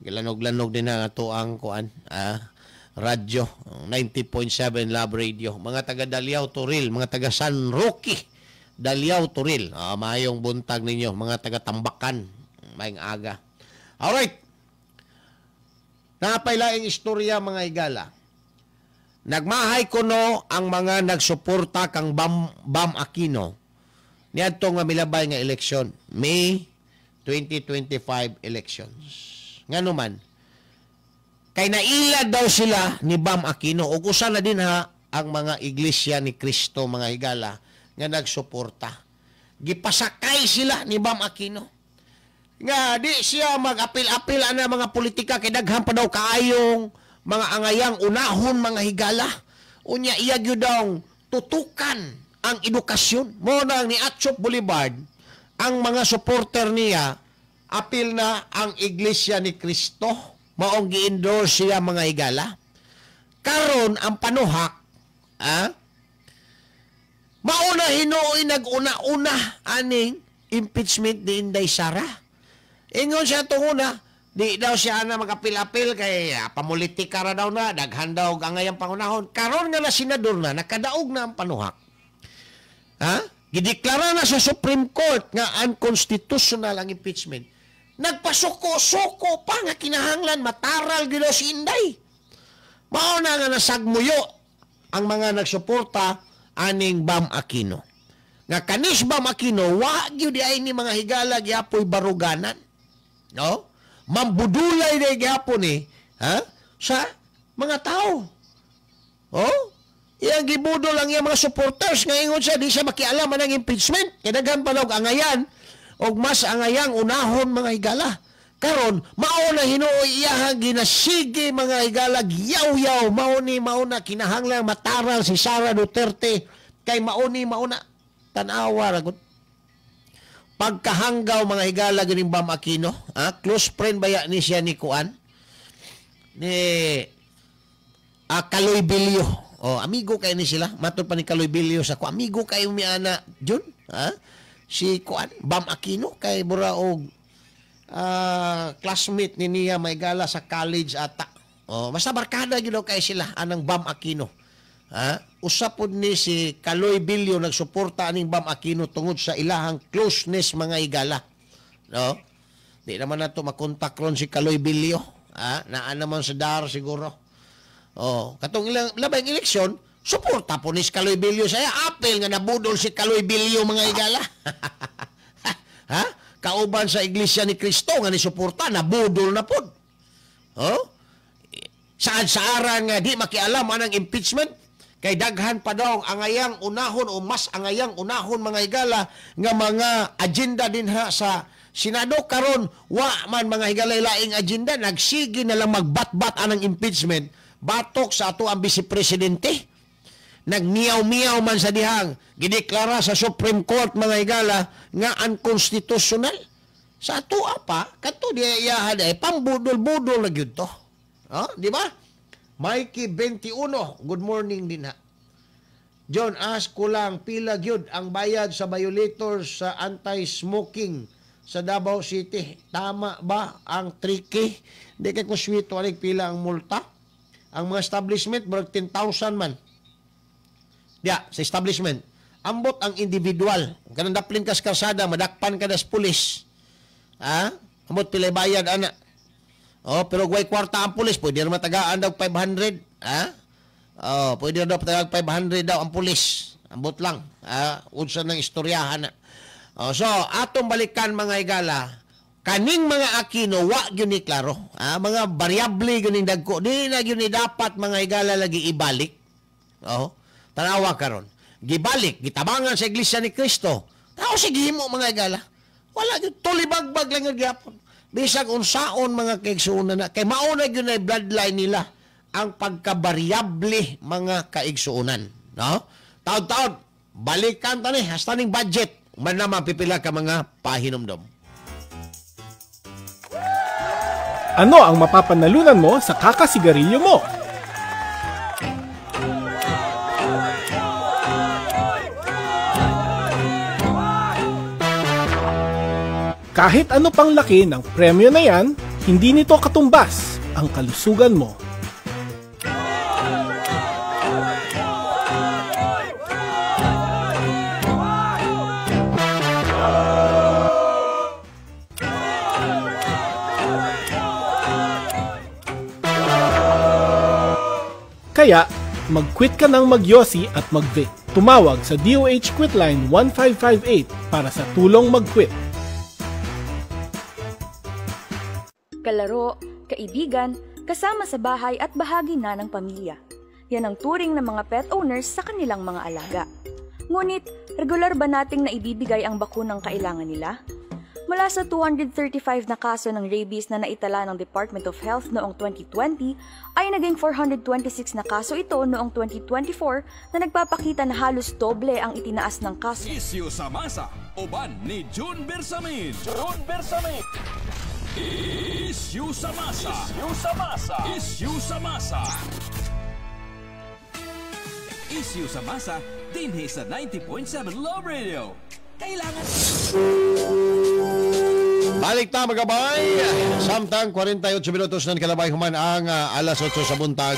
Gilanog-lanog din ha ato ang kuan, ah, radyo 90.7 Love Radio. Mga taga Daliao Toril, mga taga San Roque, Daliao Toril. Ah, mayong buntag ninyo, mga taga Tambakan. Maayong aga. Alright. Napay laing istorya, mga igala. Nagmahay kuno ang mga nagsuporta kang Bam Aquino niadto nga milabay nga eleksyon, May 2025 elections. Ngano man, kay naila daw sila ni Bam Aquino ug usa na din ha ang mga Iglesia ni Cristo, mga higala, nga nagsuporta. Gipasakay sila ni Bam Aquino. Nga di siya mag-apil-apil ana mga politika kay daghan pa daw kaayong mga angayang unahon, mga higala. Unya iya gyud daw tutukan ang edukasyon. Mo nang ni Atchop Boulevard ang mga supporter niya, apil na ang Iglesia ni Cristo, maong gi-endorse siya, mga higala. Karon ang panuhak, mauna hinuoy nag-una-una aning impeachment ni Inday Sara. Ingon siya tunguna, di daw siya na magapil-apil kay pamulitika ra daw na, daghan daw ang angayang pangunahon. Karon nga na senador na, nakadaog na ang panuhak. Ha? Gideklara na sa Supreme Court nga unconstitutional ang impeachment. Nagpasuko-suko pa nga kinahanglan mataral gyud si Inday. Mao na nga nasagmuyo ang mga nagsuporta aning Bam Aquino. Nga kanis Bam Aquino, wa gyud ay ni mga higala giapoy baruganan. No? Mambudulay na gihapon ni, ha? Sa mga tao. Oh? Iyang gibudol ang iyang mga supporters nga ingon siya di siya makialam ang impeachment. Kay daghan pa daw angayan og mas angayang unahon, mga higala. Karon mao na hinuoy iyahang ginasige, mga higala, yaw-yaw mao ni mao na kinahanglan mataral si Sara Duterte kay mao ni mao na tan-awa ra gud. Pagkahanggaw, mga higala, ganing Bam Aquino, ha? Close friend baya ni siya ni Kuan? Ni Kaloy Bilyo. Oh, amigo kay ni sila. Matod pa ni Kaloy Bilyo sa ko. Amigo kayo mi ana Jun, ha? Si Kuan, Bam Aquino kay bura og classmate ni niya may gala sa college ata. Oh, basta barkada gyud kay sila anang Bam Aquino. Ha? Usa pod ni si Kaloy Bilyo nagsuporta aning Bam Aquino tungod sa ilahang closeness, mga higala. No? Di naman nato makontak ron si Kaloy Bilyo. Ha? Naa naman sa dar siguro. Oh, katong ilang labay eleksyon, suporta po ni si Kaloy Bilyo saya. Apil nga nabudol si Kaloy Bilyo, mga higala. Ha? Kauban sa Iglesia ni Cristo nga ni suporta, nabudol na pod. Oh? Saan sa aran nga di makialam anang impeachment kay daghan pa daw ang angayang unahon o mas angayang unahon, mga higala, nga mga agenda din ha sa Senado. Karon wa man, mga higala, laing agenda, nagsige na lang magbatbat anang impeachment batok sa ato ang vice presidente. Nagmiyaw-miyaw man sa dihang gideklara sa Supreme Court, mga higala, nga unconstitutional. Sa ato pa kadto di iyahan ay pambudol-budol na gyud to. Oh, di ba? Mikey 21, good morning din ha. John, ask ko lang, pila gyud ang bayad sa violators sa anti-smoking sa Davao City? Tama ba ang 3K? Hindi kay ko swito aning pila ang multa. Ang mga establishment, murag 10,000 man. Diya, sa establishment. Ambot ang individual. Kanang daplin kas kalsada, madakpan ka das pulis. Ha? Ambot pilay bayad ana. Oh, pero way kwarta ang pulis, pwede ra matagaan daw 500, ha? Oh, pwede ra daw patagaan 500 daw ang pulis. Ambot lang. Ha? Unsa nang istoryahan na. Oh, so atong balikan mga higala, kaning mga Aquino wa gyud ni klaro. Ha? Mga variable gyud ning dagko. Di na gyud ni dapat mga higala lagi ibalik. Oh, tanawa karon. Gibalik, gitabangan sa Iglesia ni Cristo. Tao sige mo mga higala. Wala gyud, tulibagbag lang gyud gyapon. Bisag unsaon mga kaigsuonan na kay mauna gyud na bloodline nila ang pagkabariable mga kaigsuonan, no? Taod-taod balikan ta ni hasta ning budget man naman pipila ka mga pahinumdom. Ano ang mapapanalunan mo sa kakasigarilyo mo? Kahit ano pang laki ng premyo na yan, hindi nito katumbas ang kalusugan mo. Kaya, mag-quit ka ng magyosi at mag-vape. Tumawag sa DOH Quitline 1558 para sa tulong mag-quit. Kalaro, kaibigan, kasama sa bahay at bahagi na ng pamilya. Yan ang turing ng mga pet owners sa kanilang mga alaga. Ngunit, regular ba nating naibibigay ang bakunang kailangan nila? Mula sa 235 na kaso ng rabies na naitala ng Department of Health noong 2020, ay naging 426 na kaso ito noong 2024 na nagpapakita na halos doble ang itinaas ng kaso. Isyu sa masa, uban ni June Bersamin. June Bersamin. Isyu sa masa. Isyu sa masa. Isyu sa masa. Isyu sa masa, dinhi sa 90.7 Love Radio. Kailangan... Balik ta magabay. Samtang 48 minutos nan kalabay human ang alas 8 sa buntag.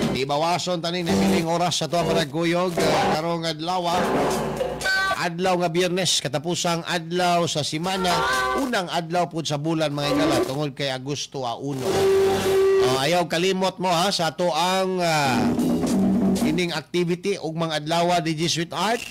Di bawason taning nabiling oras sa tuwa panagkuyog karong adlaw. Adlaw nga Biyernes, katapusang adlaw sa simana, unang adlaw pud sa bulan mga higala tungod kay Agosto 1. Ayaw kalimot mo ha sa ato ang ining activity ug mga adlaw DJ Sweetheart.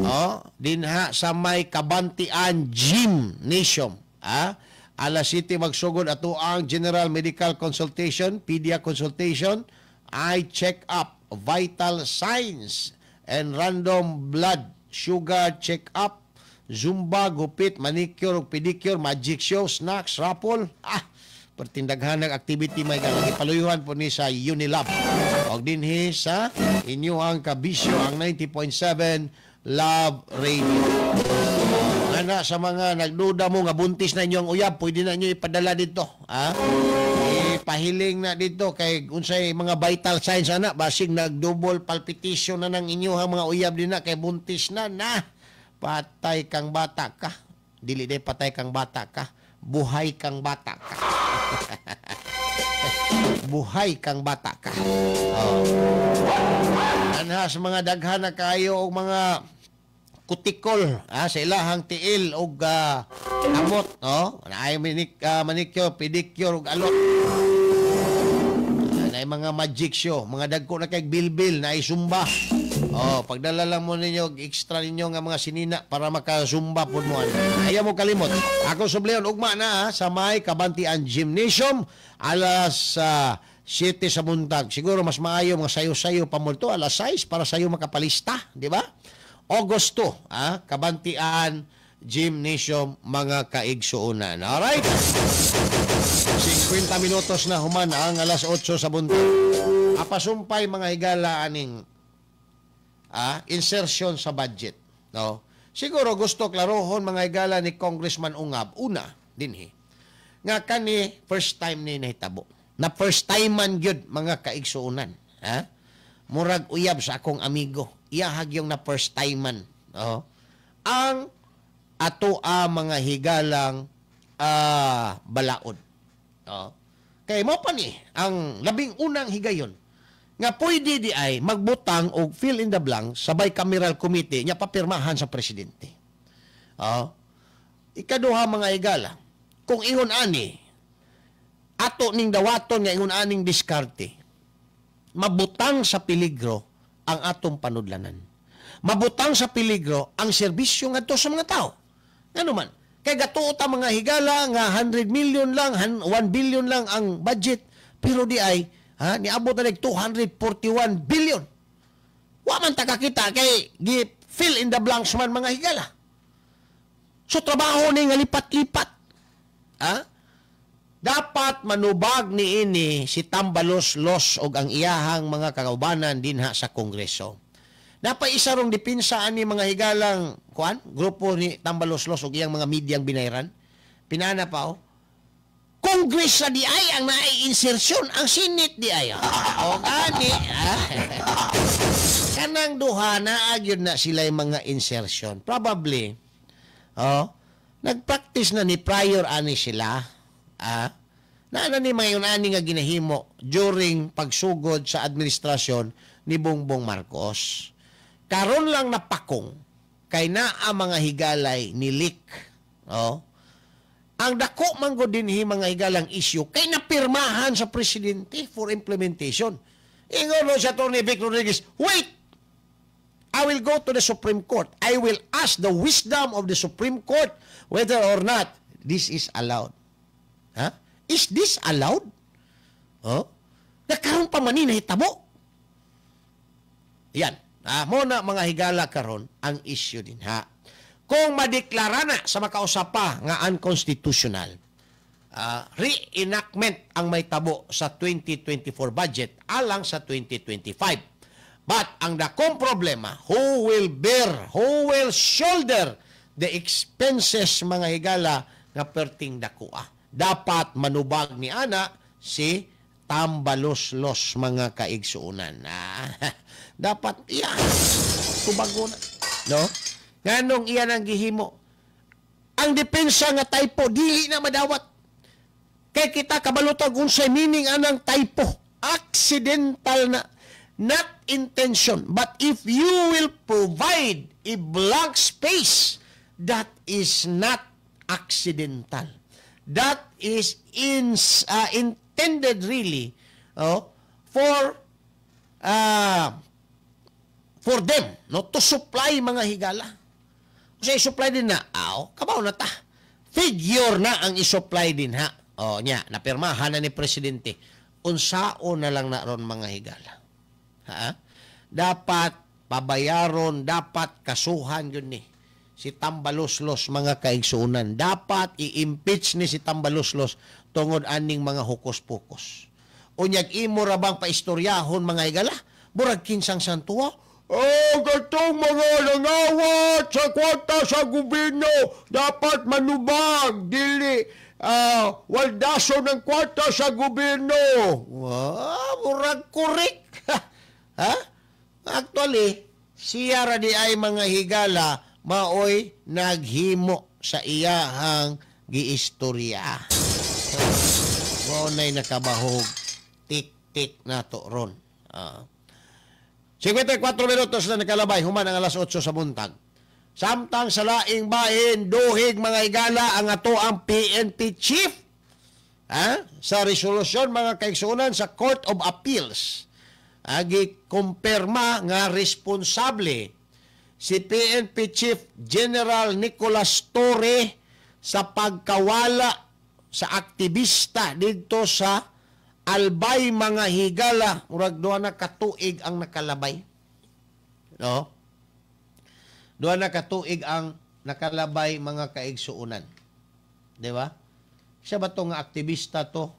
Oh, dinha sa may Kabantian Gymnasium. Ah, alas 7 magsugod ato ang General Medical Consultation, Pedia Consultation, eye check-up, vital signs, and random blood sugar check-up, Zumba, gupit, manicure, pedicure, magic show, snacks, raffle. Ah, pertindaghan ng activity may galagi. Paluyuhan po ni sa Unilab. Og dinhi sa inyuhang kabisyo ang 90.7 Love Radio. Ana sa mga nagduda mo nga buntis na inyong uyab, pwede na inyo ipadala dito. Ha? Ipahiling na dito kay unsay mga vital signs ana, basig nag-double palpitation na ng inyong mga uyab din na kay buntis na na. Patay kang bata ka. Dili day patay kang bata ka. Buhay kang bata ka. Buhay kang bata ka. Oh. Anha sa mga daghan na kayo og mga kutikol sa ilahang tiil og amot, no? Naay manicure, pedicure og alot. Naay mga magic show, mga dagko na kay bilbil, naay zumba. Oh, pagdala lang mo ninyo extra ninyo nga mga sinina para maka-zumba pud mo. Ayaw mo kalimot. Ako subleon ugma na sa may Kabantian Gymnasium alas 7 sa buntag. Siguro mas maayo mga sayo-sayo pa mo to alas 6 para sayo makapalista, di ba? Agosto, Kabantian Gymnasium mga kaigsuonan. Alright? 50 minutos na human ang alas 8 sa buntag. Apasumpay mga higala aning insertion sa budget. No? Siguro gusto klarohon mga higala ni Congressman Ungab. Una, dinhi. Nga kani first time ni nahitabo. Na first time man gyud mga kaigsuonan. Ha? Murag uyab sa akong amigo. Iyahag yung na first time man. Oh. Ang ato mga higalang balaod. Oh. Kay mo pa ni ang labing unang higayon Nga pwede di ay magbutang og fill in the blank sa bicameral committee nya papirmahan sa presidente. Oh. Ikaduha, mga higala, kung ingon ani, ato ning dawaton nga ingon aning diskarte, mabutang sa peligro ang atong panudlanan. Mabutang sa peligro ang serbisyo ngadto sa mga tao. Ngano man? Kay gatuo ta, mga higala, nga 100 million lang, 1 billion lang ang budget, pero di ay ha, niabot na 241 billion. Wa man ta kakita kay gi fill in the blanks man, mga higala. So trabaho ni nga lipat-lipat. Ha? Dapat manubag ni ini si Tambalos-Los og ang iyahang mga kakaubanan dinha sa Kongreso. Napay isa rong depensa ani, mga higalang kuan, grupo ni Tambalos-Los og iyang mga medyang binayran. Pinana pa oh. Congress sa di ay ang naay insertion ang Senate di ay. O gani ah. Kanang duha na gyud na sila mga insertion. Probably oh, nagpractice na ni prior ani sila. Ah, na ni mga yun ani nga ginahimo during pagsugod sa administrasyon ni Bongbong Marcos. Karon lang napakong kay naa, mga higalay, ni leak. Oh. Ang dako man gud dinhi, mga higalang issue kay napirmahan sa presidente for implementation. Ingon no si Atty. Vic Rodriguez, "Wait! I will go to the Supreme Court. I will ask the wisdom of the Supreme Court whether or not this is allowed." Ha? Is this allowed? Oh? Nakaroon pa man ni nahitabo. Yan. Ah, mo na, mga higala, karon ang issue din ha. Kung madeklara na sa makausap pa nga unconstitutional, reenactment ang may tabo sa 2024 budget alang sa 2025. But ang dakong problema, who will bear, who will shoulder the expenses, mga higala, nga perting dakua? Dapat manubag ni ana si Tambaloslos, mga kaigsuunan. Ah, dapat iya tubago na. No? Nganong iyan ang gihimo? Ang depensa nga typo dili na madawat. Kay kita kabalutag unsay meaning anang typo. Accidental na. Not intention. But if you will provide a blank space, that is not accidental. That is intended really, oh, for them, no, to supply, mga higala. Kasi i-supply din na, aw, kabaw na ta. Figure na ang i-supply din ha. O, nya, napirmahan na ni presidente. Unsao na lang na ron, mga higala? Ha? Dapat pabayaron, dapat kasuhan yun ni si Tambaloslos, mga kaigsuunan. Dapat i-impeach ni si Tambaloslos tungod aning mga hukos-pukos. Unyag imo ra bang paistoryahon, mga higala? Murag kinsang santuwa. Oh, gatong mga nangawat sa kwarta sa gobyerno dapat manubag, dili waldaso ng kwarta sa gobyerno. Wow, murag correct. Ha? Actually, siya ra di ay, mga higala, maoy naghimo sa iyahang giistorya. Mao na'y nakabahog tik-tik nato ron. 54 minutos na nakalabay human ang alas 8 sa buntag. Samtang sa laing bahin, duhig, mga higala, ang ato ang PNP chief, ha? Sa resolusyon, mga kaigsuonan, sa Court of Appeals. Agi kumpirma nga responsable si PNP Chief General Nicolas Torre sa pagkawala sa aktivista dito sa Albay, mga higala. Murag duha na katuig ang nakalabay, no? Duha na katuig ang nakalabay, mga kaigsuonan, di ba? Siya ba to nga aktivista to,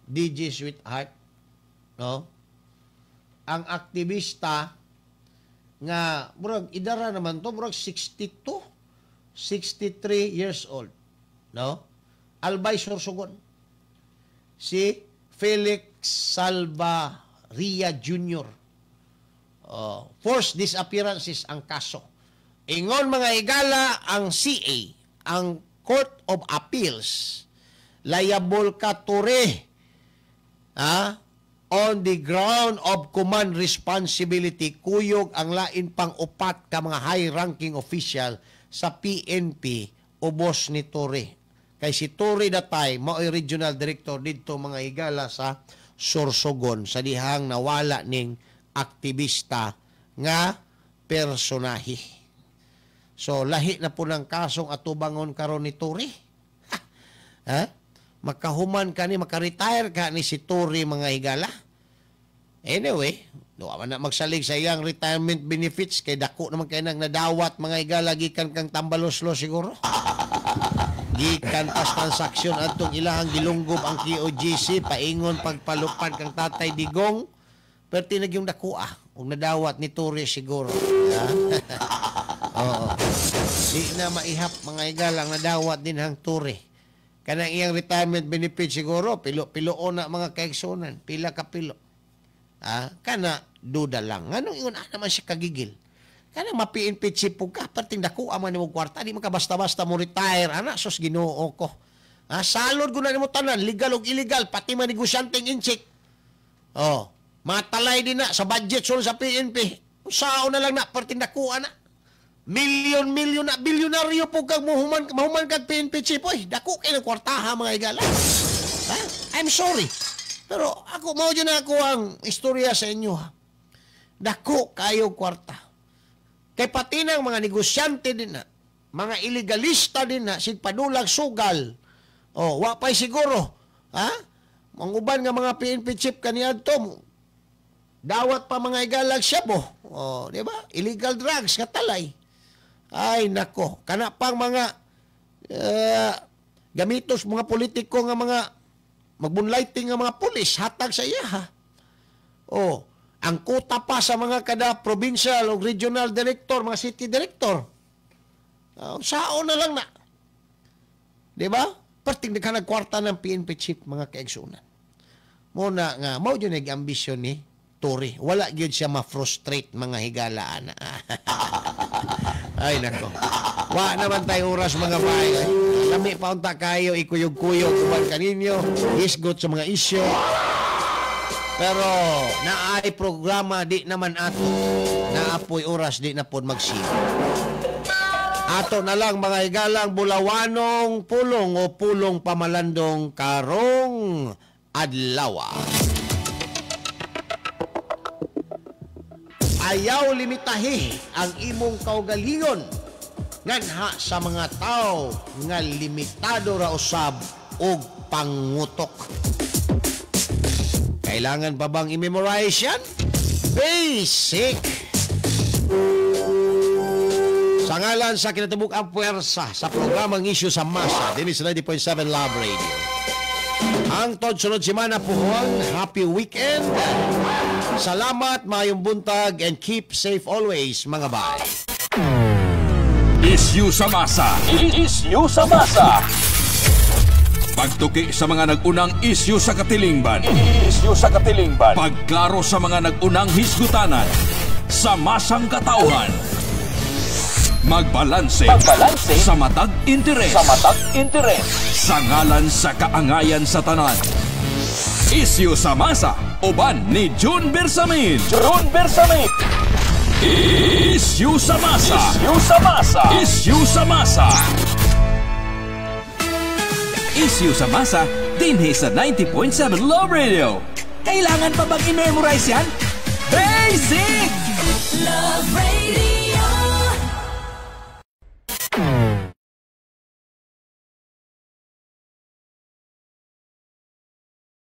DJ Sweetheart, no? Ang aktivista nga murag idara naman to, murag 62 63 years old, no? Albay, Sorsogon, si Felix Salvaria Jr. Oh, forced disappearances ang kaso. Ingon, mga higala, ang CA, ang Court of Appeals, liable ka, Torre, ha? On the ground of command responsibility, kuyog ang lain pang upat ka mga high-ranking official sa PNP ubos ni Torre. Kay si Torre datay mao'y regional director didto, mga higala, sa Sorsogon sa dihang nawala ning aktivista nga personahe. So lahi na po ng kasong atubangon karon ni Torre. Ha? Makahuman ka ni, makaretire ka ni si Torre, mga higala. Anyway, duwa man na magsalig sa iyang retirement benefits kay dako naman kay nang nadawat, mga higala, gikan kang Tambaloslo siguro. Gikan tas transaksyon atong ilahang gilunggob ang KOJC paingon pagpalupad kang Tatay Digong. Pero tinag yung dako ug nadawat ni Torre siguro. Ha? Oo. Di na maihap, mga higala, ang nadawat din hang Torre. Kanang iyang retirement benefit siguro, pilo-pilo na, mga kaigsunan, pila ka pilo. Ah, kana duda lang. Nganong ingon ana man siya kagigil? Kanang ma-PNP chief pug ka, perting dako man nimo kwarta, di man ka basta-basta mo retire ana, sus Ginoo ko. Ah, salod gud na nimo tanan, legal ug illegal, pati man negosyanteng Intsik. Oh, matalay din na sa budget sul sa PNP. Sao na lang na perting dako ana. Milyon-milyon na, bilyonaryo po kag muhuman, mahuman kag PNP chief. Oy, dako kay ng kwartaha, mga higala. Ha? I'm sorry. Pero ako, mao dyan na ako ang istorya sa inyo. Ha? Dako kayo kwarta. Kay pati ng mga negosyante din na, mga ilegalista din na, sig padulag sugal. Oh, wa pa'y siguro. Ha? Mga uban nga mga PNP chief kaniadto, dawat pa, mga igalag, shabu. Oh, di ba? Illegal drugs katalay. Ay nako, kana pang mga gamitos mga politiko nga mga magbunlighting nga mga pulis hatag sa iya ha. Oh, ang kuta pa sa mga kada provincial o regional director, mga city director. Sao na lang na. Di ba? Perting ka nagkwarta ng PNP chief, mga kaigsunan. Muna nga, mao jud nag-ambisyon ni Torre. Wala gyud siya ma-frustrate, mga higala ana. Ay nako. Wa naman tayo oras, mga bay. Lami pa unta kayo ikuyog-kuyog uban kaninyo, hisgot sa mga isyu. Pero naay programa di naman ato. Naapoy oras di na pod magsigo. Ato na lang, mga higalang, bulawanong pulong o pulong pamalandong karong adlaw. Ayaw limitahi ang imong kaugalingon nganha sa mga tao nga limitado ra usab og pangutok. Kailangan pa bang i-memorize yan? Basic! Sa ngalan sa kinatibuk ang puwersa sa programang Isyu sa Masa, din sa 90.7 Love Radio. Hangtod sunod semana puhon, happy weekend. Salamat, maayong buntag, and keep safe always, mga bay. Isyu sa Masa. Isyu sa Masa. Pagtuki sa mga nag-unang isyu sa katilingban. Isyu sa katilingban. Pagklaro sa mga nag-unang hisgutanan sa masang katauhan. Magbalanse. Magbalanse sa matag interes. Sa matag interes. Sa ngalan sa kaangayan sa tanan. Isyu sa Masa uban ni June Bersamin. June Bersamin. Isyu sa Masa. Isyu sa Masa. Isyu sa Masa. Isyu sa Masa dinhi sa 90.7 Love Radio. Kailangan pa bang i-memorize yan? Basic! Love Radio.